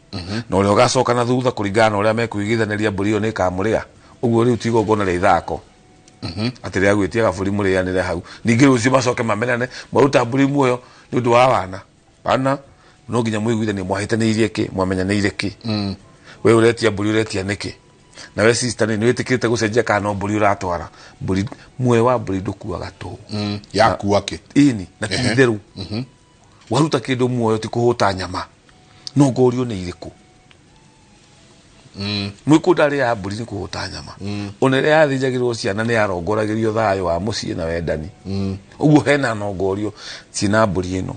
na ũrĩa ũgacoka na thutha kũringana na ũrĩa mekũigithanĩria mbũri ĩyo nĩ ĩkamũrĩa ũguo rĩu ti igongona rĩa ithako atĩ rĩa gwĩtia gabũri mũrĩanĩre hau ningĩ rũciũ macoke mamenane mwaruta mbũri muoyo nĩ ũndũ wa wana no nginya mũiguithanie mwahĩtanĩirie kĩ mwamenyanĩire kĩ we ũretia mbũri ũretia nĩkĩ na we sister nĩ wĩtĩkĩrĩte gũcenjia kana no mbũri ũratwara mbũri muoyo wa mbũri ndũkuaga tũhũ yakua kĩ ĩni na ti itherũ waruta kĩndũ muoyo ti kũhũta nyama no ngorio nĩ irĩkũ mwĩkũnda rĩa mbũri nĩ kũhũta nyama ona ĩrĩa yathĩnjagĩrwo ciana nĩ yarongoragĩrio thayũ wa mũciĩ na wendani ũguo hena nongorio ciĩna mbũri ĩno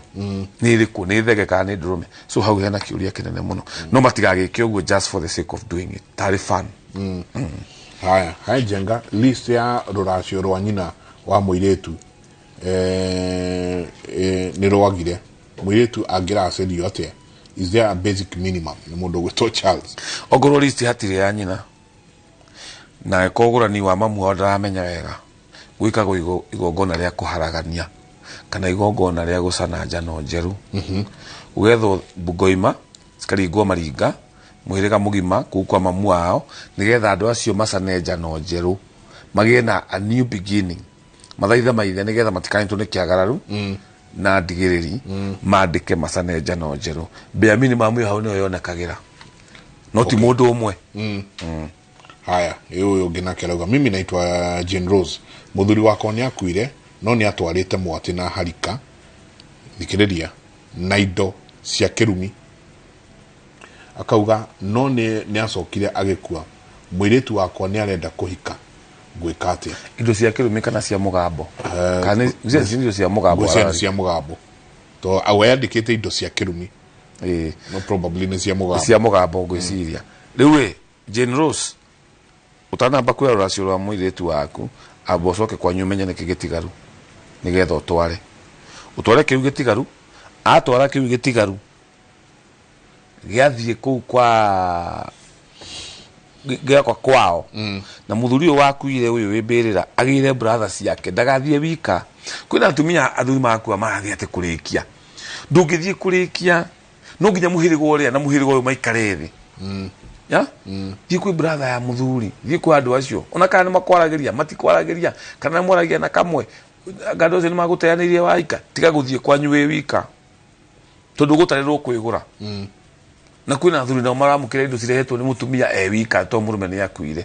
nĩ ĩrĩkũ nĩ thege kana nĩ ndũrũme so hau hena kĩũria kĩnene mũno no matigagĩke ũguo just for the sake of doing it tarĩ fun. Haya hai Njenga list ya rũracio rwa nyina wa mũirĩtu nĩ rwagire mũirĩtu angĩracerio atĩa? Is there a basic minimum? Nĩ mũndũ ũgwĩtwo Charles. Ongorwo list hatirĩ ya nyina na ĩkorwo wa mamu wao ndaramenya wega gwĩkagwo igongona rĩa kũharagania kana igongona rĩa gũcana njano njerũ ũgethwo ngoima cikaringwo maringa mũhĩrĩga mũgima kũu kwa mamu wao nĩgetha andũ acio macane njano njerũ magĩe na a new beginning mathaithe maithe nĩgetha matikanyitwo nĩ kĩagararu na ndigĩrĩri mandĩke macane njano njerũ bare minimum ĩyo hau nĩyo yonekagĩra no ti mũndũ ũmwe. Haya ũyũ ũngĩ nake arauga mimi naitwa Jane Rose mũthuri wakwa nĩ akuire no nĩ atwarĩte mwatĩ na harika thikĩrĩria na indo cia kĩrumi akauga no nĩ acokire agĩkua mũirĩtu wakwa nĩ arenda kũhika gwĩka atĩa? Indo cia kĩrumi kana cia mũgambo kana indo cia mũgambo cia mũgambo to aweyandĩkĩte indo cia kĩrumi no probably nĩ cia mũgambo cia mũgambo ngwĩciria. Rĩu ĩ Jane Rose ũtanamba kuoya rũracio rwa mũirĩtu waku amba ũcoke kwanyu ũmenye nĩkĩ gĩtigaru nĩgetha ũtware kĩu gĩtigaru atwara kĩu gĩtigaru gĩathiĩ kũu kwa gĩakwa kwao na mũthuri ũyũ wakuire ũyũ wĩ mbĩrĩra agĩire brother ciake ndagathiĩ wika kwĩna atumia athuri makua marathiĩ atĩ kũrĩkia ndũngĩthiĩ kũrĩkia no nginya mũhĩrĩga ũrĩa na mũhĩrĩga ũyũ maikare thĩ ya thiĩ kwĩ brother ya mũthuri thiĩ kwĩ andũ acio ona kana nĩ makwaragĩria matikwaragĩria kana nĩ mwaragia na kamwe andũ acio nĩ magũteanĩirie waika tiga gũthiĩ kwanyu wĩ wika tondũ ũgũtarĩrwo kwĩgũra na kwĩna athuri nao maramũkĩra indo cirehetwo nĩ mũtumia e wika to mũrũme nĩ akuire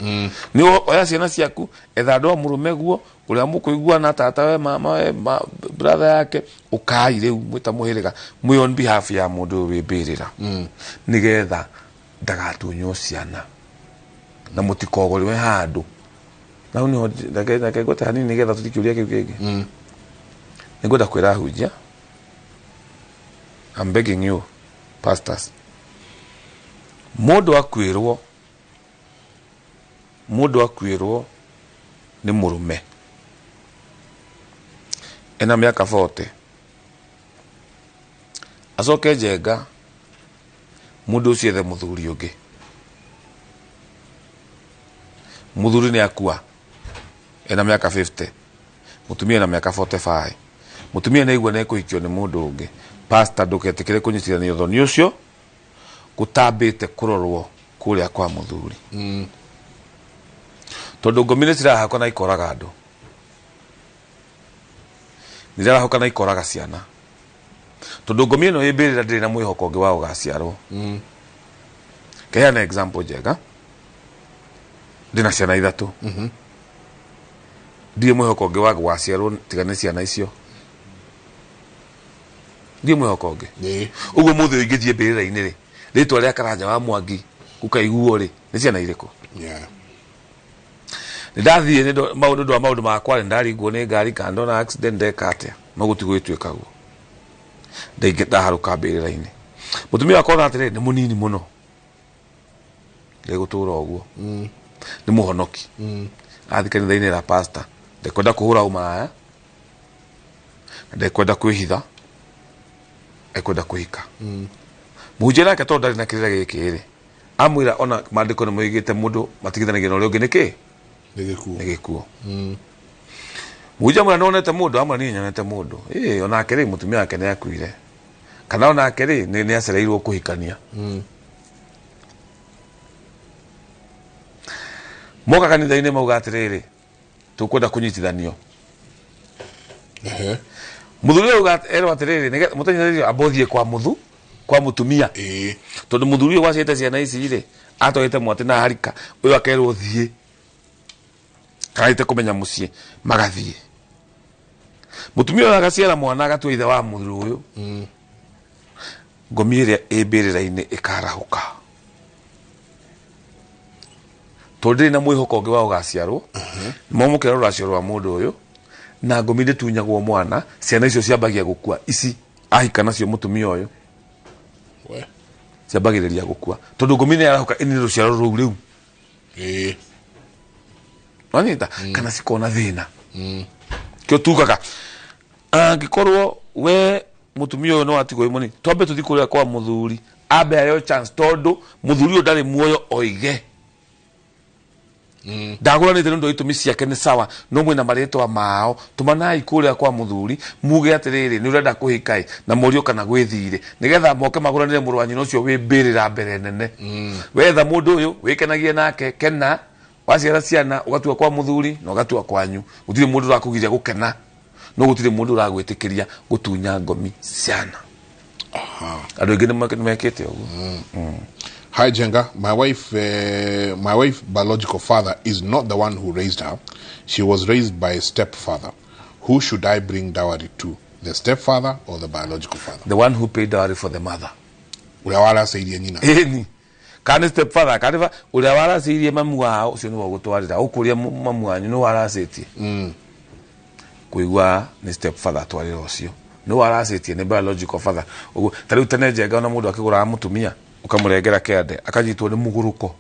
nĩ oya ciana ciaku etha andũ a mũrũme guo ũrĩa mũkũiguana tata we mama we brother yake ũkai rĩu mwĩta mũhĩrĩga mwĩ on behalf ya mũndũ ũyũ wĩ mbĩrĩra nĩgetha Ndagatunywo ciana na mutikogoriwe handu na hau niho reke ngwete hanini nigetha tũthiĩ kĩũria kĩu kĩngĩ. Nĩngwenda kwĩra ahunjia, I'm begging you pastors, mũndũ akuĩrwo nĩ mũrũme ena mĩaka 40 acoke njenga mũndũ ũcio ethe mũthuri ũngĩ, mũthuri nĩ akua ena mĩaka 50, mũtumia ena mĩaka 45, mũtumia nĩ aigua nĩ ekũhikio nĩ mũndũ ũngĩ. Pastor, ndũgetĩkĩre kũnyitithania ũthoni ũcio gũtambĩte kũrorwo kũrĩa kwa mũthuri. Tondũ ngomi nĩ cirahakwo na ikoraga andũ, nĩ irarahũka na ikoraga ciana, tondũ ngomi ĩno ĩ mbĩrĩra ndĩrĩ na mwĩhoko ũngĩ wa gũgaciarwo. Ngeheana example njega, ndĩna ciana ithatũ, ndirĩ mwĩhoko ũngĩ wa gũgaciarwo tiga nĩ ciana icio, ndirĩ mwĩhoko ũngĩ. Ũguo mũthĩ ũyũ ingĩthiĩ mbĩrĩra-inĩ rĩ, rĩtwa rĩa Karanja wa Mwangi gũkaiguo rĩ, nĩ ciana irĩkũ? Nĩ ndathiĩ nĩ ũndũ wa maũndũ makwa rĩ, ndaringwo nĩ ngari kana ndona accident ndeka atĩa, no gũtigũgĩtuĩka guo. Ndaharũka mbĩrĩra-inĩ. Mũtumia wakwa ona atĩrĩrĩ, nĩ mũnini mũno, ndegũtũra ũguo, nĩ mũhonoki. Athiĩ kanitha-inĩ ra pastor, ndekwenda kũhũra ũmaraya, na ndekwenda kwĩhitha, ekwenda kũhika. Mũhunjia nake tondũ ndarĩ na kĩrĩra gĩkĩ rĩ, amwĩra ona maandĩko nĩ moigĩte mũndũ matigithanagia na ũrĩa ũngĩ nĩkĩ? Nĩ gĩkuũ. Nĩ gĩkuũ. Mũhunjia amwĩra nĩwonete mũndũ, amwĩra niĩ nyonete mũndũ. Ĩĩ, onake rĩ, mũtumia wake nĩ akuire. Kana onake rĩ, nĩ acereirwo kũhikania. Moka kanitha-inĩ mauga atĩrĩrĩ, tũkwenda kũnyitithanio. Mũthuri ũyũ auga erwo atĩrĩrĩ, nĩgetha mũtanyitithanio amba ũthiĩ kwa mũthu, kwa mũtumia. Tondũ mũthuri ũyũ waciarĩte ciana ici rĩ, atwarĩte mwatĩ na harika, ũyũ akerwo thiĩ. Karĩte kũmenya mũciĩ, magathiĩ. Mũtumia ũyũ agaciara mwana agatua ithe wa mũthuri ũyũ. Ngomi ĩrĩa ĩ mbĩrĩra-inĩ ĩkarahũka. Tondũ ndĩrĩ na mwĩhoko ũngĩ wa gũgaciarwo, momũkĩra rũracio rwa mũndũ ũyũ, na ngomi ndĩtunyagwo mwana, ciana icio ciambagia gũkua. Ici ahika nacio mũtumia ũyũ. Ciambagĩrĩria gũkua. Tondũ ngomi nĩ yarahũka ĩnĩ rũciaro rũu rĩu. Wanyita? Kana cikona thĩna. Kĩo tugaga, angĩkorwo we mũtumia ũyũ no atigwo wĩ mũnini, twambe tũthiĩ kũrĩa kwa mũthuri, ambe aheo chance tondũ mũthuri ũyũ ndarĩ muoyo oige. Ndagũranĩte nĩ ũndũ wa itũmi ciake nĩ sawa, no mwĩna marĩtwa mao, tũmanai kũrĩa kwa mũthuri, muge atĩrĩrĩ, nĩ ũrenda kũhika ĩ, na mũriũ kana gwĩthirĩ, nĩgetha moke magũranĩre mũrũ wa nyina ũcio wĩ mbĩrĩra mbere nene. Wetha mũndũ ũyũ, wĩkenagie nake, kena, waciara ciana, ũgatua kwa mũthuri na ũgatua kwanyu. Gũtirĩ mũndũ ũrakũgiria gũkena, no gũtirĩ mũndũ ũragwĩtĩkĩria gũtunya ngomi ciana. Andũ aingĩ nĩ mekĩte ũguo. Hi Jenga, my wife biological father is not the one who raised her. She was raised by a stepfather. Who should I bring dowry to? The stepfather or the biological father? The one who paid dowry for the mother. Ũrĩa waracĩirie nyina. Ĩni. Kana stepfather, kana ũrĩa waracĩirie mamu wao, ũcio nĩwe ũgũtwarĩra. Ũkũria mamu wanyu nĩwe waracĩtie. Kũigua nĩ stepfather atwarĩra ũcio. Nĩwe waracĩtie, nĩ biological father. Ũguo, ta rĩu tene Njenga ona mũndũ akĩgũraga mũtumia, ũkamũrengera kĩande, akanyitwo nĩ mũgũrũko.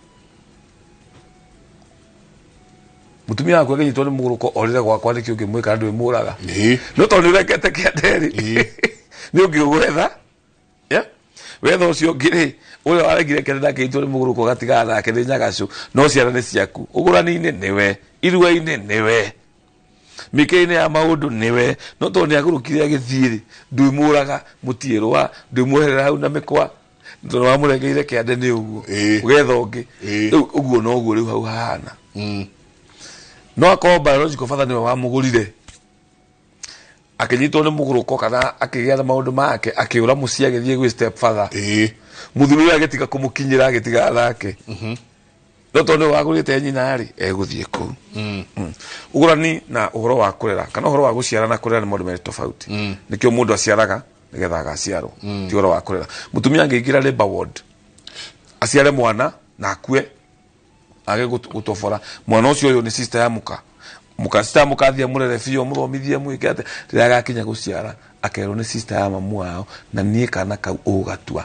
Mũtumia waku akĩnyitwo nĩ mũgũrũko, orĩre gwakwa nĩkĩ ũngĩmwĩka ndwĩmũraga. No tondũ nĩũrengete kĩande rĩ, nĩ ũngĩũgwetha. Wetha ũcio ũngĩ rĩ, ũrĩa warengire kĩande na akĩnyitwo nĩ mũgũrũko ũgatigana nake nĩ nyagacũ, no ciana nĩ ciaku. Ũgũrani-inĩ nĩwe, irua-inĩ nĩwe, mĩkĩre-inĩ ya maũndũ nĩwe, no tondũ nĩagũrũkire agĩthiĩ rĩ, ndwĩmũraga, mũtiĩrũa, ndwĩmweherera hau na mĩkwa, tondũ wamũrengeire kĩande nĩ ũguo. Ũgetha ũngĩ. Rĩu ũguo noguo rĩu hau hahana. No akorwo biological father nĩwe wamũgũrire, akĩnyitwo nĩ mũgũrũko kana akĩgĩa na maũndũ make, akĩũra mũciĩ agĩthiĩ gwĩ stepfather. Mũthuri ũyũ agĩtiga kũmũkinyĩra, agĩtigana nake. No tondũ nĩwe wagũrĩte nyina rĩ, egũthiĩ kũu. Ũgũrani na ũhoro wa kũrera kana ũhoro wa gũciara na kũrera nĩ maũndũ merĩ tofauti. Nĩkĩo mũndũ aciaraga nĩgetha agaciarwo, ti ũhoro wa kũrera. Mũtumia angĩingĩra labor ward Aciare mwana na akue age gutobora mwana ucio uyu ni sister ya muka muka sister muka athie murere biũ muthomithie mwike ate rĩrĩa agakinya guciara akerwo ni sister ya mamu wao na niĩ kana kau ũgatua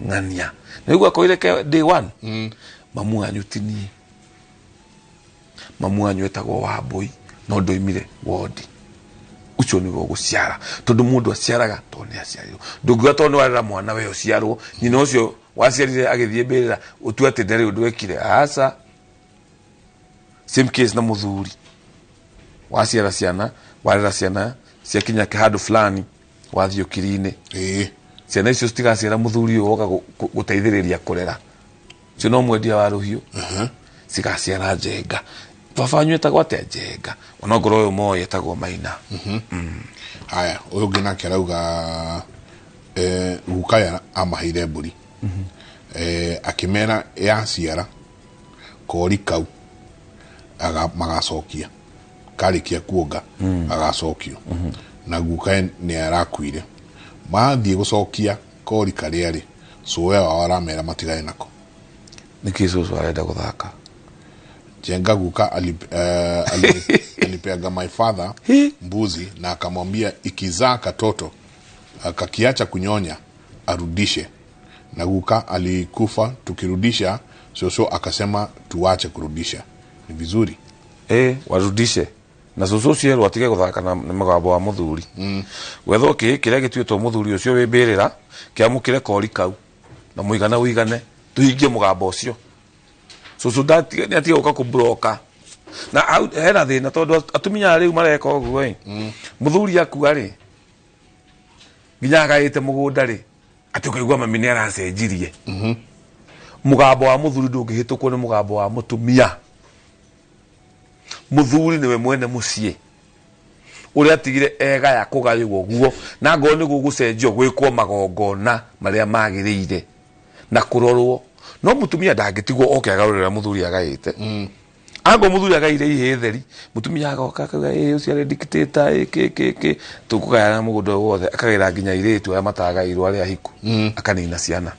ng'ania nĩguo akoire ke day one. Mamu wanyu ti niĩ, mamu wanyu etagwo Wambui no ndoimire wodi ucio nĩwe ũgũciara tondũ mũndũ aciaraga tondũ nĩ aciarirwo. Ndũngiuga tondũ nĩ warera mwana we ũciarwo nyina ũcio waciarire agĩthiĩ mbĩrĩra ũtue atĩ ndarĩ ũndũ ekire. Aca, same case na mũthuri waciara ciana warera ciana ciakinya handũ fulani wathiĩ ũkiri-inĩ, ciana icio citigaciara mũthuri ũyũ woka gũteithĩrĩria kũrera ũcio no mwendia wa rũhiũ. Cigaciara Njenga. Baba wanyu etagwo atĩa? Njenga. Onongorwo ũyũ moĩ etagwo Maina. Haya, ũyũ ũngĩ nake arauga gukaya amaheire mbũri, akĩmera yaciara kori kau magacokia karĩkia kuonga agacokio, na guka nĩ arakuire. Mathiĩ gũcokia kori karĩa rĩ, cũwe wao aramera matigane nako. Nĩkĩ cũcũ arenda gũthaka? Njenga guka alipeaga my father mbuzi na akamwambia ikizaa katoto kakiacha kunyonya arudishe, na guka alikufa. Tukirudisha shosho akasema tuache kurudisha, ni vizuri warudishe na cũcũ cierwo atige gũthaka na mũgambo wa mũthuri. Wethwo kĩ kĩrĩa gĩtuĩtwo mũthuri ũcio wĩ mbĩrĩra kĩamũkĩre kori kau na mũigana ũigane tũhingie mũgambo ũcio. Cũcũ nĩ atige gũka kũbroka na hena thĩna tondũ atumia rĩu mareka ũguo ĩ mũthuri akua rĩ nginya agaĩte mũgũnda rĩ atĩ ũkaigua mami nĩ aracenjirie. Mũgambo wa mũthuri ndũngĩhĩtũkwo nĩ mũgambo wa mũtumia. Mũthuri nĩwe mwene mũciĩ ũrĩa atigire egaya kũgaywo guo na ngorwo nĩ gũgũcenjio gwĩkwo magongona marĩa magĩrĩire na kũrorwo. No mũtumia ndangĩtigwo oke agarũrĩra mũthuri agaĩte. Ango mũthuri agaire ihĩĩ theri mũtumia agoka akauga ĩ ũcio arĩ dictator ĩ kĩ kĩ kĩ tũkũgayana mũgũnda wothe akagĩra nginya airĩtu arĩa matagairwo arĩa ahiku akanina ciana.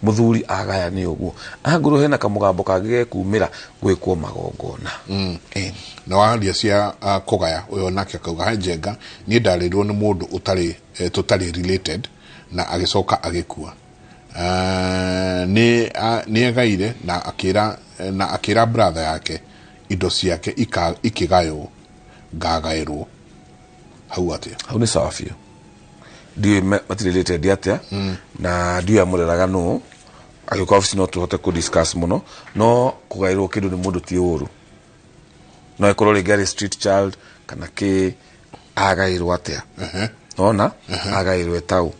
Mũthuri agaya nĩ ũguo angorwo hena kamũgambo kangĩ gekumĩra gwĩkwo magongona. Na waria cia kũgaya ũyũ nake akauga he Njenga niĩ ndarĩirwo nĩ mũndũ ũtarĩ tũtarĩ related na agĩcoka agĩkua. Nĩ agaire na akĩra brother yake indo ciake ikĩgaywo ngagaĩrwo. Hau atĩa? Hau nĩ sawa biũ. Ndiũĩ matirĩ related atĩa na ndiũĩ amũreraga nũ. Agĩũka obici no tũhote kũ discuss mũno no kũgaĩrwo kĩndũ nĩ mũndũ ti ũru. No ĩkorwo rĩngĩ arĩ street child kana kĩ agaĩrwo atĩa. Nona agaĩrwo ĩtau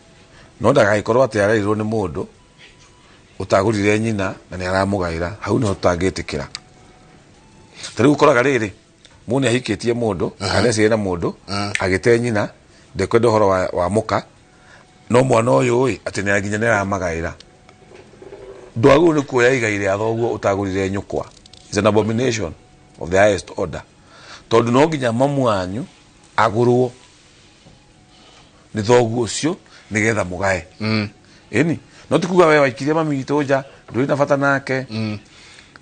no ndagagĩkorwo atĩ arairwo nĩ mũndũ ũtagũrire nyina na nĩ aramũgaĩra. Hau nĩho tũtangĩtĩkĩra. Ta rĩu ũkoraga rĩrĩ mũndũ nĩ ahikĩtie mũndũ kana ecire na mũndũ agĩte nyina ndekwenda ũhoro wa mũka no mwana ũyũ ĩ atĩ nĩ nginya nĩ aramagaĩra. Ndwagĩrĩirwo nĩ kuoya igai rĩa thoguo ũtagũrire nyũkwa. It's an abomination of the highest order tondũ no nginya mamu wanyu agũrwo nĩ thoguo ũcio nĩgetha mũgae. Ĩni no ti kuga we waikirie mami witũ nja ndũrĩ na bata nake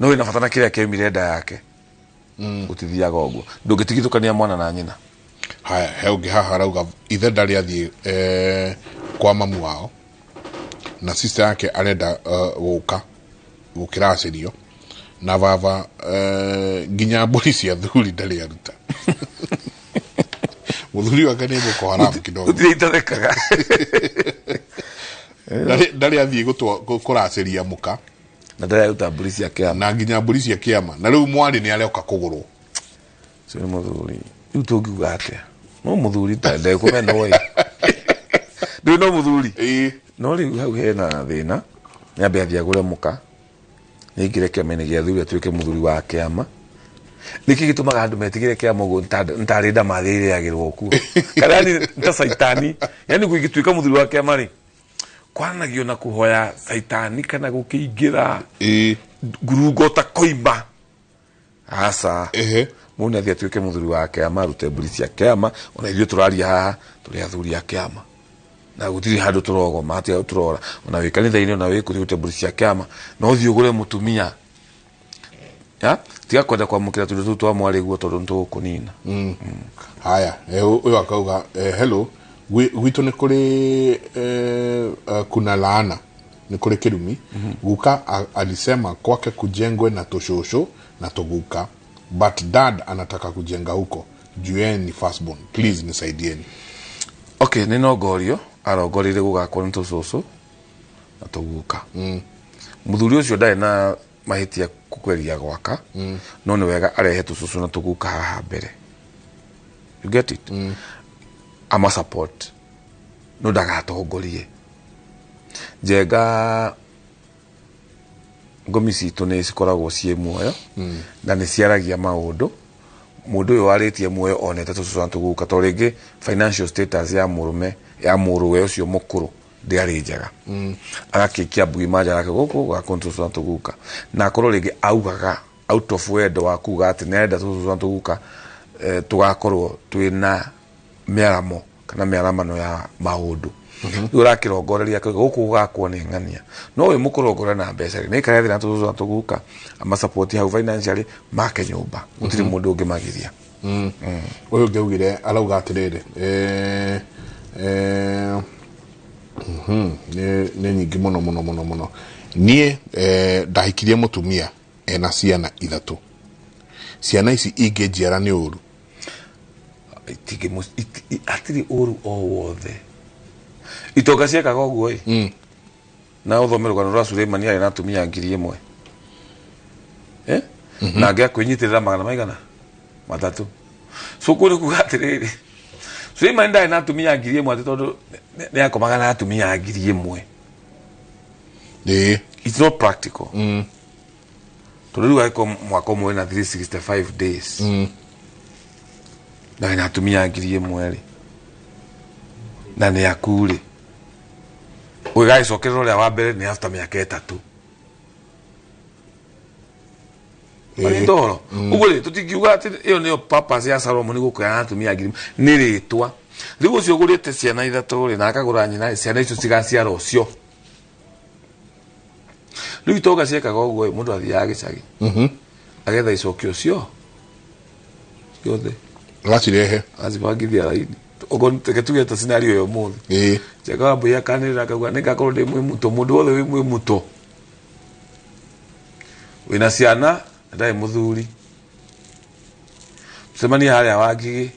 no wĩna bata na kĩrĩa kĩaumire nda yake. Gũtithiaga ũguo ndũngĩtigithũkania mwana na nyina. Haya, he ũngĩ haha arauga ithe ndarĩ athiĩ kwa mamu wao na sister yake arenda gũka gũkĩracĩrio na baba nginya mbũri cia thuri ndarĩ aruta. Mũthuri wake nĩ Boko Haram kidogo. Gũtirĩ itathekaga. Ndarĩ athiĩ kũracĩria mũka na ndarĩ aruta mbũri cia kĩama na nginya mbũri cia kĩama na rĩu mwarĩ nĩ aroka kũgũrwo. Ũcio nĩ mũthuri rĩu tũngiuga atĩa? No mũthuri ta ndekũmena ĩ ndũĩ no mũthuri no rĩu hau hena thĩna nĩ ambe athiĩ agũre mũka nĩaingĩre kĩama-inĩ gĩa thuri atuĩke mũthuri wa kĩama. Nĩkĩ gĩtũmaga andũ metigĩre kĩama ũguo ntarĩ ndamathĩ ĩrĩagĩrwo kuo kana yani ta caitani yani gũgĩtuĩka mũthuri wa kĩama rĩ kwanagio na kũhoya caitani kana gũkĩingĩra ngurungo ta koima. Aca mũndũ nĩathiĩ atuĩke mũthuri wa kĩama arute mbũri cia kĩama ona ithuĩ tũraria haha tũrĩ athuri a kĩama. Na gutiri handu turogoma atia turora ona wi kanitha-ini ona wi kuri mburi cia kiama no uthii ugure mutumia ya tiga kwenda kwamukira tundu tu twa mwari guo tondu nitugukunina. Haya, uyu akauga hello, gwitu ni kuri kuna laana ni kuri kirumi. Guka alisema kwake kujengwe na toshosho na toguka, but dad anataka kujenga huko jueni firstborn, please nisaidieni. Okay, ni nongorio arongorire gugakwo ni tucucu na tuguka. Muthuri ucio ndari na mahitia kukweria gwaka, no ni wega arehe tucucu na tuguka haha mbere. You get it? Ama support no ndagatongorie. Njenga ngomi citũ nĩ cikoragwo ciĩ muoyo na nĩ ciaragia maũndũ. Mũndũ ũyũ warĩtie muoyo onete tũcũcũ na tũguka to rĩngĩ financial status ya mũrũme ya mũrũwe ũcio mũkũrũ ndĩarĩ njega, agakĩikia mbugi manja yake gũkũ gwakwo nĩ tũcũcũ na tũguka, na akorwo rĩngĩ augaga out of wendo wa kuga atĩ nĩarenda tũcũcũ na tũguka, tũgakorwo twĩna mĩaramo kana mĩaramano ya maũndũ. Rĩu ũrakĩrongoreria gũkũ gũgakwo nĩ ng'ania, no wĩ mũkũrongora na mbeca rĩ nĩikare thĩ na tũcũcũ na tũguka amasupport hau financially make nyũmba, gũtirĩ mũndũ ũngĩmagiria. Ũyũ ũngĩ augire arauga atĩrĩrĩ, nĩ nyingĩ mũno mũno mũno mũno. Niĩ ndahikirie mũtumia ena ciana 3. Ciana ici ingĩnjiara nĩ ũru? Hatirĩ ũru o wothe. Itonga ciekaga ũguo ĩ, na ũthome rũgano rwa Suleimani arĩ na atumia 1000 na angĩ akwĩnyitĩrĩra 300 maigana. So kũu nĩ kuga atĩrĩrĩ, Suleimani ndarĩ na atumia 1000 atĩ tondũ nĩ akomaga na atumia 1000. It's not practical. Tondũ rĩu angĩkorwo mwaka ũmwe wĩna 365 days na wĩna atumia 1000 rĩ, na nĩ aku rĩ, ũgĩgagĩcokerera ũrĩa wa mbere nĩ after mĩaka 3. Marĩtoro ũguo rĩ, tũtingiuga atĩ ĩyo nĩyo purpose ya Solomon gũkũya na atumia 1000 nĩ rĩtwa. Rĩu ũcio ũgũrĩte ciana 3 rĩ, na akagũra nyina, ciana icio cigaciara ũcio. Rĩu itonga ciekaga ũguo ĩ, mũndũ athiaga gĩcagi agetha icokio ũcio ciothe agacirehe agacibangithia raini. Okorwo reke tuge ta scenario ya ũmũthĩ, Njenga wa Mbui akanĩrĩra akauga nĩngakorwo ndĩ mwĩmuto, mũndũ wothe wĩ mwĩmuto wĩna ciana na ndarĩ mũthuri, tucemanie harĩa Wangigĩ.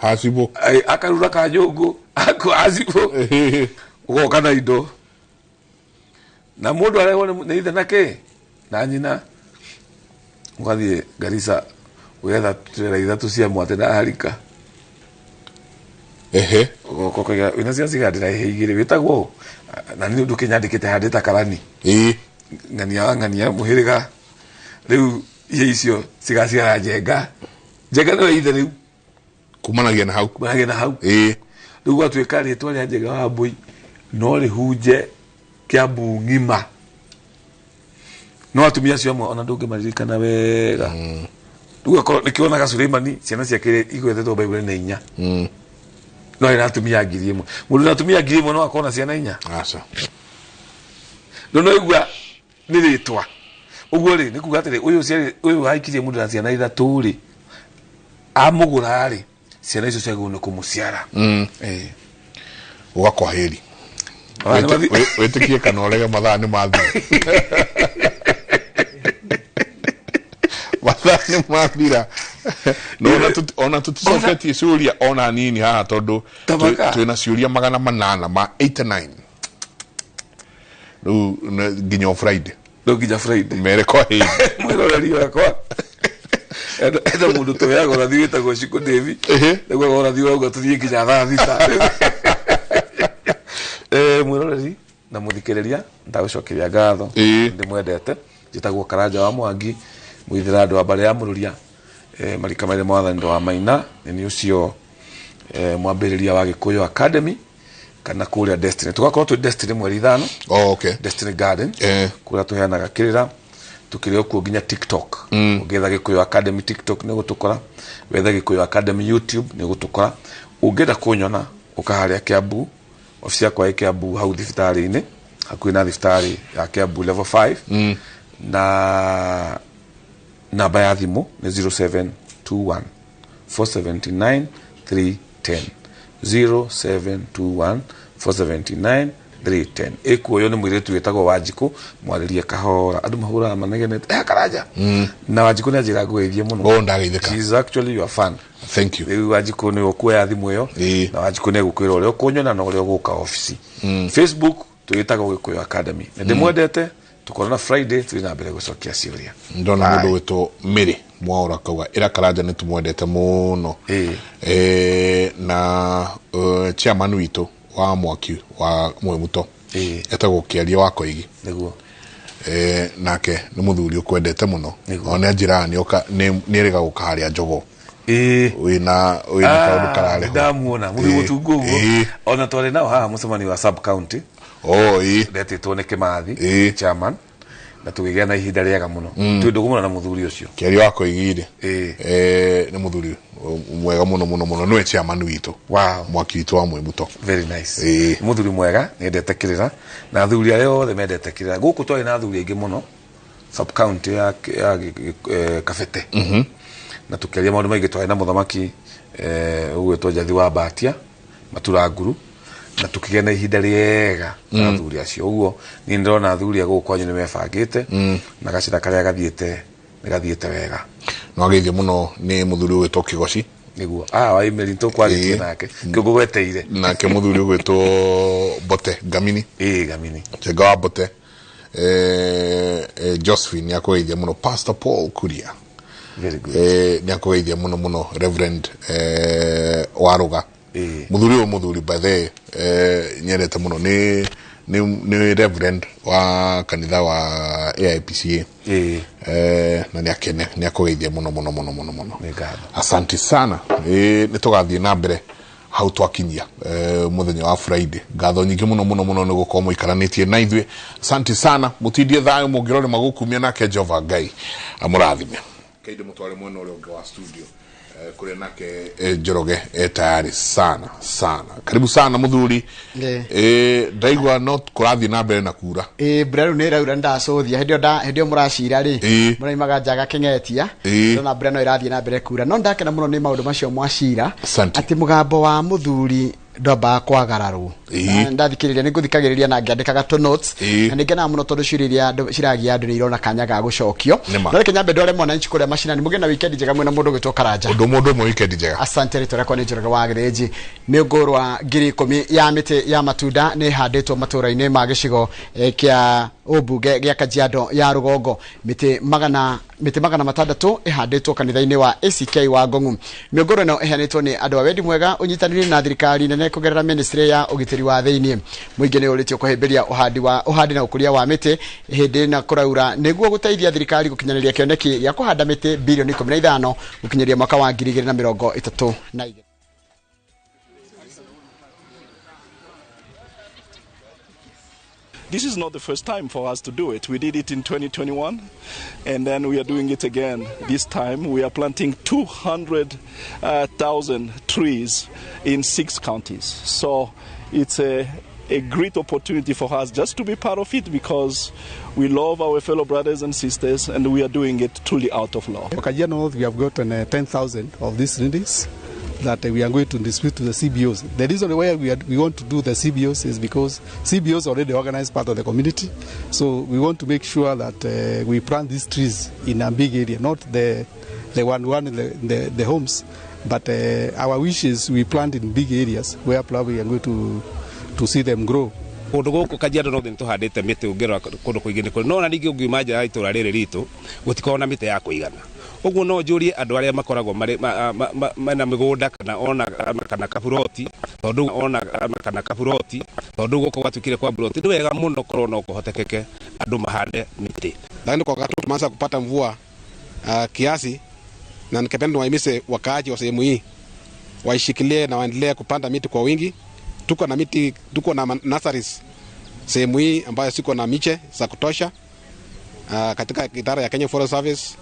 Hacibũ akarura kanyũngũ acibũ ũgoka na indo, na mũndũ arehwo nĩ ithe na kĩ na nyina, ũgathiĩ Garissa ũgetha turera 3 cia mwate na harika. Ũgoka ũkauga wĩna ciana cigana? Ndĩrahe 2. Wĩtagwo na nĩ ũndũ kĩnyandĩkĩte handĩta karani ng'ania wa ng'ania mũhĩrĩga. Rĩu ihe icio cigaciara Njenga. Njenga nĩwe ithe rĩu kumanagia na hau, kumanagia na hau. Rĩu gwatuĩka rĩtwa rĩa Njenga wa Mbui no rĩhunje Kĩambu ng'ima, no atumia acio amwe ona ndũngĩmaririkana wega. Rĩu akorwo nĩkĩonaga Suleimani ciana ciake igwetetwo Bible nĩ 4, no ena atumia 1000. Mũndũ na atumia 1000 no akorwo na ciana 4? Aca. No no igua nĩ rĩtwa. Ũguo rĩ nĩ kuga atĩrĩ, ũyũ ũyũ haikirie mũndũ na ciana 3 rĩ, amũgũra rĩ, ciana icio ciagĩrĩirwo nĩ kũmũciara. Uga kwaheri. Wĩtĩkie kana ũrege, mathaa nĩ mathira. Mathaa nĩ mathira. Ona tũticoketie ciũria ona nini haha tondũ twĩna ciũria 889 rĩu nginya o Friday. Rĩu nginya Friday. Mere kwaheri. Mwĩroreri wakwa enda mũndũ tũheaga ũrathi wĩtagwo Shiko Devi, nĩguo ũrathi wauga tũthiĩ nginya thaa 6. Mwĩroreri na mũthikĩrĩria, ndagũcokeria ngatho, ndĩmwendete. Njĩtagwo Karanja wa Mwangi, mũithĩra andũ wa mbarĩ ya Mũrũria, marika mairĩ mwathani wa Maina, nĩ ũcio mwambĩrĩria wa Gĩkũyũ Academy kana kũrĩa Destiny. Tũgakorwo twĩ Destiny mweri 5. Oh, okay. Destiny Garden. Kũrĩa tũheanaga kĩrĩra, tukĩrĩ okuo nginya TikTok. Ũngĩetha Gĩkũyũ Academy TikTok nĩ ũgũtũkora, wethe Gĩkũyũ Academy YouTube nĩ ũgũtũkora, Ũngĩenda kũnyona ũka harĩa Kiambu, obici yakwa ĩ Kiambu hau thibitarĩ-inĩ, hakuhĩ na thibitarĩ ya Kiambu level 5. Na namba ya thimũ nĩ 0721 479 310, 0721 479 310. Ĩkuoywo nĩ mũirĩtu wĩtagwo Wanjikũ, mwarĩrie kahora, andũ mahũraga manegenete Karanja. Na Wanjikũ nĩ anjĩra ngũgeithie mũno. Oh, ndageithĩka. She is actually your fan. Thank you. Rĩu Wanjikũ nĩwe ũkuoya thimũ ĩyo, na Wanjikũ nĩ egũkwĩra ũrĩa ũkũnyona na ũrĩa ũgũka obici. Facebook twĩtagwo Gĩkũyũ Academy. Nĩ ndĩmwendete, tukorana Friday tũthiĩ na mbere gũcokia ciũria. Ndona mũndũ wĩtwo Mary Mwaura kauga ĩra Karanja nĩ tũmwendete mũno. Na chairman witũ wa mwaki wa Mwemuto etagwo Kĩaria wa Koigi. Nĩguo. Nake nĩ mũthuri ũkwendete mũno. Ona anjĩraga nĩ erĩga gũka harĩa Njogoo. Wĩna kaũndũ kararehwo. Ndamuona mũthuri mũtungu ũguo. Ona twarĩ nao haha mũcemanio wa sub county. Ndetĩtwo nĩ Kĩmathi chairman, na tũgĩgĩa na ihinda rĩega mũno. Twĩ ndũgũ mũno na mũthuri ũcio. Kĩaria wa Koigi rĩ, nĩ mũthuri mwega mũno mũno mũno, nĩwe chairman witũ. Wow. Mwaki witũ wa Mwemuto. Very nice. Nĩ mũthuri mwega, nĩendete kĩrĩra, na athuri arĩa othe mendete kĩrĩra. Gũkũ twarĩ na athuri aingĩ mũno sub county ya Kabete. Na tũkĩaria maũndũ maingĩ, twarĩ na mũthamaki ũgwĩtwo Njathi wa Mbatia Maturanguru, na tukĩgĩa na ihinda rĩega na athuri acio. Ũguo niĩ ndĩrona athuri a gũkũ kwanyu nĩ mebangĩte, na gacĩra karĩa gathiĩte nĩ gathiĩte wega. No ageithio mũno nĩ mũthuri ũgwĩtwo Kĩgoci. Nĩguo. Wa Imeri tũkwarĩtie nake, kĩngũgweteire. Nake mũthuri ũgwĩtwo Mbote Ngamini. Ngamini. Njenga wa Mbote. Josephine nĩ akũgeithia mũno. Pastor Paul Kuria. Very good. Nĩ akũgeithia mũno mũno. Reverend Waruga. Mũthuri ũyũ mũthuri by the nyendete mũno nĩ reverend wa kanitha wa AIPCA. Na nĩ akene, nĩ akũgeithia mũno mũno mũno mũno mũno. Asante sana. Nĩ tũgathiĩ na mbere hau twakinyia mũthenya wa Friday. Ngatho nyingĩ mũno mũno mũno nĩ gũkorwo mũikaranĩtie na ithuĩ. Asante sana. Mũtindie thayũ mũngĩrore magũkumia, nake Jehova Ngai amũrathime. Kainde mũtware mwena ũrĩa ũngĩ wa studio kule nake Njoroge tayari sana sana. Karibu sana muthuri. Ndaigua no kurathi na mbere na kura. Mbura rĩu nĩ ĩraura, ndacũthia hĩndĩ ĩyo mũracira rĩ, mũraimaga njaga kĩng'etia, ndona mbura no ĩrathiĩ na mbere kura. No ndakena mũno nĩ maũndũ macio mwacira, atĩ mũgambo wa mũthuri ndwambaga kwagararwo. Ndathikĩrĩria, nĩ ngũthikagĩrĩria na ngĩandĩkaga tũ notes, na nĩ ngenaga mũno tondũ ciũria iria ciragia andũ nĩ irona kanya ga gũcokio. No reke nyambe ndware mwananchi kũrĩa macinani, mũgĩe na weekend njega mwĩna mũndũ ũgwĩtwo Karanja. Ũndũ mũndũ ũmwe weekend njega. Asante. Rĩtwa rĩakwa nĩ Njoroge wa Gĩthĩnji. Mĩũngũrwa 10,000 ya mĩtĩ ya matunda nĩ ĩhandĩtwo matũũra-inĩ ma gĩcigo kĩa ũmbunge gĩa Kajiado ya Rũgongo. Mĩtĩ 600 ĩhandĩtwo kanitha-inĩ wa ACK wa Ngong'u. Mĩũngũrwa ĩno ĩheanĩtwo nĩ andũ a wendi mwega ũnyitanĩire na thirikari nene kũgerera ministry ya ũgitĩri wa thĩinĩ. Mũingĩ nĩ ũrĩtio kũhĩmbĩria ũhandi na ũkũria wa mĩtĩ hĩndĩ na kũraura nĩguo gũteithia thirikari gũkinyanĩria kĩoneki gĩa kũhanda mĩtĩ bilioni 15 gũkinyĩria mwaka wa 2032. This is not the first time for us to do it. We did it in 2021, and then we are doing it again. This time we are planting 200,000 trees in 6 counties. So it's a great opportunity for us just to be part of it, because we love our fellow brothers and sisters, and we are doing it truly out of love. Kajiado North, we have gotten 10,000 of these seedlings that we are going to distribute to the CBOs. The reason why we want to do the CBOs is because CBOs already organize part of the community. So we want to make sure that we plant these trees in a big area, not the one in the homes, but our wish is we plant in big areas where probably we are going to see them grow. Kundu guku Kajiado North ni tuhandite miti ungirora kundu kuingi ni kuri no na ningi ungiuma nja ya itura riri ritu gutikoragwo na miti ya kuigana. Uguo no njurie andu aria makoragwo mari mena migunda kana ona kana kaburoti tondu ona kana kaburoti tondu guku gwatukire kwa buroti ni wega muno korwo no kuhotekeke andu mahande miti. Lakini kwa wakati tumeanza kupata mvua kiasi, na nikapenda niwahimize wakaaji wa sehemu hii waishikilie na waendelee kupanda miti kwa wingi. Tuko na miti, tuko na nurseries sehemu hii ambayo siko na miche za kutosha katika idara ya Kenya Forest Service.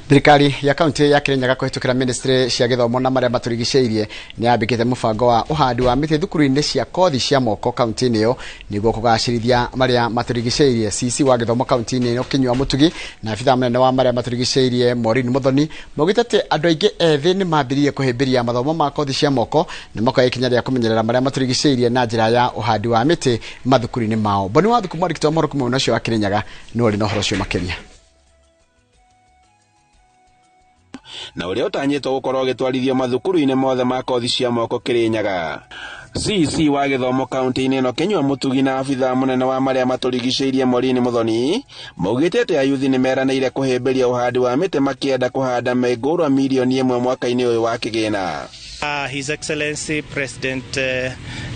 Thirikari ya kaunti ya Kirinyaga kũhĩtũkĩra ministry cia gĩthomo na marĩa matũrigicĩirie nĩ yambĩkĩte mũbango wa ũhandi wa mĩtĩ thukuru-inĩ cia kothi cia moko kaunti-inĩ ĩyo nĩguo kũgacĩrithia marĩa matũrigicĩirie. CC wa gĩthomo kaunti-inĩ ĩyo Kinyua Mũtugi na abithaa mũnene wa marĩa matũrigicĩirie Maureen Muthoni maugĩte atĩ andũ aingĩ ethĩ nĩ mambĩrĩirie kũhĩmbĩria mathomo ma kothi cia moko na makoya ikinya rĩa kũmenyerera marĩa matũrigicĩirie na njĩra ya ũhandi wa mĩtĩ mathukuru-inĩ mao. Boni wa Thuku mwandĩki wa mohoro kuma mwena ũcio wa Kirinyaga nĩwe ũrĩ na ũhoro ũcio makĩria. Na ũrĩa ũtanyĩtwo gũkorwo ũgĩtwarithio mathukuru-inĩ mothe ma kothi cia moko Kirinyaga. CC wa gĩthomo kaunti-inĩ ĩno Kinyua Mũtugi na abithaa mũnene wa marĩa matũrigicĩirie Maureen Muthoni maugĩte atĩ ayuthi nĩ meranĩire kũhĩmbĩria ũhandi wa mĩtĩ makĩenda kũhanda mĩngũrwa mirioni 1 mwaka-inĩ ũyũ wa kĩgĩna. His Excellency President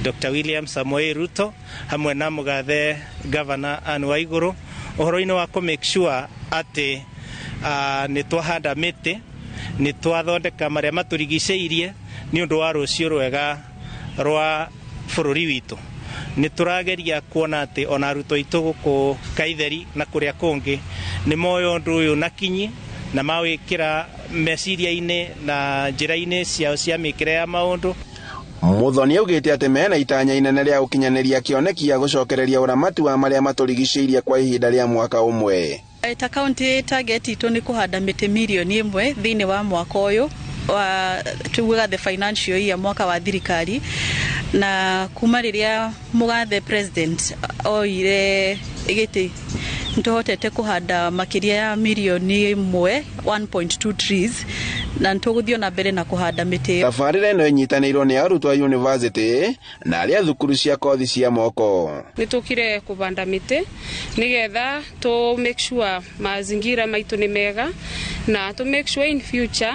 Dr. William Samoei Ruto hamwe na mũgathe Governor Anne Waiguru ũhoro-inĩ wa kũ make sure atĩ nĩ twahanda mĩtĩ, nĩ twathondeka marĩa matũrigicĩirie nĩ ũndũ wa rũciũ rwega rwa bũrũri witũ. Nĩ tũrageria kuona atĩ ona arutwo aitũ gũkũ Kaitheri na kũrĩa kũngĩ nĩ moĩ ũndũ ũyũ na kinyi na mawĩkĩra meciria-inĩ na njĩra-inĩ ciao cia mĩkĩre ya maũndũ. Muthoni augĩte atĩ mena itanya inene rĩa gũkinyanĩria kĩoneki gĩa gũcokereria ũramati wa marĩa matũrigicĩirie kwa ihinda rĩa mwaka ũmwe. Ta kaunti target itũ nĩ kũhanda mĩtĩ mirioni 1 thĩinĩ wa mwaka ũyũ wa tugaga the financial year, mwaka wa thirikari, na kuma rĩrĩa mũgathe president oire gĩtĩ nĩtũhotete kũhanda makĩria ya mirioni 1, 1.2 trees, na nĩtũgũthiĩ na mbere na kũhanda mĩtĩ. Tabarĩra ĩno ĩnyitanĩirwo nĩ arutwo a university na arĩa thukuru cia kothi cia moko. Nĩtũkire kũbanda mĩtĩ nĩgetha tũ make sure mazingira maitũ nĩ mega na tũ make sure in future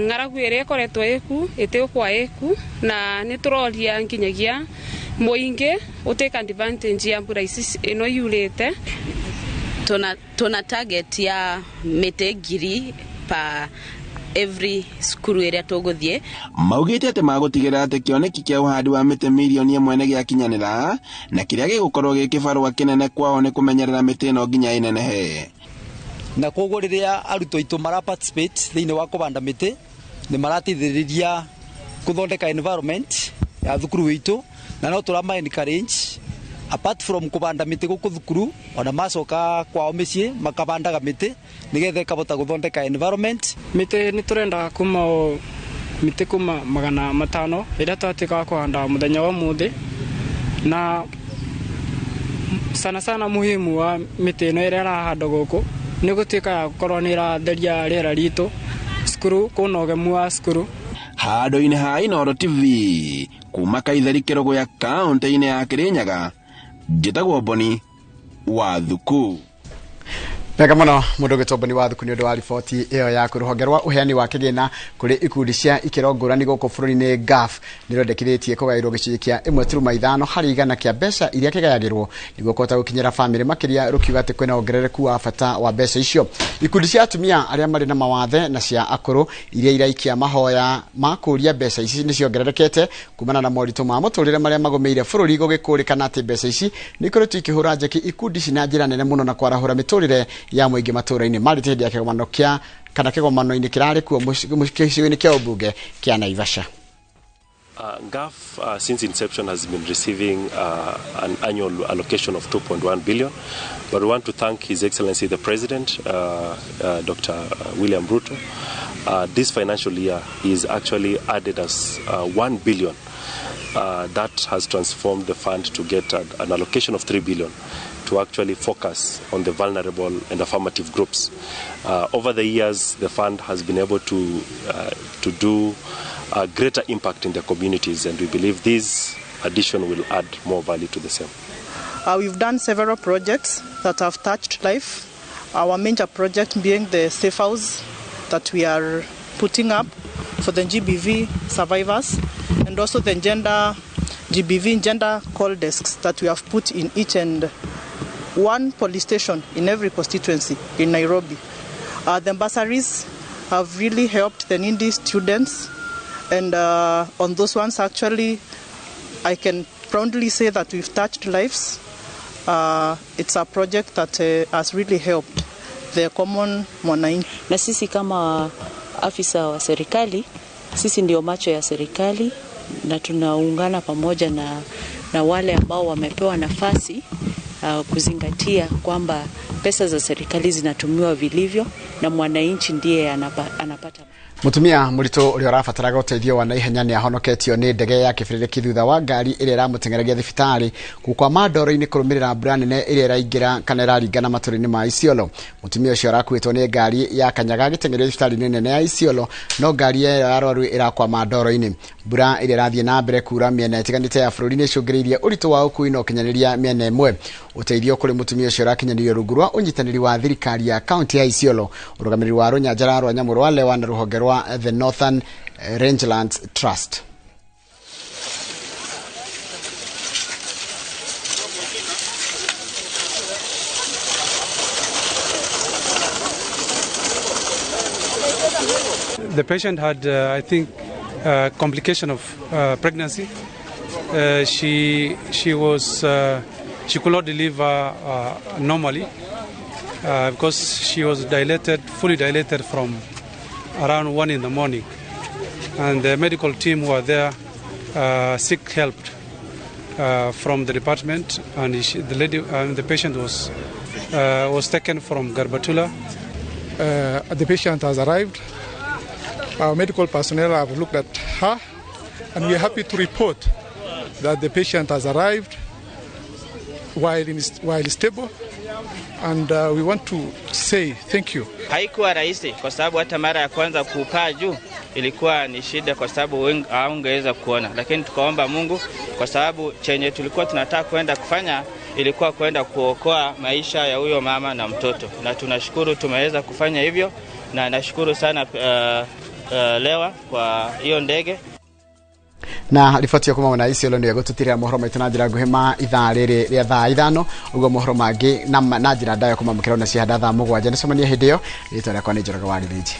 ng'aragu ĩrĩa ĩkoretwo ĩku ĩtĩgũkwa ĩku, na nĩtũroria nginyagia mũingĩ ũtake advantage ya mbura ici ĩno yurĩte. Tuna target ya mĩtĩ 1,000 pa every cukuru ĩrĩa tũgũthiĩ. Maugĩte atĩ magũtigĩrĩra atĩ kĩoneki kĩa ũhandi wa mĩtĩ mirioni 1 nĩ gĩakinyanĩra, na kĩrĩa gĩgũkorwo gĩ kĩbarũa kĩnene kwao nĩ kũmenyerera mĩtĩ ĩno nginya ĩnenehe. Na koguo rĩrĩa arutwo aitũ mara participate thĩinĩ wa kũbanda mĩtĩ nĩ marateithĩrĩria gũthondeka environment ya thukuru witũ, na no tũrama encourage apart from kũbanda mĩtĩ gũkũ thukuru, ona macoka kwao mĩciĩ makabandaga mĩtĩ nĩgetha ĩkahota gũthondeka environment. Mĩtĩ nĩ tũrenda kuma o mĩtĩ kuma 500 ĩrĩa twatuĩka wa kũhanda mũthenya wa ũmũthĩ, na sana sana muhimu wa mĩtĩ ĩno ĩrĩa ĩrahandwo gũkũ nĩ gũtuĩka ya gũkorwo nĩ ĩratheria rĩera ritũ cukuru, kwĩna ũgemu wa cukuru. Handũ-inĩ ha Inooro TV kuma Kaitheri Kĩrũgũya kaunti-inĩ ya Kirinyaga, njĩtagwo Boni wa Thuku. Wega mũno mũndũ ũgĩtwo Boni wa Thuku nĩ ũndũ wa riboti ĩyo yaku. Rũhonge rwa ũheani wa kĩgĩna kũrĩ ikundi cia ikĩro ngũrani gũkũ bũrũri-inĩ GAF nĩ rwendekithĩtie kũgaĩrwo gĩcunjĩ kĩa 1.5 harĩ igana kĩa mbeca iria kĩgayagĩrwo nĩguo kũhota gũkinyĩra bamĩrĩ makĩria, rũkiuga atĩ kwĩna wongerereku wa bata wa mbeca icio. Ikundi cia atumia arĩa marĩ na mawathe na cia akũrũ iria iraikia mahoya ma kũũria mbeca ici nĩ ciongererekete kumana na moritũ ma mũtũrĩre marĩa magũmĩire bũrũri, gũgĩkũrĩkana atĩ mbeca ici nĩ ikoretwo ikĩhũra njeki ikundi ici na njĩra nene mũno na kwarahũra mĩtũrĩre ya mũingĩ matũũra-inĩ. Marĩte hĩndĩ ya kĩgomano kĩa kana kĩgomano-inĩ kĩrarĩ kuo gĩcigo-inĩ kĩa ũmbunge kĩa Naivasha. GAF since inception has been receiving an annual allocation of 2.1 billion, but we want to thank His Excellency the President, Dr. William Ruto. This financial year he's actually added us 1 billion. That has transformed the fund to get an allocation of 3 billion to actually focus on the vulnerable and affirmative groups. Over the years, the fund has been able to do a greater impact in the communities, and we believe this addition will add more value to the same. We've done several projects that have touched life. Our major project being the safe house that we are putting up for the GBV survivors, and also the gender GBV gender call desks that we have put in each and one police station in every constituency in Nairobi. The bursaries have really helped the Nindi students, and on those ones actually I can proudly say that we've touched lives. It's a project that has really helped the common mwananchi. Na sisi kama afisa wa serikali, sisi ndio macho ya serikali na tunaungana pamoja na wale ambao wamepewa nafasi kuzingatia kwamba pesa za serikali zinatumiwa vilivyo na mwananchi ndiye anapata. Mutumia muritu uria urabataraga uteithio wa naihenya ni ahonoketio ni ndege ya kibirĩrĩki thutha wa ngari ĩrĩa ĩramũteng'eragia thibitarĩ gũkwama ndoro-inĩ kũrũmĩrĩra mbura nene ĩrĩa ĩraingĩra kana ĩraringana matũra-inĩ ma Isiolo. Mutumia ũcio arakuĩtwo nĩ ngari ya kanyaga agĩteng'erio thibitarĩ-inĩ nene ya Isiolo, no ngari ĩyo ya arwaru ĩrakwama ndoro-inĩ. Mbura ĩrĩa ĩrathiĩ na mbere kura mĩena ĩtiganĩte ya bũrũri nĩ ĩcũngĩrĩirie ũritũ wa ũkui na ũkinyanĩria mĩena ĩmwe. Ũteithio kũrĩ mũtumia ũcio ũrakinyanĩrio rungu rwa ũnyitanĩri wa thirikari ya kaunti ya Isiolo, ũrũgamĩrĩri wa rũnyanjara rwa nyamũ rwa Lewa na rũhonge rwa the Northern Rangelands Trust. The patient had, I think, complication of pregnancy. She could not deliver normally because she was dilated, fully dilated from around 1 in the morning, and the medical team who were there seek help from the department, and the lady and the patient was taken from Garbatula. The patient has arrived. Our medical personnel have looked at her, and we are happy to report that the patient has arrived while stable, and we want to say thank you. Haikuwa rahisi kwa sababu hata mara ya kwanza kupaa juu ilikuwa ni shida kwa sababu haungeweza kuona, lakini tukaomba Mungu kwa sababu chenye tulikuwa tunataka kwenda kufanya ilikuwa kwenda kuokoa maisha ya huyo mama na mtoto, na tunashukuru tumeweza kufanya hivyo, na nashukuru sana Lewa kwa hiyo ndege. Na riboti ya kuma na Isiolo nĩ egũtũtirĩra mohoro maitũ na njĩra nguhĩ ma ithaa rĩrĩ rĩa thaa 5, ũguo mohoro mangĩ na njĩra ndaya kuma mũkĩra na cihanda thaa 7. Nĩcemania hĩndĩ ĩyo. Rĩtwa rĩakwa nĩ Njoroge wa Gĩthĩnji.